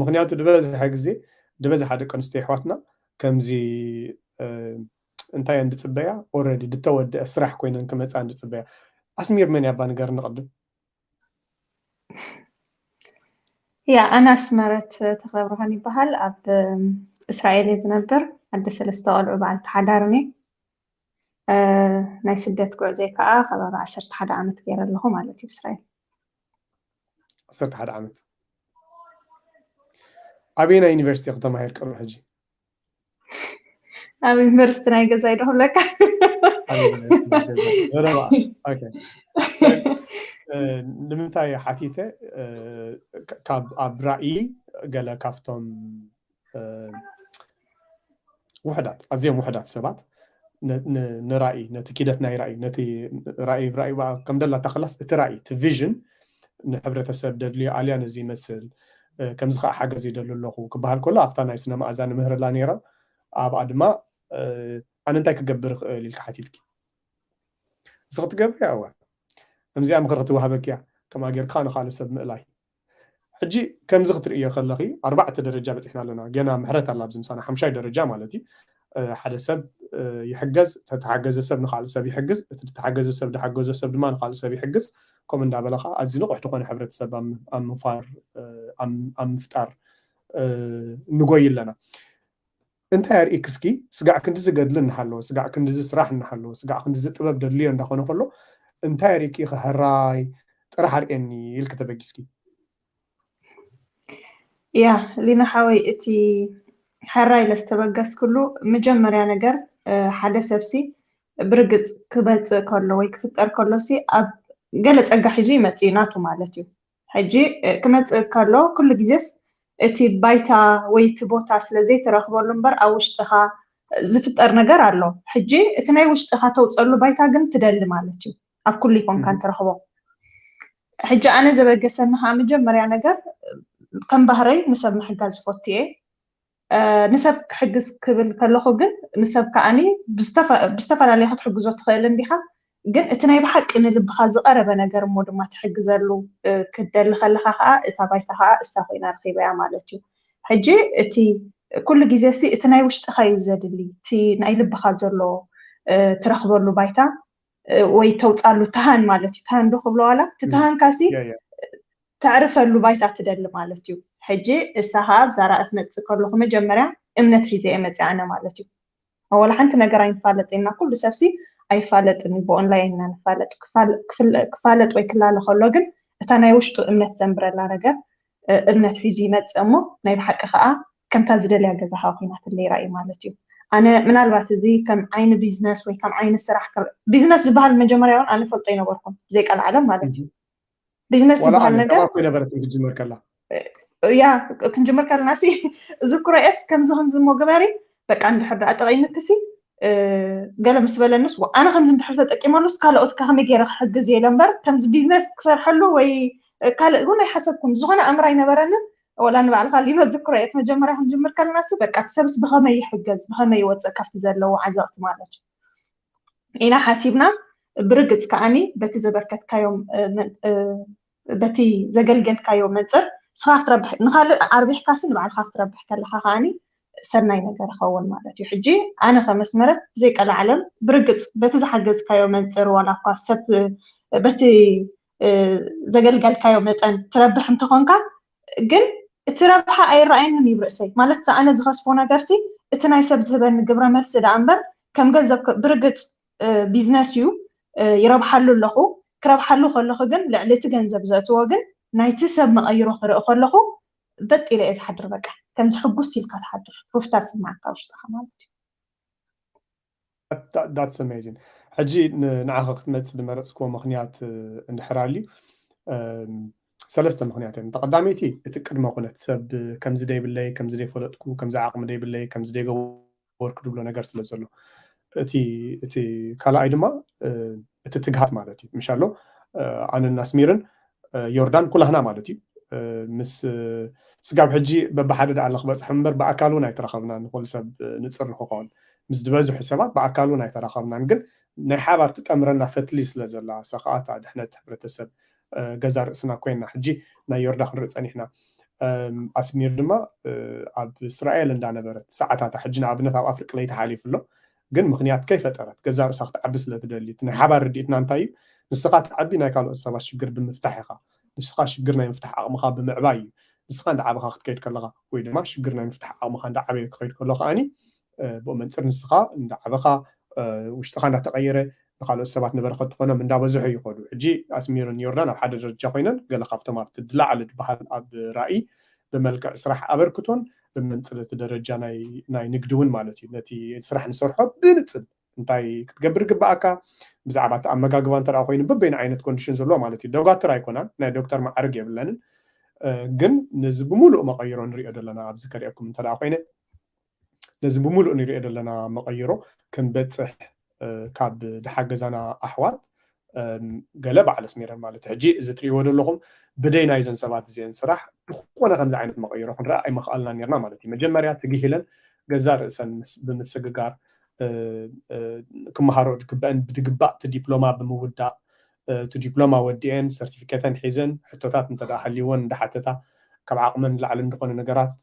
ምክንያቱ ዝበዝሐ ግዜ ዝበዝሓ ደቂ ኣንስትዮ ኣሕዋትና ከምዚ እንታይ እየን ዝፅበያ? ኦልሬዲ ዝተወደአ ስራሕ ኮይነን ክመፃ ዝፅበያ። ኣስሚር መን ያባ ንገር ንቐድም። ያ፣ ኣነ ኣስመረት ተኽለብርሃን ይበሃል። ኣብ እስራኤል እየ ዝነብር። ኣደ ሰለስተ ቆልዑ፣ በዓልቲ ሓዳርን እየ። ናይ ስደት ጉዕዞ ከዓ ከባቢ ዓሰርተ ሓደ ዓመት ገይረ ኣለኹ ማለት እዩ እስራኤል። ዓሰርተ ሓደ ዓመት። ኣበየናይ ዩኒቨርሲቲ ክትመሃር ቅድሚ ሕጂ? ኣብ ዩኒቨርሲቲ ናይ ገዛይ ዶ ክብለካ? ንምንታይ ሓቲተ፣ ካብ ኣብ ራእይ ገለ ካብቶም ውሕዳት፣ ኣዝዮም ውሕዳት ሰባት ንራእይ፣ ነቲ ኪደት ናይ ራእይ፣ ነቲ ራእይ ራእይ ከም ደላታ ክላስ፣ እቲ ራእይ፣ እቲ ቪዥን ንሕብረተሰብ ደድልዮ ኣልያ ነዚ ይመስል፣ ከምዚ ከዓ ሓገዝ ይደሉ ኣለኹ ክበሃል ከሎ፣ ኣብታ ናይ ስነ መኣዛ ንምህረላ ነይራ። ኣብኣ ድማ ኣነ እንታይ ክገብር እኽእል ኢልካ ሓቲትኪ። እዚ ክትገብሪ እዋ ከምዚኣ ምኽሪ ክትወሃበኪ እያ። ከምኣ ጌርካ ንኻልእ ሰብ ምእላይ። ሕጂ ከምዚ ክትርእዮ ከለኺ ኣርባዕተ ደረጃ በፂሕና ኣለና። ገና ምሕረት ኣላ ኣብዚ ምሳና፣ ሓምሻይ ደረጃ ማለት እዩ። ሓደ ሰብ ይሕገዝ፣ ተተሓገዘ ሰብ ንኻልእ ሰብ ይሕግዝ፣ እቲ ዝተሓገዘ ሰብ ዝሓገዞ ሰብ ድማ ንኻልእ ሰብ ይሕግዝ። ከምኡ እንዳበለ ከዓ ኣዝዩ ንቑሕ ዝኾነ ሕብረተሰብ ኣብ ምፋር፣ ኣብ ምፍጣር ንጎይ ኣለና። እንታይ ኣርእክ እስኪ ስጋዕ ክንድዚ ገድሊ እናሃለወ፣ ስጋዕ ክንድዚ ስራሕ እናሃለወ፣ ስጋዕ ክንድዚ ጥበብ ደድልዮ እንዳኾነ ከሎ እንታይ ኣርእክ ኢኸ ሕራይ ጥራሕ ኣርእየኒ ኢልክ ተበጊስኪ? ያ ሊና ሓወይ፣ እቲ ሕራይ ለዝተበገስክሉ መጀመርያ ነገር ሓደ ሰብሲ ብርግፅ ክበፅእ ከሎ ወይ ክፍጠር ከሎ ሲ ኣብ ገለ ፀጋ ሒዙ ይመፅእ እዩ ናቱ ማለት እዩ። ሕጂ ክመፅእ ከሎ ኩሉ ግዜስ እቲ ባይታ ወይ እቲ ቦታ ስለ ዘይትረኽበሉ እምበር ኣብ ውሽጥኻ ዝፍጠር ነገር ኣሎ። ሕጂ እቲ ናይ ውሽጥኻ ተውፀሉ ባይታ ግን ትደሊ ማለት እዩ፣ ኣብ ኩሉ ይኮንካ ትረኽቦ። ሕጂ ኣነ ዘበገሰኒ ከዓ መጀመርያ ነገር ከም ባህረይ ንሰብ ምሕጋዝ ዝፈቱ እየ። ንሰብ ክሕግዝ ክብል ከለኹ ግን ንሰብ ከዓኒ ብዝተፈላለየ ክትሕግዞ ትኽእል እንዲኻ፣ ግን እቲ ናይ ብሓቂ ንልብኻ ዝቐረበ ነገር እሞ ድማ ትሕግዘሉ ክትደሊ ከለኻ ከዓ እታ ባይታ ከዓ እሳ ኮይና ረኺበያ ማለት እዩ። ሕጂ እቲ ኩሉ ግዜ ሲ እቲ ናይ ውሽጥኻ እዩ ዘድሊ፣ እቲ ናይ ልብኻ ዘሎ ትረኽበሉ ባይታ ወይ ተውፃሉ ትሃን ማለት እዩ። ትሃን ዶ ክብሎ ዋላ እቲ ትሃንካ ሲ ተዕርፈሉ ባይታ ትደሊ ማለት እዩ። ሕጂ እሳ ከዓ ኣብዛ ራእይ ክመፅእ ከለኹ መጀመርያ እምነት ሒዘ እየ መፅእ ኣነ ማለት እዩ። ወላ ሓንቲ ነገር ኣይንፋለጥ ኢና፣ ኩሉ ሰብሲ ኣይፋለጥን እዩ፣ ብኦንላይን ኢና ንፋለጥ። ክፋለጥ ወይ ክላለ ከሎ ግን እታ ናይ ውሽጡ እምነት ዘንብረላ ነገር እምነት ሒዙ ይመፅእ እሞ ናይ ብሓቂ ከዓ ከምታ ዝደልያ ገዛ ከዓ ኮይናትለይ ራእዩ ማለት እዩ። ኣነ ምናልባት እዚ ከም ዓይኒ ቢዝነስ ወይ ከም ዓይኒ ስራሕ ቢዝነስ ዝበሃል መጀመርያ እውን ኣነ ፈልጦ ይነበርኩም ብዘይቃል ዓለም ማለት እዩ። ቢዝነስ ዝበሃል ነገር ነበረት ክትጅምር ከላ ያ ክንጅምር ከለና ሲ ዝክሮ የስ ከምዚ ከምዚ እሞ ግበሪ በቃ እንድሕር ደኣ ጠቂምክሲ ገለ ምስ በለንስ ኣነ ከምዚ እንድሕር ተጠቂመሉስ ካልኦት ከመይ ገይረ ክሕግዝ እየ እምበር ከምዚ ቢዝነስ ክሰርሐሉ ወይ ካልእ እውን ኣይሓሰብኩም ዝኾነ ኣምር ኣይነበረንን። ወላ ንባዕልካ ሊኖ ዝክሮ የት መጀመርያ ክንጅምር ከለናሲ በቃ እቲ ሰብስ ብኸመይ ይሕገዝ ብኸመይ ይወፅእ ካብቲ ዘለዎ ዓዘቕቲ ማለት እዩ ኢና ሓሲብና። ብርግፅ ከዓኒ በቲ ዘበርከትካዮም በቲ ዘገልገልካዮ መንፅር ንስኻ ክትረብሕ ንካልእ ኣርቢሕካሲ ንባዕልካ ክትረብሕ ከለካ ከዓኒ ሰናይ ነገር ይኸውን ማለት እዩ። ሕጂ ኣነ ከመስመረት ብዘይቀላዓለም ብርግፅ በቲ ዝሓገዝካዮ መንፅር ዋላ እኳ ሰብ በቲ ዘገልገልካዮ መጠን ትረብሕ እንተኾንካ ግን እቲ ረብሓ ኣይረኣየንን እዩ ርእሰይ ማለት ኣነ ዝኸስቦ ነገርሲ እቲ ናይ ሰብ ዝህበኒ ግብረ መልሲ ደኣ እምበር ከም ገንዘብ ብርግፅ ቢዝነስ እዩ ይረብሓሉ ኣለኹ። ክረብሓሉ ከለኹ ግን ልዕሊ እቲ ገንዘብ ዘእትዎ ግን ናይቲ ሰብ መቐይሮ ክርኢ ከለኹ በጥ ኢለ እየ ዝሓድር። በቃ ከምዚ ሕጉስ ኢልካ ትሓድር ሩፍታ ስማዕካ ውሽጥኻ ማለት እዩ። That's amazing። ሕጂ ንዓኸ ክትመፅእ ዝመረፅክዎ ምክንያት እንድሕር ኣልዩ ሰለስተ ምክንያት እዮም። ተቀዳመይቲ እቲ ቅድመ ኩነት ሰብ ከምዚ ደይብለይ፣ ከምዚ ደይፈለጥኩ፣ ከምዚ ዓቅሚ ደይብለይ፣ ከምዚ ደይገበርኩ ድብሎ ነገር ስለ ዘሎ እቲ እቲ ካልኣይ ድማ እቲ ትግሃት ማለት እዩ። ምሻሎ ኣነን ኣስሚርን ዮርዳን ኩላህና ማለት እዩ ምስ ስጋብ ሕጂ በብሓደ ደኣ ክበፅሕ እምበር ብኣካል እውን ኣይተራኸብናን። ንኩሉ ሰብ ንፅር ንክኸውን ምስ ዝበዝሑ ሰባት ብኣካል እውን ኣይተራኸብናን። ግን ናይ ሓባር ትጠምረና ፈትሊ ስለ ዘላ እሳ ከዓ እታ ድሕነት ሕብረተሰብ ገዛ ርእስና ኮይና ሕጂ ናይ ዮርዳ ክንርኢ ፀኒሕና። ኣስሚር ድማ ኣብ እስራኤል እንዳነበረት ሰዓታታ ሕጂ ንኣብነት ኣብ ኣፍሪቅ ለይቲ ሓሊፉ ኣሎ ግን ምክንያት ከይፈጠረት ገዛ ርእሳ ክትዓቢ ስለትደሊ እቲ ናይ ሓባር ርድኢትና እንታይ እዩ? ንስኻ ትዓቢ ናይ ካልኦት ሰባት ሽግር ብምፍታሕ ኢኻ። ንስኻ ሽግር ናይ ምፍታሕ ዓቕምኻ ብምዕባይ እዩ። ንስኻ እንዳዓበኻ ክትከይድ ከለኻ ወይ ድማ ሽግር ናይ ምፍታሕ ዓቕምኻ እንዳዓበየ ክኸይድ ከሎ ከዓኒ ብኡ መንፅር ንስኻ እንዳዓበኻ ውሽጥኻ እንዳተቐየረ ንካልኦት ሰባት ንበረኸት ትኾኖም እንዳበዝሑ ይኸዱ። ሕጂ ኣስሚርን ዮርዳን ኣብ ሓደ ደረጃ ኮይነን ገለ ካብቶም ኣብቲ ድላዕሊ ዝበሃል ኣብ ራእይ ብመልክዕ ስራሕ ኣበርክቶን ብመንፅር እቲ ደረጃ ናይ ንግዲ እውን ማለት እዩ ነቲ ስራሕ ንሰርሖ ብንፅል እንታይ ክትገብር ግባኣካ ብዛዕባ እቲ ኣመጋግባ እንተ ኮይኑ በበይን ዓይነት ኮንዲሽን ዘለዎ ማለት እዩ። ዶጋትር ኣይኮናን ናይ ዶክተር መዓርግ የብለንን ግን ነዚ ብምሉእ መቐይሮ ንሪኦ ዘለና ኣብዚ ከሪአኩም እንተ ኮይነ ነዚ ብምሉእ ንሪኦ ዘለና መቐይሮ ክንበፅሕ ካብ ድሓገዛና ኣሕዋት ገለ በዓል ኣስሚረን ማለት ሕጂ እዚ ትሪእዎ ዘለኹም ብደይ ናይዘን ሰባት እዚአን ስራሕ ዝኾነ ከምዚ ዓይነት መቐይሮ ክንረኣ ኣይመኽኣልና ኔርና ማለት እዩ። መጀመርያ ትግሂለን ገዛ ርእሰን ብምስግጋር ክመሃሮ ዝግበአን ብድግባእ እቲ ዲፕሎማ ብምውዳእ እቲ ዲፕሎማ ወዲአን ሰርቲፊኬተን ሒዘን ሕቶታት እንተ ሃልይወን እንዳሓተታ ካብ ዓቕመን ንላዕሊ እንደኾነ ነገራት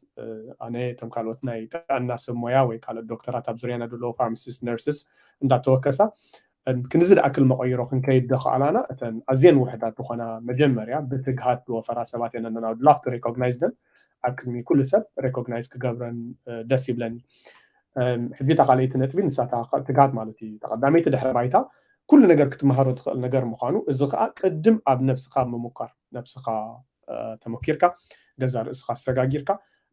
ኣነ እቶም ካልኦት ናይ ጥዕና ሰብ ሞያ ወይ ካልኦት ዶክተራት ኣብ ዙርያና ዘለዉ ፋርማሲስት ነርስስ እንዳተወከሳ ክንዚ ዝኣክል መቐይሮ ክንከይድ ዶ ከኣላና እተን ኣዝየን ውሕዳት ዝኾና መጀመርያ ብትግሃት ዝወፈራ ሰባት እየን ኣለና። I would love to recognize them። ኣብ ቅድሚ ኩሉ ሰብ ሬኮግናይዝ ክገብረን ደስ ይብለኒ። ሕጂ እታ ካልኣይቲ ነጥቢ ንሳታ ትግሃት ማለት እዩ። ተቐዳመይቲ ድሕረ ባይታ ኩሉ ነገር ክትመሃሮ ትኽእል ነገር ምዃኑ እዚ ከዓ ቅድም ኣብ ነብስኻ ምሙካር ነብስኻ ተመኪርካ ገዛ ርእስኻ ኣሰጋጊርካ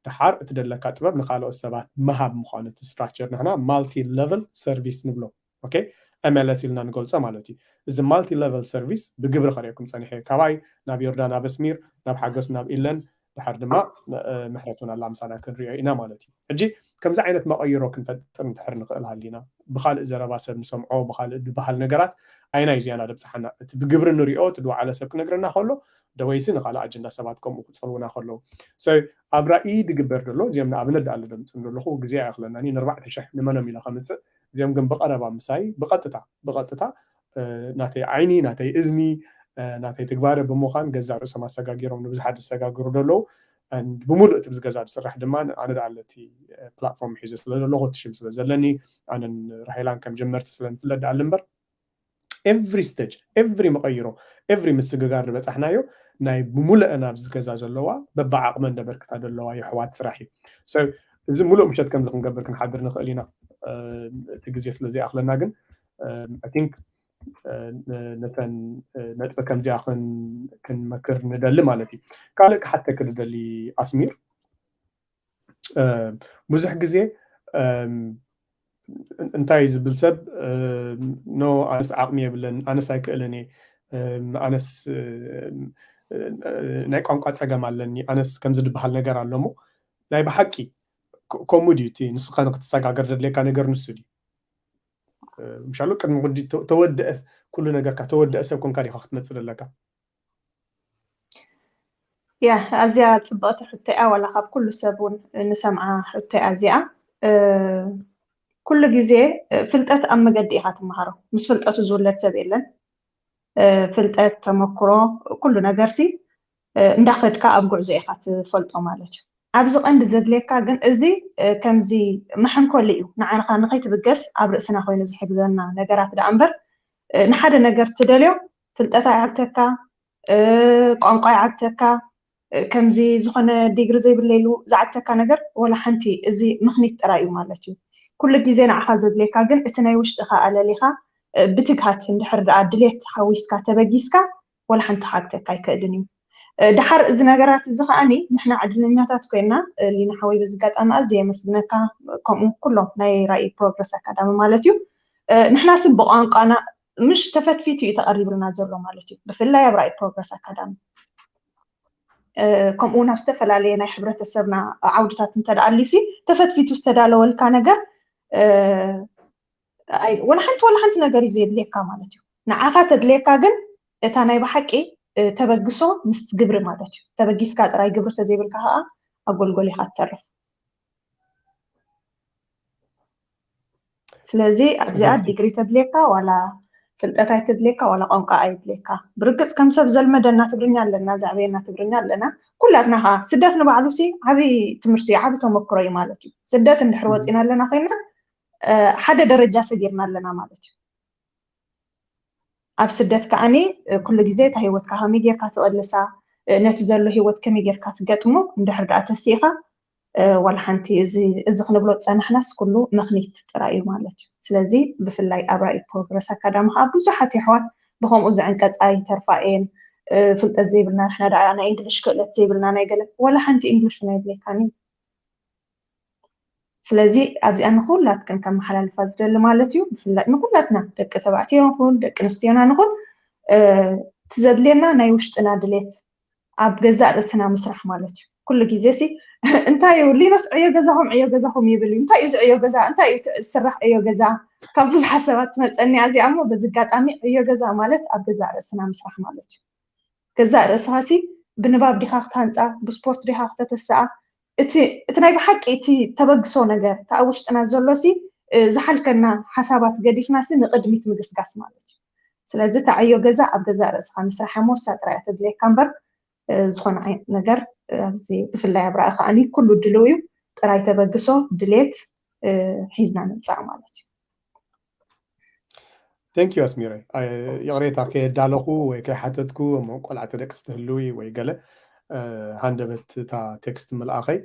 ድሓር እትደለካ ጥበብ ንካልኦት ሰባት ምሃብ ምዃኑ እቲ ስትራክቸር ንሕና ማልቲ ለቨል ሰርቪስ ንብሎ ኦኬ ኤምኤልኤስ ኢልና ንገልፆ ማለት እዩ። እዚ ማልቲ ለቨል ሰርቪስ ብግብሪ ከርእየኩም ፀኒሐ ካባይ ናብ ዮርዳን ኣብ ኣስሚር ናብ ሓጎስ ናብ ኢለን ድሓር ድማ ምሕረት እውን ኣላ ምሳና ክንሪኦ ኢና ማለት እዩ። ሕጂ ከምዚ ዓይነት መቐይሮ ክንፈጥር እንድሕር ንኽእል ሃሊና ብካልእ ዘረባ ሰብ ንሰምዖ ብካልእ ዝበሃል ነገራት ኣይናይ ዝያና ደብፅሓና እቲ ብግብሪ ንሪኦ እቲ ድወዓለ ሰብ ክነግረና ከሎ ደወይሲ ንካልእ ኣጀንዳ ሰባት ከምኡ ክፀልውና ከለዉ ኣብ ራእይ ድግበር ዘሎ እዚኦም ንኣብነት ደኣ ለደምፅን ዘለኹ ግዜ ኣይኣኽለናኒ ንኣርባዕተ ሽሕ ንመኖም ኢለ ከምፅእ እዚኦም ግን ብቐረባ ምሳይ ብቐጥታ ብቐጥታ ናተይ ዓይኒ ናተይ እዝኒ ናተይ ትግባረ ብምዃን ገዛ ርእሶም ኣሰጋጊሮም ንብዙሓት ዝሰጋግሩ ዘለዉ ብምሉእ እቲ ብዝገዛ ዝስራሕ ድማ ኣነ ደኣ ኣለቲ ፕላትፎርም ሒዘ ስለ ዘለኹ እቲ ሽም ስለ ዘለኒ ኣነን ራሄላን ከም ጀመርቲ ስለ ንፍለጥ ደኣ እምበር every stage every መቐይሮ every ምስግጋር ዝበፃሕናዮ ናይ ብሙሉአን ኣብዚ ገዛ ዘለዋ በብዓቕመን ደበርክታ ዘለዋ የሕዋት ስራሕ እዩ። እዚ ሙሉእ ምሸት ከምዚ ክንገብር ክንሓድር ንኽእል ኢና። እቲ ግዜ ስለ ዘይኣኽለና ግን I think ነተን ነጥቢ ከምዚኣ ክንመክር ንደሊ ማለት እዩ። ካልእ ክሓተክ ንደሊ ኣስሚር፣ ብዙሕ ግዜ እንታይ ዝብል ሰብ፣ ኖ ኣነስ ዓቕሚ የብለን፣ ኣነስ ኣይክእልን እየ፣ ኣነስ ናይ ቋንቋ ፀገም ኣለኒ፣ ኣነስ ከምዚ ዝበሃል ነገር ኣሎ። እሞ ናይ ብሓቂ ከምኡ ድዩ? እቲ ንስኻ ንክትሰጋገር ደድልየካ ነገር ንሱ ድዩ? ምሻሉ ቅድሚ ሕጂ ተወደአ፣ ኩሉ ነገርካ ተወደአ ሰብ ኮንካ ዲኻ ክትመፅእ ደለካ? ያ፣ ኣዝያ ፅብቕቲ ሕቶ እያ። ዋላ ካብ ኩሉ ሰብ እውን ንሰምዓ ሕቶ እያ እዚኣ። ኩሉ ግዜ ፍልጠት ኣብ መገዲ ኢኻ ትመሃሮ። ምስ ፍልጠቱ ዝውለድ ሰብ የለን። ፍልጠት፣ ተመክሮ፣ ኩሉ ነገር ሲ እንዳኸድካ ኣብ ጉዕዞ ኢኻ ትፈልጦ ማለት እዩ። ኣብዚ ቀንዲ ዘድልየካ ግን እዚ ከምዚ መሐንኮሊ እዩ። ንዓኻ ንኸይትብገስ ኣብ ርእስና ኮይኑ ዝሕግዘና ነገራት ደኣ እምበር ንሓደ ነገር ትደልዮ፣ ፍልጠት ኣይዓግተካ፣ ቋንቋ ይዓግተካ፣ ከምዚ ዝኾነ ዲግሪ ዘይብለይሉ ዝዓግተካ ነገር ወላ ሓንቲ፣ እዚ ምኽኒት ጥራይ እዩ ማለት እዩ። ኩሉ ግዜ ንዓኻ ዘድልየካ ግን እቲ ናይ ውሽጥኻ ኣለሊኻ ብትግሃት እንድሕር ደኣ ድሌት ሓዊስካ ተበጊስካ ወላ ሓንቲ ክዓግተካ ኣይክእልን እዩ። ድሓር እዚ ነገራት እዚ ከዓኒ ንሕና ዕድለኛታት ኮይና፣ ሊና ሓወይ በዚ ኣጋጣሚ ኣዝየ የመስግነካ፣ ከምኡ ኩሎም ናይ ራእይ ፕሮግረስ ኣካዳሚ ማለት እዩ። ንሕና ስም ብቋንቋና ምሽ ተፈትፊቱ እዩ ተቐሪብልና ዘሎ ማለት እዩ፣ ብፍላይ ኣብ ራእይ ፕሮግረስ ኣካዳሚ። ከምኡ እውን ኣብ ዝተፈላለየ ናይ ሕብረተሰብና ዓውድታት እንተደኣ ኣልዩሲ ተፈትፊቱ ዝተዳለወልካ ነገር ወላ ሓንቲ ወላ ሓንቲ ነገር እዩ ዘድልየካ ማለት እዩ። ንዓኻ ተድልየካ ግን እታ ናይ ብሓቂ ተበግሶ ምስ ግብሪ ማለት እዩ። ተበጊስካ ጥራይ ግብሪ ተዘይብልካ ከዓ ኣጎልጎሊኻ ትተርፍ። ስለዚ ኣብዚኣ ዲግሪ ተድልየካ ዋላ ፍልጠት ኣይተድልየካ ዋላ ቋንቋ ኣይድልየካ። ብርግፅ ከም ሰብ ዘልመደና ትግርኛ ኣለና፣ ዘዕበየና ትግርኛ ኣለና። ኩላትና ከዓ ስደት ንባዕሉ ሲ ዓብይ ትምህርቲ እዩ፣ ዓብይ ተመክሮ እዩ ማለት እዩ። ስደት እንድሕር ወፂና ኣለና ኮይና ሓደ ደረጃ ሰጊርና ኣለና ማለት እዩ። ኣብ ስደት ከዓኒ ኩሉ ግዜ እታ ህይወትካ ከመይ ጌርካ ትቕልሳ፣ ነቲ ዘሎ ህይወት ከመይ ጌርካ ትገጥሞ እንድሕር ደኣ ተሲእኻ፣ ዋላ ሓንቲ እዚ እዚ ክንብሎ ዝጸናሕናስ ኩሉ ምኽኒት ጥራይ እዩ ማለት እዩ። ስለዚ ብፍላይ ኣብ ራእይ ፕሮግረስ ኣካዳሚ ከዓ ብዙሓት የሕዋት ብኸምኡ ዝዕንቀጻ ይተርፋ እየን። ፍልጠት ዘይብልና ንሕና ደኣ ናይ እንግሊሽ ክእለት ዘይብልና ናይ ገለ፣ ዋላ ሓንቲ እንግሊሽ እውን ኣይድልየካን እዩ። ስለዚ ኣብዚኣ ንኹላትክን ከመሓላልፋ ዝደሊ ማለት እዩ፣ ብፍላይ ንኹላትና ደቂ ተባዕትዮ ንኹን ደቂ ኣንስትዮና ንኹን እቲ ዘድልየና ናይ ውሽጥና ድሌት ኣብ ገዛእ ርእስና ምስራሕ ማለት እዩ። ኩሉ ግዜ ሲ እንታይ እዩ ሊኖስ ዕዮ ገዛኹም ዕዮ ገዛኹም ይብል እዩ። እንታይ እዩ እዚ ዕዮ ገዛ? እንታይ እዩ ዝስራሕ ዕዮ ገዛ? ካብ ብዙሓት ሰባት ትመፀኒ እዚኣ እሞ በዚ ኣጋጣሚ ዕዮ ገዛ ማለት ኣብ ገዛእ ርእስና ምስራሕ ማለት እዩ። ገዛእ ርእስኻ ሲ ብንባብ ዲኻ ክትሃንፃ ብስፖርት ዲኻ ክተተስኣ እቲ እቲ ናይ ብሓቂ እቲ ተበግሶ ነገር እቲ ኣብ ውሽጥና ዘሎ ሲ ዝሓልከና ሓሳባት ገዲፍና ሲ ንቕድሚት ምግስጋስ ማለት እዩ። ስለዚ ተዓዮ ገዛ ኣብ ገዛእ ርእስኻ ምስራሕ እሞ እሳ ጥራይ እያ ተድልየካ እምበር ዝኾነ ዓይነት ነገር ኣብዚ ብፍላይ ኣብ ራእይ ከዓኒ ኩሉ ድልው እዩ። ጥራይ ተበግሶ ድሌት ሒዝና ንምፃእ ማለት እዩ። Thank you ኣስሚረ። ይቕሬታ ከየዳለኹ ወይ ከይሓተትኩ እሞ ቆልዓ ተደቅስ ትህልዊ ወይ ገለ ሃንደበት እታ ቴክስት ምልኣኸይ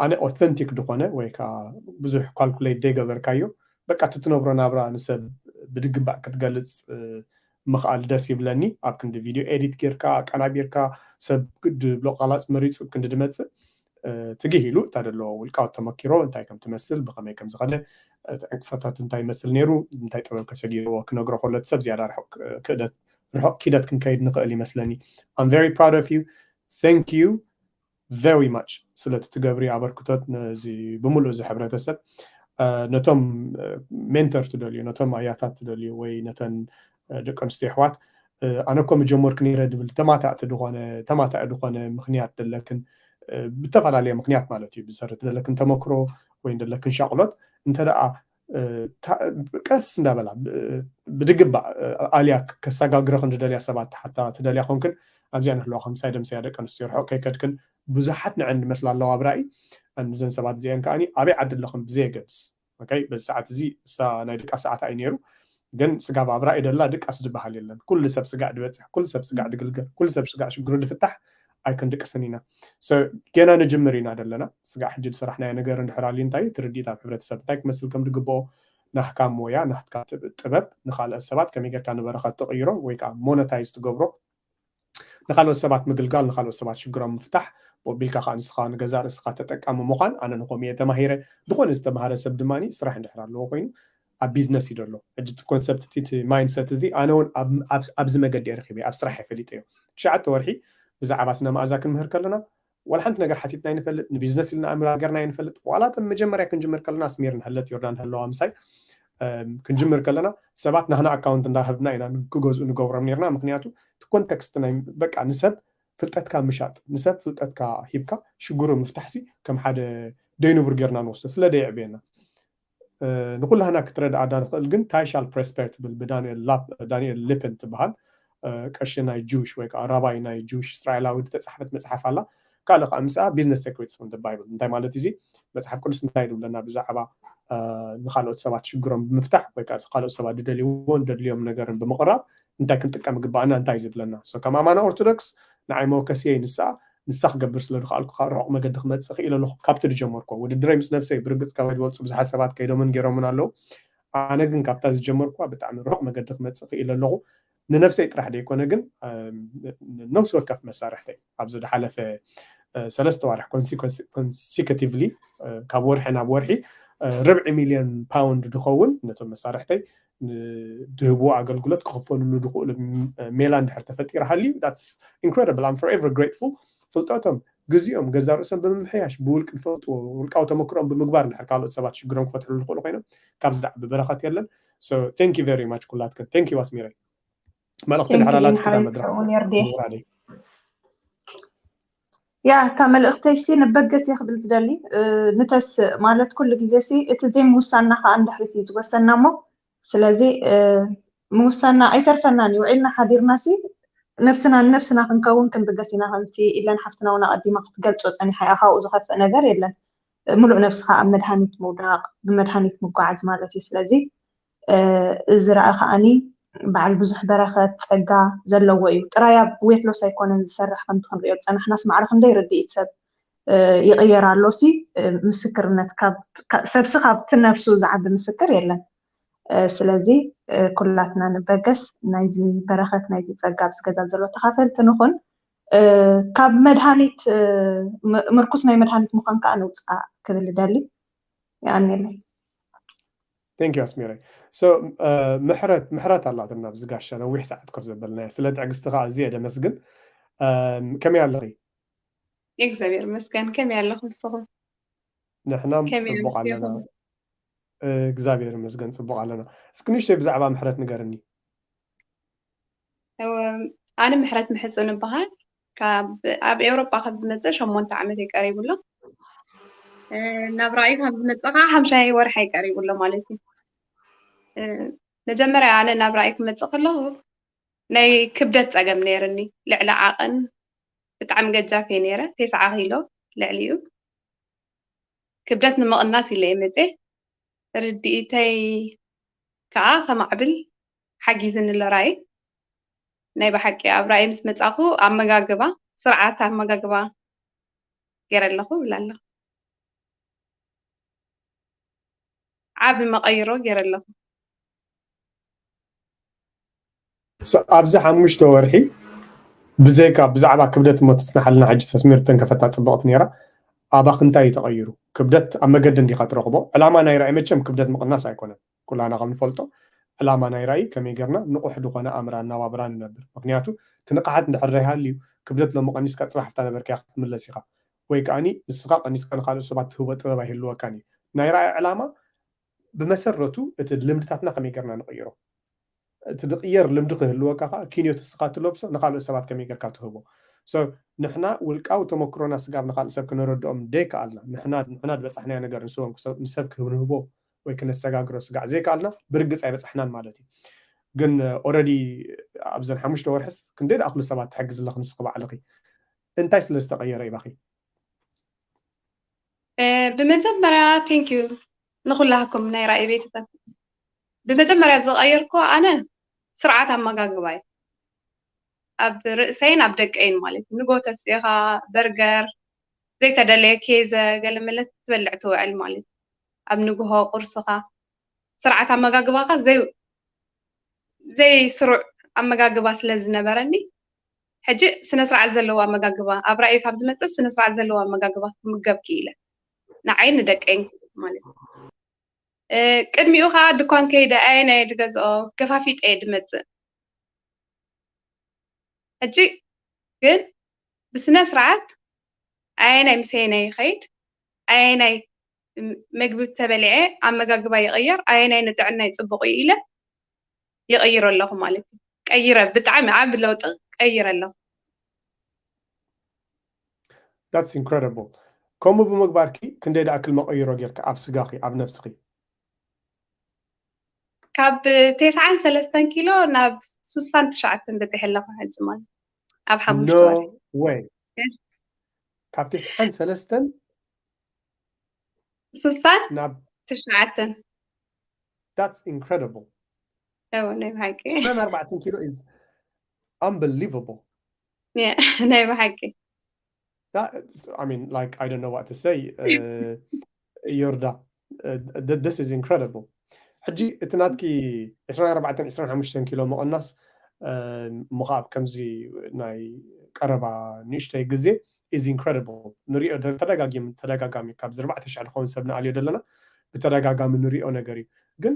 ኣነ ኦተንቲክ ዝኾነ ወይ ከዓ ብዙሕ ካልኩሌት ደይገበርካዮ በቃ እቲ ትነብሮ ናብራ ንሰብ ብድግባእ ክትገልፅ ምኽኣል ደስ ይብለኒ። ኣብ ክንዲ ቪድዮ ኤዲት ጌርካ ኣቀናቢርካ ሰብ ግድ ብሎ ቃላፅ መሪፁ ክንዲ ድመፅእ ትግህ ኢሉ እታ ደለዎ ውልቃዊ ተመኪሮ እንታይ ከም ትመስል ብኸመይ ከም ዝኸደ እቲ ዕንቅፋታቱ እንታይ ይመስል ነይሩ እንታይ ጥበብ ከሰጊርዎ ክነግሮ ከሎ እቲ ሰብ ዝያዳ ርሑቕ ክእደት ርሑቕ ኪደት ክንከይድ ንኽእል ይመስለኒ። I'm very proud of you. Thank you very much ስለቲ ትገብሪ ኣበርክቶት ነዚ ብምሉእ እዚ ሕብረተሰብ ነቶም ሜንተር ትደልዩ ነቶም ኣያታት ትደልዩ ወይ ነተን ደቂ ኣንስትዮ ኣሕዋት ኣነ እኮ ምጀመርኩ ነይረ ድብል ተማታእቲ ድኾነ ተማታኢ ድኾነ ምኽንያት ደለክን ብተፈላለየ ምኽንያት ማለት እዩ ብዝሰርት ደለክን ተመክሮ ወይ ደለክን ሻቕሎት እንተ ደኣ ቀስ እንዳበላ ብድግባእ ኣልያ ከሰጋግረኽን ዝደልያ ሰባት ሓታ ትደልያ ኮንክን ኣብዚኣ ንህልዋ ከምሳይ ደምሰያ ደቂ ኣንስትዮ ርሑቕ ከይከድክን ብዙሓት ንዐን ዝመስላ ኣለዋ ኣብ ራእይ ኣንዘን ሰባት እዚአን ከዓኒ ኣበይ ዓዲ ኣለኽን ብዘየገድስ በዚ ሰዓት እዚ እሳ ናይ ድቃስ ሰዓት ኣይ ነይሩ ግን ስጋብ ኣብ ራእይ ደላ ድቃስ ዝበሃል የለን ኩሉ ሰብ ስጋዕ ድበፅሕ ኩሉ ሰብ ስጋዕ ድግልገል ኩሉ ሰብ ስጋዕ ሽግሩ ድፍታሕ ኣይክንድቅስን ኢና ገና ንጅምር ኢና ዘለና ስጋዕ ሕጂ ዝሰራሕናዮ ነገር እንድሕር ኣልዩ እንታይ ትርዲት ኣብ ሕብረተሰብ እንታይ ክመስል ከም ዝግብኦ ናህካ ሞያ ናህካ ጥበብ ንካልኦት ሰባት ከመይ ጌርካ ንበረኸት ትቕይሮ ወይ ከዓ ሞነታይዝ ትገብሮ፣ ንካልኦት ሰባት ምግልጋል፣ ንካልኦት ሰባት ሽግሮም ምፍታሕ፣ ቦቢልካ ከዓ ንስኻ ንገዛ ርእስኻ ተጠቃሚ ምዃን። ኣነ ንኸምኡ እየ ተማሂረ። ዝኾነ ዝተማሃረ ሰብ ድማ ስራሕ እንድሕር ኣለዎ ኮይኑ ኣብ ቢዝነስ እዩ ዘሎ። ሕጂ እቲ ኮንሰፕት እቲ ማይንድሰት እዚ ኣነ እውን ኣብዚ መገዲ እየ ረኪበ ኣብ ስራሕ እየ ፈሊጠዮ። ትሽዓተ ወርሒ ብዛዕባ ስነ መኣዛ ክንምህር ከለና ዋላ ሓንቲ ነገር ሓቲትና ኣይንፈልጥ፣ ንቢዝነስ ኢልና ኣምር ሃገርና ኣይንፈልጥ። ዋላ እቶም መጀመርያ ክንጅምር ከለና ኣስሚር ንህለት ዮርዳን ህለዋ ምሳይ ክንጅምር ከለና ሰባት ናህና ኣካውንት እንዳሃብና ኢና ክገዝኡ ንገብሮም ነርና። ምክንያቱ እቲ ኮንተክስት ናይ በቃ ንሰብ ፍልጠትካ ምሻጥ፣ ንሰብ ፍልጠትካ ሂብካ ሽግሩ ምፍታሕሲ ከም ሓደ ደይንቡር ጌርና ንወስዶ ስለ ደየዕብየና። ንኩላህና ክትረድኣ ዳ ንኽእል ግን ታይሻል ፕሬስፐር ትብል ብዳንኤል ሊፕን ትበሃል ቀሺ ናይ ጅዊሽ ወይ ከዓ ራባይ ናይ ጅዊሽ እስራኤላዊ ዝተፃሕፈት መፅሓፍ ኣላ። ካልእ ከዓ ምስኣ ቢዝነስ ሴክሬትስ ፍሮም ባይብል እንታይ ማለት እዚ መፅሓፍ ቅዱስ እንታይ ይብለና ብዛዕባ ንካልኦት ሰባት ሽግሮም ብምፍታሕ ወይ ከዓ ካልኦት ሰባት ዝደልይዎን ደድልዮም ነገርን ብምቕራብ እንታይ ክንጥቀም ግባእና እንታይ ዝብለና። ከም ኣማና ኦርቶዶክስ ንዓይ መወከስየይ ንሳ ንሳ ክገብር ስለ ዝኽኣልኩ ርሑቕ መገዲ ክመፅእ ክኢለ ኣለኹ። ካብቲ ዝጀመርኩ ውድድረይ ምስ ነብሰይ ብርግፅ ካባይ ዝበልፁ ብዙሓት ሰባት ከይዶምን ገይሮምን ኣለዉ። ኣነ ግን ካብታ ዝጀመርኩ ብጣዕሚ ርሑቕ መገዲ ክመፅእ ክኢለ ኣለኹ። ንነብሰይ ጥራሕ ዘይኮነ ግን ነብሲ ወከፍ መሳርሕተይ ኣብዚ ዝሓለፈ ሰለስተ ዋርሕ ኮንሲከቲቭሊ ካብ ወርሒ ናብ ወርሒ ርብዒ ሚልዮን ፓውንድ ዝኸውን ነቶም መሳርሕተይ ድህብዎ ኣገልግሎት ክኽፈልሉ ዝኽእሉ ሜላ እንድሕር ተፈጢሩ ሃልዩ that's incredible I'm forever grateful። ፍልጠቶም ግዜኦም ገዛ ርእሶም ብምምሕያሽ ብውልቂ ዝፈልጥዎ ውልቃዊ ተመክሮኦም ብምግባር እንድሕር ካልኦት ሰባት ሽግሮም ክፈትሕሉ ዝኽእሉ ኮይኖም ካብዚ ዝዓቢ በረኸት የለን። Thank you very much ኩላትክን። Thank you ኣስሚረይ። መልእኽቲ ድሕር ኣላትኪ እታ መድረኽ ምውራደይ። ያ እታ መልእኽተይ ሲ ንበገስ እየ ክብል ዝደሊ ንተስእ ማለት ኩሉ ግዜ ሲ እቲ ዘይምውሳንና ከዓ እንድሕሪት እዩ ዝወሰንና እሞ ስለዚ ምውሳንና ኣይተርፈናን እዩ ውዒልና ሓዲርና ሲ ነብስና ንነብስና ክንከውን ክንብገስ ኢና ከምቲ ኢለን ሓፍትና እውን ኣቐዲማ ክትገልፆ ፀኒሓ እያ ካብኡ ዝኸፍእ ነገር የለን ምሉእ ነብስኻ ኣብ መድሃኒት ምውዳቕ ብመድሃኒት ምጓዓዝ ማለት እዩ ስለዚ እዚ ረኣ ከዓኒ በዓል ብዙሕ በረኸት ጸጋ ዘለዎ እዩ። ጥራይ ኣብ ዌት ሎስ ኣይኮነን ዝሰርሕ ከምቲ ክንሪኦ ዝጸናሕናስ ማዕረ ክንደይ ርድኢት ሰብ ይቕየር ኣሎ ሲ ምስክርነት ሰብሲ ካብቲ ነብሱ ዝዓቢ ምስክር የለን። ስለዚ ኩላትና ንበገስ ናይዚ በረኸት ናይዚ ጸጋ ኣብዚ ገዛ ዘሎ ተኻፈልቲ ንኹን። ካብ መድሃኒት ምርኩስ ናይ መድሃኒት ምዃን ከዓ ንውፃእ ክብል እደሊ። የቐንየለይ። Thank you ኣስሚረይ። ምሕረት ምሕረት ኣላትና ኣብዚ ጋሻ ነዊሕ ሰዓት ኮፍ ዘበልናያ ስለ ትዕግስቲ ከዓ ኣዝየ ደመስግን። ከመይ ኣለኺ? እግዚኣብሔር ይመስገን። ከመይ ኣለኹም ንስኹም? ንሕናም ጽቡቕ ኣለና። እግዚኣብሔር ይመስገን ጽቡቕ ኣለና። እስኪ ንእሽተይ ብዛዕባ ምሕረት ንገርኒ። ኣነ ምሕረት ምሕጹን እበሃል። ካብ ኣብ ኤውሮጳ ካብ ዝመጽእ ሸሞንተ ዓመት እዩ ቀሪቡ ኣሎ። ናብራይ ካብ ዝመጽእ ከዓ ሓምሻይ ወርሒ እዩ ቀሪቡ ኣሎ ማለት እዩ። መጀመርያ ኣነ ናብራይ ክመጽእ ከለኹ ናይ ክብደት ጸገም ነይርኒ። ልዕሊ ዓቐን ብጣዕሚ ገጃፍ እየ ነይረ፣ ተስዓ ኪሎ ልዕሊኡ። ክብደት ንምቕናስ ኢለ እየ መጽየ። ርድኢተይ ከዓ ከማዕብል ሓጊዝኒ ኣሎ ራእይ። ናይ ብሓቂ ኣብ ራእይ ምስ መጻኹ ኣመጋግባ፣ ስርዓት ኣመጋግባ ገይረ ኣለኹ እብል ኣለኹ። ዓቢ መቐይሮ ገይረ ኣለኹ። ኣብዚ ሓሙሽተ ወርሒ ብዘይካ ብዛዕባ ክብደት እሞ ትጽናሓልና ሕጂ ተስሚር ተንከፈታ ጽብቕቲ ነይራ። ኣባኺ እንታይ እዩ ተቐይሩ? ክብደት ኣብ መገዲ እንዲኻ ትረኽቦ። ዕላማ ናይ ራእይ መቸም ክብደት ምቕናስ ኣይኮነን። ኩላና ከም ንፈልጦ ዕላማ ናይ ራእይ ከመይ ጌርና ንቑሕ ዝኾነ ኣምራ ኣናባብራ ንነብር። ምክንያቱ እቲ ንቕሓት እንድሕር ዘይሃልዩ ክብደት ሎሚ ቀኒስካ ጽባሕ ኣብታ ነበርካያ ክትምለስ ኢኻ። ወይ ከዓኒ ንስኻ ቀኒስካ ንካልኦት ሰባት ትህቦ ጥበብ ኣይህልወካን እዩ። ናይ ራእይ ዕላማ ብመሰረቱ እቲ ልምድታትና ከመይ ጌርና ንቕይሮ? እቲ ዝቕየር ልምዲ ክህልወካ ከዓ ኪንዮት እስኻ ትለብሶ ንካልኦት ሰባት ከመይ ጌርካ ትህቦ። ንሕና ውልቃዊ ተመክሮና ስጋብ ንካልእ ሰብ ክነረድኦም ደይከኣልና ንሕና ዝበፃሕናዮ ነገር ንስቦም ንሰብ ክህብ ንህቦ ወይ ክነሰጋግሮ ስጋዕ ዘይከኣልና ብርግፅ ኣይበፃሕናን ማለት እዩ። ግን ኦረዲ ኣብዘን ሓሙሽተ ወርሕስ ክንደይ ደኣክሉ ሰባት ትሕግዝ ኣለኽ ንስኺ ባዕልኺ እንታይ ስለ ዝተቐየረ ኢባኺ? ብመጀመርያ ቴንክ ዩ ንኩላኩም ናይ ራእይ ቤተሰብ። ብመጀመርያ ዝቐየርኩ ኣነ ስርዓት ኣመጋግባ እዩ። ኣብ ርእሰይን ኣብ ደቀይን ማለት እዩ። ንጎ ተስኻ በርገር ዘይተደለየ ኬዘ ገለመለ ትበልዕ ትውዕል ማለት እዩ። ኣብ ንግሆ ቁርስኻ ስርዓት ኣመጋግባኻ ዘይ ዘይስሩዕ ኣመጋግባ ስለ ዝነበረኒ ሕጂ ስነ ስርዓት ዘለዎ ኣመጋግባ ኣብ ራእይ ካብ ዝመፅእ ስነ ስርዓት ዘለዎ ኣመጋግባ ክምገብ ክኢለ ንዓይ ንደቀይን ማለት እዩ። ቅድሚኡ ከዓ ድኳን ከይደ ኣየናይ ድገዝኦ ገፋፊጠ እየ ድመፅእ። ሕጂ ግን ብስነ ስርዓት ኣየናይ ምሰየናይ ይኸይድ ኣየናይ ምግቢ ተበሊዐ ኣመጋግባ ይቕየር ኣየናይ ንጥዕናይ ፅቡቕ እዩ ኢለ ይቕይሮ ኣለኹ ማለት እዩ። ቀይረ ብጣዕሚ ዓብ ለውጢ ቀይረ ኣለኹ። That's incredible። ከምኡ ብምግባርኪ ክንደይ ደኣክል መቐይሮ ጌርካ ኣብ ስጋኺ ኣብ ነብስኺ? ካብ ተስዓን ሰለስተን ኪሎ ናብ ሱሳን ትሽዓተን በፂሐ ኣለኹ ሕጂ ማለት ኣብ ሓሙሽተ ወርሒ። ወይ ካብ ተስዓን ሰለስተን ሱሳን ናብ ትሽዓተን። That's incredible። እዎ ናይ ብሓቂ። ዕስራን ኣርባዕተን ኪሎ is unbelievable። ናይ ብሓቂ። I mean, like, I don't know what to say. ዮርዳ፣ this is incredible። ሕጂ እቲ ናትኪ ዕስራን ኣርባዕተን ዕስራን ሓሙሽተን ኪሎ ምቕናስ እሞ ከዓ ኣብ ከምዚ ናይ ቀረባ ንእሽተይ ግዜ is incredible። ንሪኦ ተደጋጊም ተደጋጋሚ ካብዚ ኣርባዕተ ሽሕ ዝኸውን ሰብ ንኣልዮ ዘለና ብተደጋጋሚ ንሪኦ ነገር እዩ። ግን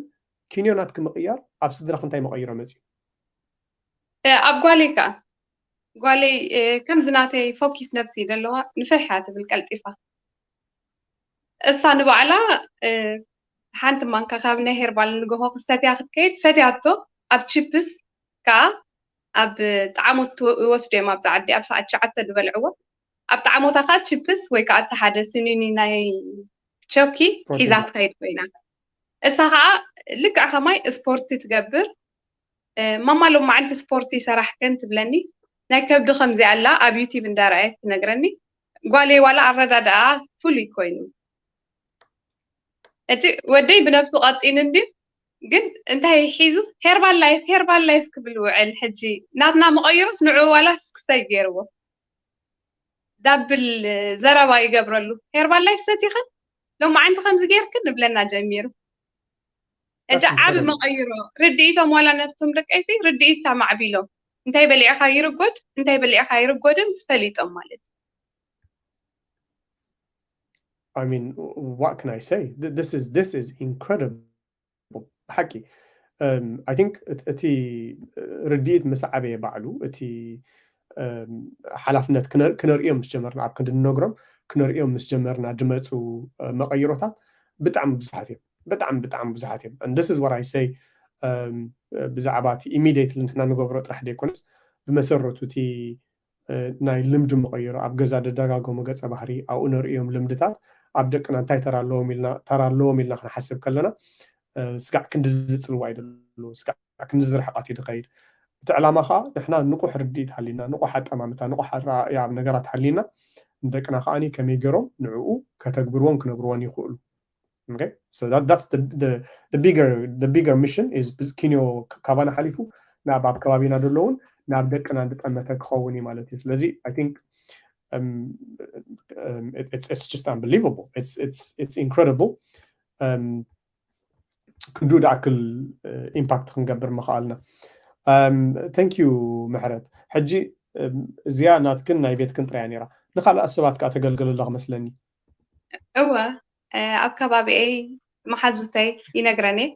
ኪንዮ ናትኪ ምቕያር ኣብ ስድራኺ እንታይ መቐይሮ መፅዩ? ኣብ ጓለይ ከዓ ጓለይ ከምዚ ናተይ ፎኪስ ነብሲ ደለዋ ንፍሕ እያ ትብል ቀልጢፋ። እሳ ንባዕላ ሓንቲ ማንካ ካብ ናይ ሄርባል ንግሆ ክሰትያ ክትከይድ ፈትያቶ ኣብ ቺፕስ ከዓ ኣብ ጣዕሞት ይወስዱ እዮም ኣብዚ ዓዲ ኣብ ሰዓት ትሽዓተ ዝበልዕዎ ኣብ ጣዕሞታ ከዓ ቺፕስ ወይ ከዓ እቲ ሓደ ስኒኒ ናይ ቸኪ ሒዛ ትኸይድ ኮይና እሳ ከዓ ልክዕ ከማይ ስፖርቲ ትገብር ማማ ሎማዓንቲ ስፖርቲ ሰራሕክን ትብለኒ ናይ ከብዲ ከምዚኣ ኣላ ኣብ ዩቲብ እንዳረኣየት ትነግረኒ ጓለይ ዋላ ኣረዳድኣ ፍሉይ ኮይኑ እቲ ወደይ ብነብሱ ቀጢን እንድዩ ግን እንታይ ሒዙ ሄርባል ላይፍ ሄርባል ላይፍ ክብል ውዕል ሕጂ ናትና መቐይሮስ ንዑ ዋላስ ክሰይ ገይርዎ ዳብል ዘረባ ይገብረሉ ሄርባል ላይፍ ሰቲኽን ሎማዓንቲ ከምዚ ገይርክን ንብለና ጀሚሩ ሕጂ ዓብ መቐይሮ ርድኢቶም ዋላ ነብቶም ደቀይሲ ርድኢት ኣማዕቢሎም እንታይ በሊዕኻ ይርጎድ እንታይ በሊዕኻ ይርጎድን ዝፈሊጦም ማለት I mean, what can I say? This is this is incredible. ብሓቂ I think እቲ ርድኢት ምስ ዓበየ ባዕሉ እቲ ሓላፍነት ክነርእዮም ምስ ጀመርና ኣብ ክንዲ ንነግሮም ክነርእዮም ምስ ጀመርና ዝመፁ መቐይሮታት ብጣዕሚ ብዙሓት እዮም። ብጣዕሚ ብጣዕሚ ብዙሓት እዮም። And this is what I say ብዛዕባ እቲ immediately ንሕና ንገብሮ ጥራሕ ዘይኮነስ ብመሰረቱ እቲ ናይ ልምዲ መቐይሮ ኣብ ገዛ ደደጋገሙ ገፀ ባህሪ ኣብኡ ነርእዮም ልምድታት ኣብ ደቅና እንታይ ተራ ኣለዎም ኢልና ተራ ኣለዎም ኢልና ክንሓስብ ከለና ስጋዕ ክንዲ ዝፅልዋ ይደሉ ስጋዕ ክንዲ ዝርሕቃት እዩ ዝኸይድ እቲ ዕላማ ከዓ ንሕና ንቑሕ ርድኢት ሃሊና ንቑሕ ኣጠማምታ ንቑሕ ኣረኣእያ ኣብ ነገራት ሃሊና ንደቅና ከዓ ከመይ ገይሮም ንዕኡ ከተግብርዎን ክነብርዎን ይኽእሉ Okay? So that, that's the, the, the bigger the bigger mission is ኪንዮ ካባና ሓሊፉ ናብ ኣብ ከባቢና ዘለውን ናብ ደቅና እንድጠመተ ክኸውን እዩ ማለት እዩ ስለዚ I think um, um, it, it's, it's just unbelievable it's, it's, it's incredible um, ክንዱ ዝኣክል impact ክንገብር ምኽኣልና thank you ምሕረት ሕጂ እዚኣ ናትክን ናይ ቤትክን ጥራያ ነራ ንካልኣት ሰባት ከዓ ተገልግል ኣለኹ መስለኒ እወ ኣብ ከባቢኤይ መሓዙተይ ይነግረን እየ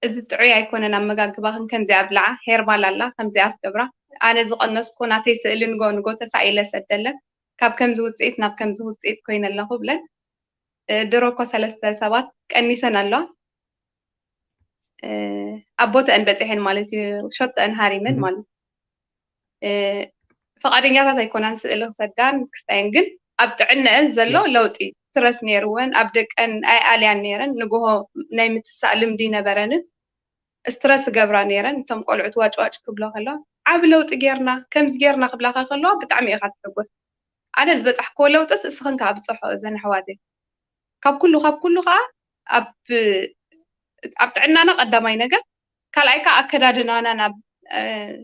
እዚ ጥዑይ ኣይኮነን ኣመጋግባኽን ከምዚኣ ኣብልዓ ሄርባል ኣላ ከምዚኣ ትገብራ ኣነ ዝቐነስኩ ናተይ ስእሊ ንጎ ንጎ ተሳኢለ ሰደለን ካብ ከምዚ ውፅኢት ናብ ከምዚ ውፅኢት ኮይነ ኣለኹ ብለን ድሮ እኮ ሰለስተ ሰባት ቀኒሰን ኣለዋ ኣብ ቦተአን በፂሐን ማለት እዩ ሸጠአን ሃሪመን ማለት ፍቓደኛታት ኣይኮናን ስእሊ ክሰዳን ክስታየን ግን ኣብ ጥዕነአን ዘሎ ለውጢ ስትረስ ነይርወን ኣብ ደቀን ኣይኣልያን ነይረን ንግሆ ናይ ምትሳእ ልምዲ ይነበረንን ስትረስ ገብራ ነይረን እቶም ቆልዑት ዋጭዋጭ ክብሎ ከለዋ ዓብ ለውጢ ጌርና ከምዚ ጌርና ክብላካ ከለዋ ብጣዕሚ ኢኻ ትሕጎስ ኣነ ዝበፃሕክዎ ለውጥስ እስኽን ከዓ ብፅሖ እዘን ኣሕዋተይ ካብ ኩሉ ካብ ኩሉ ከዓ ኣብ ኣብ ጥዕናና ቀዳማይ ነገር ካልኣይ ከዓ ኣከዳድናና ናብ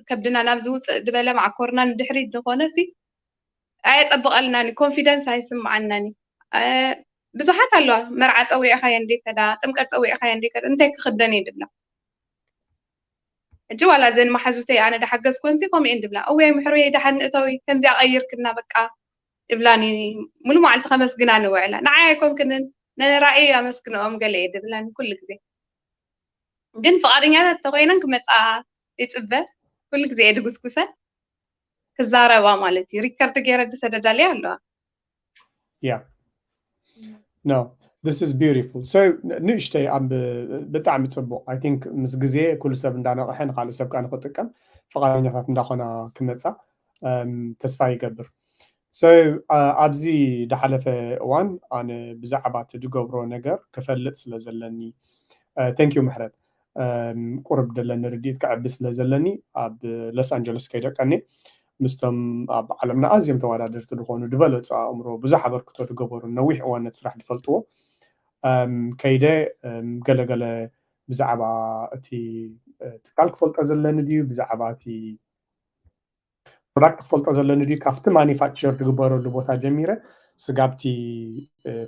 ከብድና ናብ ዝውፅእ ዝበለ ማዕኮርና ንድሕሪት ዝኾነ ሲ ኣየፀብቐልናኒ ኮንፊደንስ ኣይስምዓናኒ ብዙሓት ኣለዋ። መርዓ ጸዊዕኻዮ እንዴ ከዳ፣ ጥምቀት ጸዊዕኻዮ እንዴ ከዳ፣ እንታይ ክኽደን እየ ድብላ። ሕጂ ዋላ እዘን መሓዙተይ ኣነ ዳሓገዝኩወንሲ ከምኡ እየን ድብላ። እወ ምሕሩየይ ዳሓን እተዊ፣ ከምዚኣ ቀይርክና በቃ ይብላኒ። ሙሉ መዓልቲ ከመስግናኒ ውዕላ። ንዓይ ኣይኮንክንን፣ ነራእይ ኣመስግንኦም ገለ እየ ድብላኒ ኩሉ ግዜ። ግን ፍቓደኛታት ተኮይነን ክመጻ ይጽበ። ኩሉ ግዜ እየ ድጉስጉሰን። ክዛረባ ማለት እዩ። ሪከርድ ገይረ ድሰደዳለይ ኣለዋ። Yeah. No, this is beautiful. So ንእሽተይ ኣብ ብጣዕሚ ጽቡቕ። I think ምስ ግዜ ኩሉ ሰብ እንዳነቕሐ ንኻልእ ሰብ ከኣ ንኽጥቀም ፍቓደኛታት እንዳኾና ክመጻ ተስፋ ይገብር። So ኣብዚ ድሓለፈ እዋን ኣነ ብዛዕባ እቲ ድገብሮ ነገር ክፈልጥ ስለ ዘለኒ፣ thank you ምሕረት፣ ቁርብ ደለኒ ርድኢት ከዕቢ ስለ ዘለኒ ኣብ ሎስ ኣንጀለስ ከይደ ቀኒ ምስቶም ኣብ ዓለምና ኣዝዮም ተወዳደርቲ ዝኾኑ ድበለጹ ኣእምሮ ብዙሕ ኣበርክቶ ድገበሩ ነዊሕ እዋን ነቲ ስራሕ ድፈልጥዎ ከይደ ገለገለ ብዛዕባ እቲ ትካል ክፈልጦ ዘለኒ ድዩ ብዛዕባ እቲ ፕሮዳክት ክፈልጦ ዘለኒ ድዩ ካብቲ ማኒፋክቸር ዝግበረሉ ቦታ ጀሚረ ስጋብቲ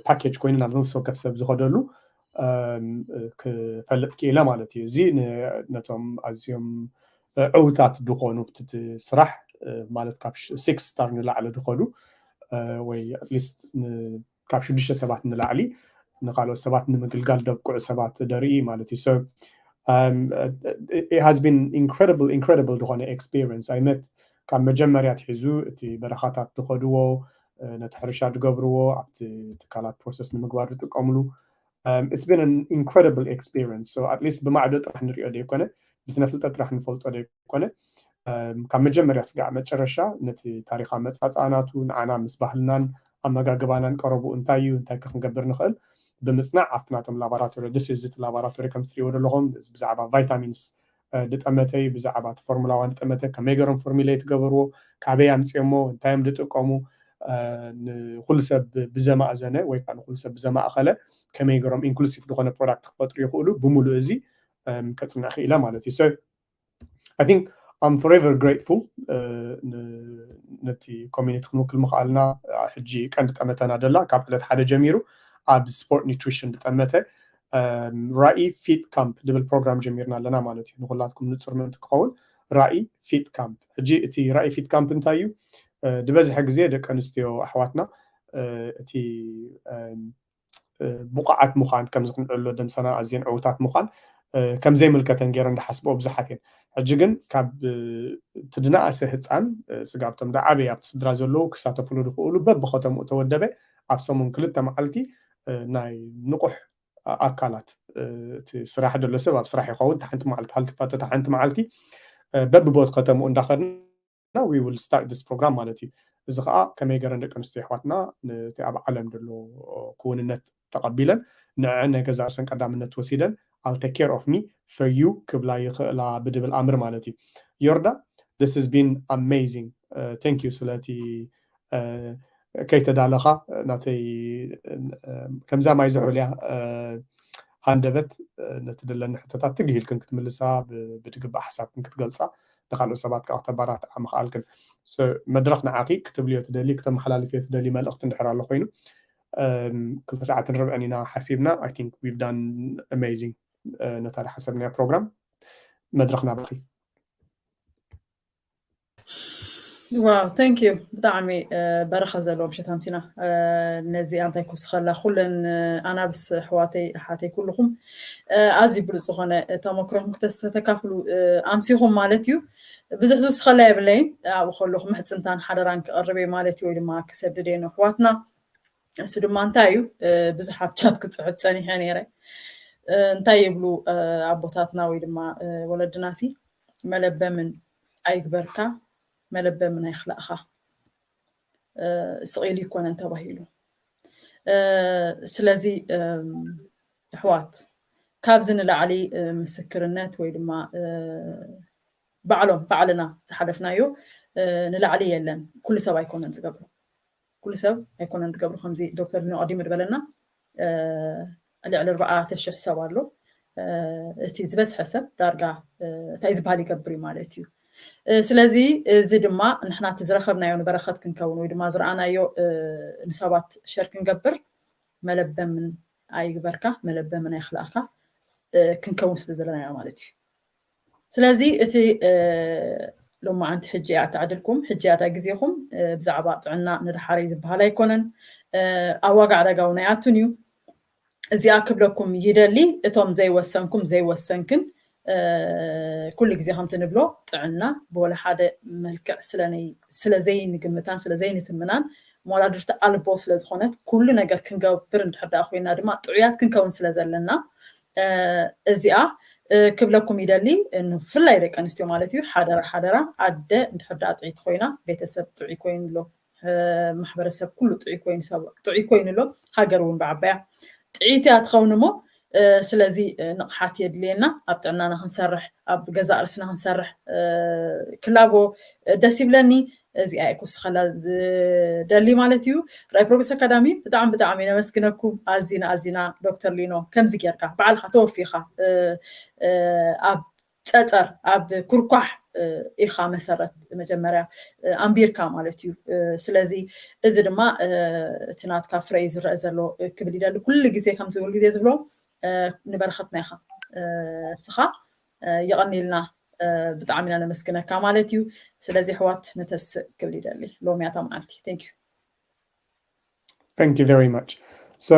ፓኬጅ ኮይኑ ናብ ነፍሲ ወከፍ ሰብ ዝኸደሉ ክፈልጥ ክኢለ ማለት እዩ። እዚ ነቶም ኣዝዮም ዕውታት ድኾኑ ብቲ ስራሕ ማለት ካብ ሲክስ ስታር ንላዕሊ ድኸዱ ወይ ኣትሊስት ካብ ሽዱሽተ ሰባት ንላዕሊ ንካልኦት ሰባት ንምግልጋል ደብቅዑ ሰባት ደርኢ ማለት እዩ። So it has been incredible incredible ዝኾነ ኤክስፒሪንስ ኣይመት ካብ መጀመርያ ትሒዙ እቲ በረኻታት ድኸድዎ ነቲ ሕርሻ ድገብርዎ ኣብቲ ትካላት ፕሮሰስ ንምግባር ዝጥቀምሉ it's been an incredible experience. So at least ብማዕዶ ጥራሕ ንሪኦ ደይኮነ ብስነ ፍልጠት ጥራሕ ንፈልጦ ደይኮነ ካብ መጀመርያ ስጋዕ መጨረሻ ነቲ ታሪኻ መጻጻ ናቱ ንዓና ምስ ባህልናን ኣመጋግባናን ቀረቡ እንታይ እዩ እንታይ ከ ክንገብር ንኽእል ብምጽናዕ ኣብቲ ናቶም ላቦራቶሪ ድስ እዚ ላቦራቶሪ ከም ትሪእዎ ዘለኹም ብዛዕባ ቫይታሚንስ ድጠመተይ ብዛዕባ እቲ ፎርሙላ ዋን ድጠመተ ከመይ ገሮም ፎርሙሌት ገበርዎ ካበይ ኣምፅኦሞ እንታይ እዮም ድጥቀሙ ንኩሉ ሰብ ብዘማእዘነ ወይ ከዓ ንኩሉ ሰብ ብዘማእኸለ ከመይ ገሮም ኢንክሉሲቭ ዝኾነ ፕሮዳክት ክፈጥሩ ይኽእሉ ብምሉእ እዚ ከፅንዕ ክኢለ ማለት እዩ። I think I'm forever grateful ነቲ ኮሚኒቲ ክንውክል ምኽኣልና ሕጂ ቀንዲ ጠመተና ደላ ካብ ዕለት ሓደ ጀሚሩ ኣብ ስፖርት ኒትሪሽን ዝጠመተ ራኢ ፊት ካምፕ ዝብል ፕሮግራም ጀሚርና ኣለና ማለት እዩ። ንኩላትኩም ንፁር ምእንቲ ክኸውን ራኢ ፊት ካምፕ። ሕጂ እቲ ራኢ ፊት ካምፕ እንታይ እዩ? ዝበዝሐ ግዜ ደቂ ኣንስትዮ ኣሕዋትና እቲ ብቑዓት ምዃን ከምዚ ክንዕሎ ደምሰና ኣዝየን ዕውታት ምዃን ከም ዘይምልከተን ገይረን ዝሓስብኦ ብዙሓት እየን። ሕጂ ግን ካብ እቲ ዝነኣሰ ህፃን ስጋብቶም ዝዓበየ ኣብቲ ስድራ ዘለዉ ክሳተፍሉ ዝኽእሉ በብኸተምኡ ተወደበ ኣብ ሰሙን ክልተ መዓልቲ ናይ ንቑሕ ኣካላት እቲ ስራሕ ዘሎ ሰብ ኣብ ስራሕ ይኸውን ሓንቲ መዓልቲ ሃልትፋቶ ሓንቲ መዓልቲ በብቦት ከተምኡ እንዳኸድና we will start this program ማለት እዩ። እዚ ከዓ ከመይ ገረን ደቂ ኣንስትዮ ኣሕዋትና ነቲ ኣብ ዓለም ዘሎ ክውንነት ተቐቢለን ንዐን ናይ ገዛ ርእሰን ቀዳምነት ወሲደን I'll take care of me for you ክብላ ይኽእላ ብድብል ኣምር ማለት እዩ። ዮርዳ this has been amazing thank you ስለቲ ከይተዳለኻ ናተይ ከምዛ ማይ ዝሑል እያ ሃንደበት ነቲ ደለኒ ሕቶታት ትግሂልክን ክትምልሳ ብድግባእ ሓሳብክን ክትገልፃ ንካልኦት ሰባት ከዓ ክተባራትዓ ምኽኣልክን መድረኽ ንዓኺ ክትብልዮ ትደሊ ክተመሓላልፍዮ ትደሊ መልእኽቲ እንድሕር ኣሎ ኮይኑ ክልተ ሰዓትን ርብዕን ኢና ሓሲብና I think we've done amazing ነታ ዝሓሰብናዮ ፕሮግራም መድረኽ ናባኺ። ዋው thank you ብጣዕሚ በረኸት ዘለዎ ምሸት ኣምሲና ነዚኣ እንታይ ክውስኸላ ኩለን ኣናብስ ኣሕዋተይ ኣሓተይ ኩልኹም ኣዝዩ ብሉፅ ዝኾነ ተመክሮኹም ክተካፍሉ ኣምሲኹም ማለት እዩ። ብዙሕ ዝውስኸላ የብለይን ኣብኡ ከለኹ ምሕፅንታን ሓደራን ክቐርብ እየ ማለት እዩ ወይ ድማ ክሰድድ እየ ንኣሕዋትና እሱ ድማ እንታይ እዩ ብዙሕ ኣብ ቻት ክፅሕፍ ፀኒሐ ነይረ እንታይ ይብሉ ኣቦታትና ወይ ድማ ወለድናሲ መለበምን ኣይግበርካ መለበምን ኣይኽላእኻ ስቕ ኢሉ ይኮነን ተባሂሉ ስለዚ ኣሕዋት ካብዚ ንላዕሊ ምስክርነት ወይ ድማ ባዕሎም ባዕልና ዝሓለፍናዮ ንላዕሊ የለን ኩሉ ሰብ ኣይኮነን ዝገብሮ ኩሉ ሰብ ኣይኮነን ዝገብሮ ከምዚ ዶክተር ሊኖ ቀዲሙ ዝበለና ልዕሊ ኣርባዕተ ሽሕ ሰብ ኣሎ እቲ ዝበዝሐ ሰብ ዳርጋ እንታይ ዝበሃል ይገብር እዩ ማለት እዩ ስለዚ እዚ ድማ ንሕና እቲ ዝረኸብናዮ ንበረኸት ክንከውን ወይ ድማ ዝረኣናዮ ንሰባት ሸር ክንገብር መለበምን ኣይግበርካ፣ መለበምን ኣይኽላእካ ክንከውን ስለ ዘለና ኢና ማለት እዩ። ስለዚ እቲ ሎማዓንቲ ሕጂ እያ ትዕድልኩም፣ ሕጂ እያ ግዜኹም። ብዛዕባ ጥዕና ንድሓረይ ዝበሃል ኣይኮነን፣ ኣብ ዋጋ ዕዳጋ እውን ኣይኣቱን እዩ። እዚኣ ክብለኩም ይደሊ፣ እቶም ዘይወሰንኩም ዘይወሰንክን፣ ኩሉ ግዜ ከምቲ ንብሎ ጥዕና ብወላ ሓደ መልክዕ ስለዘይንግምታን ስለዘይንትምናን መወዳድርቲ ኣልቦ ስለዝኾነት ኩሉ ነገር ክንገብር እንድሕር ደኣ ኮይና ድማ ጥዑያት ክንከውን ስለዘለና እዚኣ ክብለኩም ይደሊ፣ ብፍላይ ደቂ ኣንስትዮ ማለት እዩ። ሓደራ ሓደራ ኣደ እንድሕር ደኣ ጥዕይቲ ኮይና ቤተሰብ ጥዑይ ኮይኑ ኣሎ፣ ማሕበረሰብ ኩሉ ጥዑይ ኮይኑ ኣሎ፣ ሃገር እውን ብዓባያ ጥዕይቲ እያ ትኸውን እሞ ስለዚ ንቕሓት የድልየና። ኣብ ጥዕናና ክንሰርሕ፣ ኣብ ገዛእ ርእስና ክንሰርሕ ክላቦ ደስ ይብለኒ። እዚኣ እየ ክውስኸላ ዝደሊ ማለት እዩ። ራይ ፕሮግረስ ኣካዳሚ ብጣዕሚ ብጣዕሚ ነመስግነኩም። ኣዚና ኣዚና ዶክተር ሊኖ ከምዚ ጌርካ ባዕልኻ ተወፊኻ ኣብ ፀፀር ኣብ ኩርኳሕ ኢኻ መሰረት መጀመርያ ኣንቢርካ ማለት እዩ። ስለዚ እዚ ድማ እቲ ናትካ ፍረ እዩ ዝረአ ዘሎ ክብል ይደሊ። ኩሉ ግዜ ከምዚ ኩሉ ግዜ ዝብሎ ንበረኸትና ኢኻ እስኻ። የቐኒልና፣ ብጣዕሚ ኢና ነመስግነካ ማለት እዩ። ስለዚ ኣሕዋት ንተስእ ክብል ይደሊ ሎሚያታ መዓልቲ። Thank you። Thank you very much። So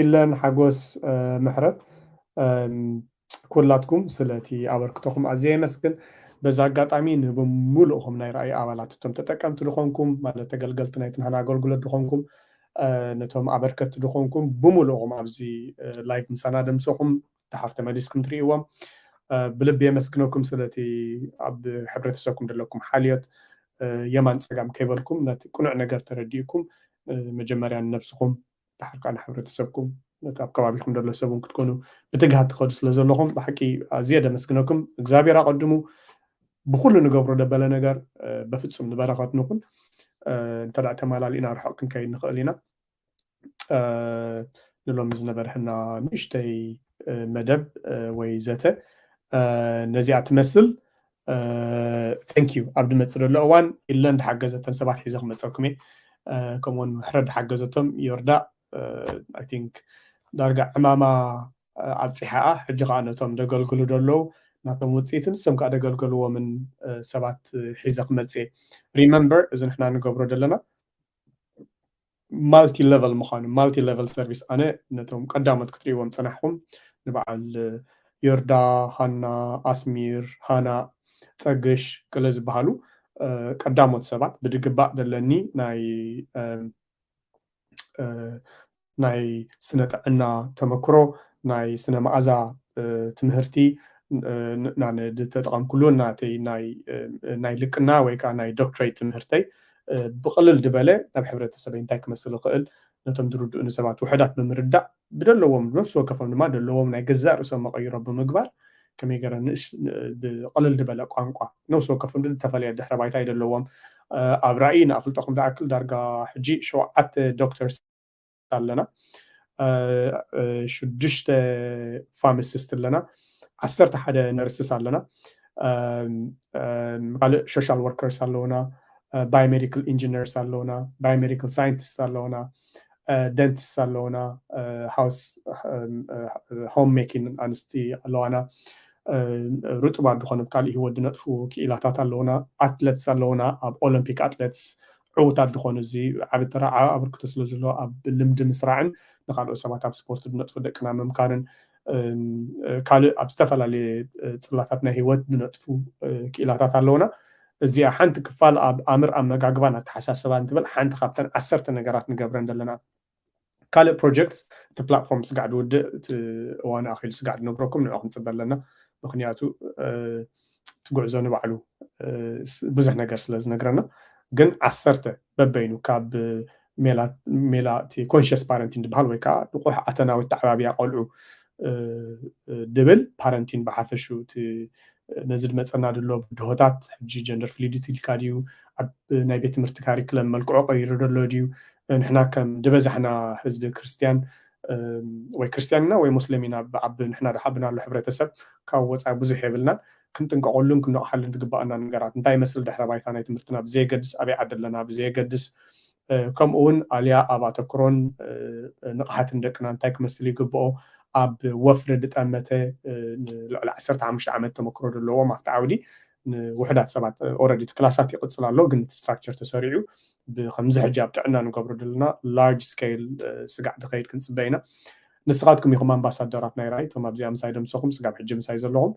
ኢለን ሓጎስ ምሕረት ኩላትኩም ስለቲ ኣበርክቶኹም ኣዝየ የመስግን። በዚ ኣጋጣሚ ንብምሉእኹም ናይ ራእይ ኣባላት፣ እቶም ተጠቀምቲ ድኾንኩም ማለት ተገልገልቲ ናይቲ ናህና ኣገልግሎት ድኾንኩም፣ ነቶም ኣበርከቲ ድኾንኩም ብምሉእኹም ኣብዚ ላይቭ ምሳና ደምሰኹም ድሓር ተመሊስኩም ትርእይዎም ብልቢ የመስግነኩም። ስለቲ ኣብ ሕብረተሰብኩም ዘለኩም ሓልዮት የማን ጸጋም ከይበልኩም ነቲ ቅኑዕ ነገር ተረዲእኩም መጀመርያ ንነብስኹም ድሓር ከዓ ንሕብረተሰብኩም ነቲ ኣብ ከባቢኹም ዘሎ ሰብ እውን ክትኮኑ ብትግሃት ትኸዱ ስለ ዘለኹም ብሓቂ ኣዝየ ደመስግነኩም። እግዚኣብሔር ኣቐድሙ ብኩሉ ንገብሮ ደበለ ነገር በፍጹም ንበረኸት ንኹን። እንተ ተማላሊእና ርሑቕ ክንከይድ ንኽእል ኢና። ንሎሚ ዝነበርህና ንእሽተይ መደብ ወይ ዘተ ነዚኣ ትመስል። Thank you። ኣብ ድመፅ ዘሎ እዋን ኢለን ድሓገዘተን ሰባት ሒዘ ክመፀኩም እየ። ከምኡውን ምሕረት ድሓገዘቶም ዮርዳ I think ዳርጋ ዕማማ ኣብፂሓኣ ሕጂ ከዓ ነቶም ደገልግሉ ደለዉ ናቶም ውፅኢትን ንሶም ከዓ ደገልገልዎምን ሰባት ሒዘ ክመፅእ እየ። Remember እዚ ንሕና ንገብሮ ዘለና multi level ምዃኑ፣ multi level service። ኣነ ነቶም ቀዳሞት ክትርእይዎም ፀናሕኩም ንበዓል ዮርዳ፣ ሃና፣ ኣስሚር፣ ሃና፣ ፀግሽ ገለ ዝበሃሉ ቀዳሞት ሰባት ብድግባእ ደለኒ ናይ ናይ ስነ ጥዕና ተመክሮ፣ ናይ ስነ መኣዛ ትምህርቲ ናነ ዝተጠቐምኩሉ ናተይ ናይ ልቅና ወይ ከዓ ናይ ዶክትሬት ትምህርተይ ብቕልል ዝበለ ናብ ሕብረተሰበይ እንታይ ክመስል ይኽእል ነቶም ዝርድኡኒ ሰባት ውሕዳት ብምርዳእ ብደለዎም ነፍሲ ወከፎም ድማ ደለዎም ናይ ገዛእ ርእሶም መቐይሮ ብምግባር ከመይ ገረ ብቕልል ዝበለ ቋንቋ ነፍሲ ወከፎም ዝተፈለየ ድሕረ ባይታ ይደለዎም ኣብ ራእይ ንኣፍልጠኹም ዝኣክል ዳርጋ ሕጂ ሸውዓተ ዶክተርስ ኣለና፣ ሽዱሽተ ፋርማሲስት ኣለና፣ ዓሰርተ ሓደ ነርስስ ኣለና፣ ካልእ ሶሻል ወርከርስ ኣለውና፣ ባዮሜዲካል ኢንጂነርስ ኣለውና፣ ባዮሜዲካል ሳይንቲስት ኣለውና፣ ደንቲስት ኣለውና፣ ሃውስ ሆም ሜኪንግ ኣንስቲ ኣለዋና። ርጡባት ዝኾኑ ካልእ ህይወት ዝነጥፉ ክኢላታት ኣለውና፣ ኣትለትስ ኣለውና፣ ኣብ ኦሎምፒክ ኣትለትስ ዕውታት ዝኾኑ እዚ ዓቢ ተራ ዓቢ ኣበርክቶ ስለ ዘለዎ ኣብ ልምዲ ምስራዕን ንካልኦት ሰባት ኣብ ስፖርት ዝነጥፉ ደቅና ምምካርን ካልእ ኣብ ዝተፈላለየ ጽላታት ናይ ህይወት ዝነጥፉ ክኢላታት ኣለውና። እዚኣ ሓንቲ ክፋል ኣብ ኣምር ኣመጋግባን ኣተሓሳስባን ትብል ሓንቲ ካብተን ዓሰርተ ነገራት ንገብረን ዘለና። ካልእ ፕሮጀክት እቲ ፕላትፎርም ስጋዕ ዝውድእ እቲ እዋኑ ኣኺሉ ስጋዕ ዝነግረኩም ንዑ ክንፅበ ኣለና። ምክንያቱ እቲ ጉዕዞ ንባዕሉ ብዙሕ ነገር ስለ ዝነግረና ግን ዓሰርተ በበይኑ ካብ ሜላ እቲ ኮንሽስ ፓረንቲን ዝበሃል ወይ ከዓ ንቑሕ ኣተናዊ ተዓባብያ ቆልዑ ድብል ፓረንቲን ብሓፈሹ እቲ ነዚ ዝመፀና ድሎ ብድሆታት ሕጂ ጀንደር ፍሉይዲቲ ኢልካ ድዩ ኣብ ናይ ቤት ትምህርቲ ካሪክለም መልክዑ ቀይሩ ደሎ ድዩ ንሕና ከም ዝበዛሕና ህዝቢ ክርስትያን ወይ ክርስትያን ኢና ወይ ሙስሊም ኢና ብዓቢ ንሕና ዝሓብናሉ ሕብረተሰብ ካብ ወፃኢ ብዙሕ የብልናን ክንጥንቀቐሉን ክንነቕሓሉን ዝግባኣና ነገራት እንታይ ይመስል ድሕረ ባይታ ናይ ትምህርትና ብዘየገድስ ኣበይ ዓዲ ኣለና ብዘየገድስ ከምኡ እውን ኣልያ ኣብ ኣተክሮን ንቕሓትን ደቅና እንታይ ክመስል ይግብኦ፣ ኣብ ወፍሪ ዝጠመተ ልዕሊ ዓሰርተ ሓሙሽተ ዓመት ተመክሮ ዘለዎም ኣብቲ ዓውዲ ንውሕዳት ሰባት ኦረዲ እቲ ክላሳት ይቕፅል ኣሎ፣ ግን እቲ ስትራክቸር ተሰሪዑ ብከምዚ ሕጂ ኣብ ጥዕና ንገብሮ ዘለና ላርጅ ስኬል ስጋዕ ድኸይድ ክንፅበ ኢና። ንስኻትኩም ኢኹም ኣምባሳደራት ናይ ራእይ፣ እቶም ኣብዚኣ ምሳይ ደምሰኹም ስጋብ ሕጂ ምሳይ ዘለኹም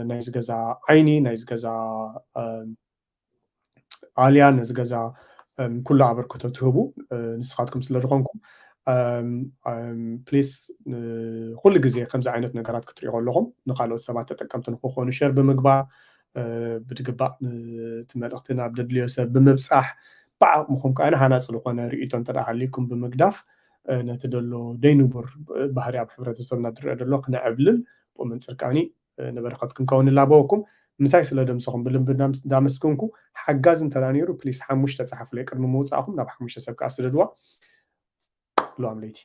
ናይዚ ገዛ ዓይኒ ናይዚ ገዛ ኣልያ ነዚ ገዛ ኩሉ ኣበርክቶ ትህቡ ንስኻትኩም ስለ ዝኾንኩም ፕሊስ ኩሉ ግዜ ከምዚ ዓይነት ነገራት ክትሪኦ ከለኹም ንካልኦት ሰባት ተጠቀምቲ ንክኾኑ ሸር ብምግባር ብድግባእ እቲ መልእኽቲ ናብ ደድልዮ ሰብ ብምብፃሕ ብዓቕምኹም ከዓ ሃናፂ ዝኾነ ርእቶ እንተ ሃልይኩም ብምግዳፍ ነቲ ደሎ ደይንቡር ባህሪ ኣብ ሕብረተሰብና ዝረአ ደሎ ክነዕብልል ብኡ መንፅር ከዓኒ ንበረኸት ክንከውን ንላበወኩም ምሳይ ስለ ደምሰኹም ብልቢ እንዳመስግንኩ ሓጋዝ እንተ ነይሩ ፕሊስ ሓሙሽተ ፀሓፉለይ ቅድሚ ምውፃእኹም ናብ ሓሙሽተ ሰብ ከዓ ስደድዋ። ሉኣም ለይቲ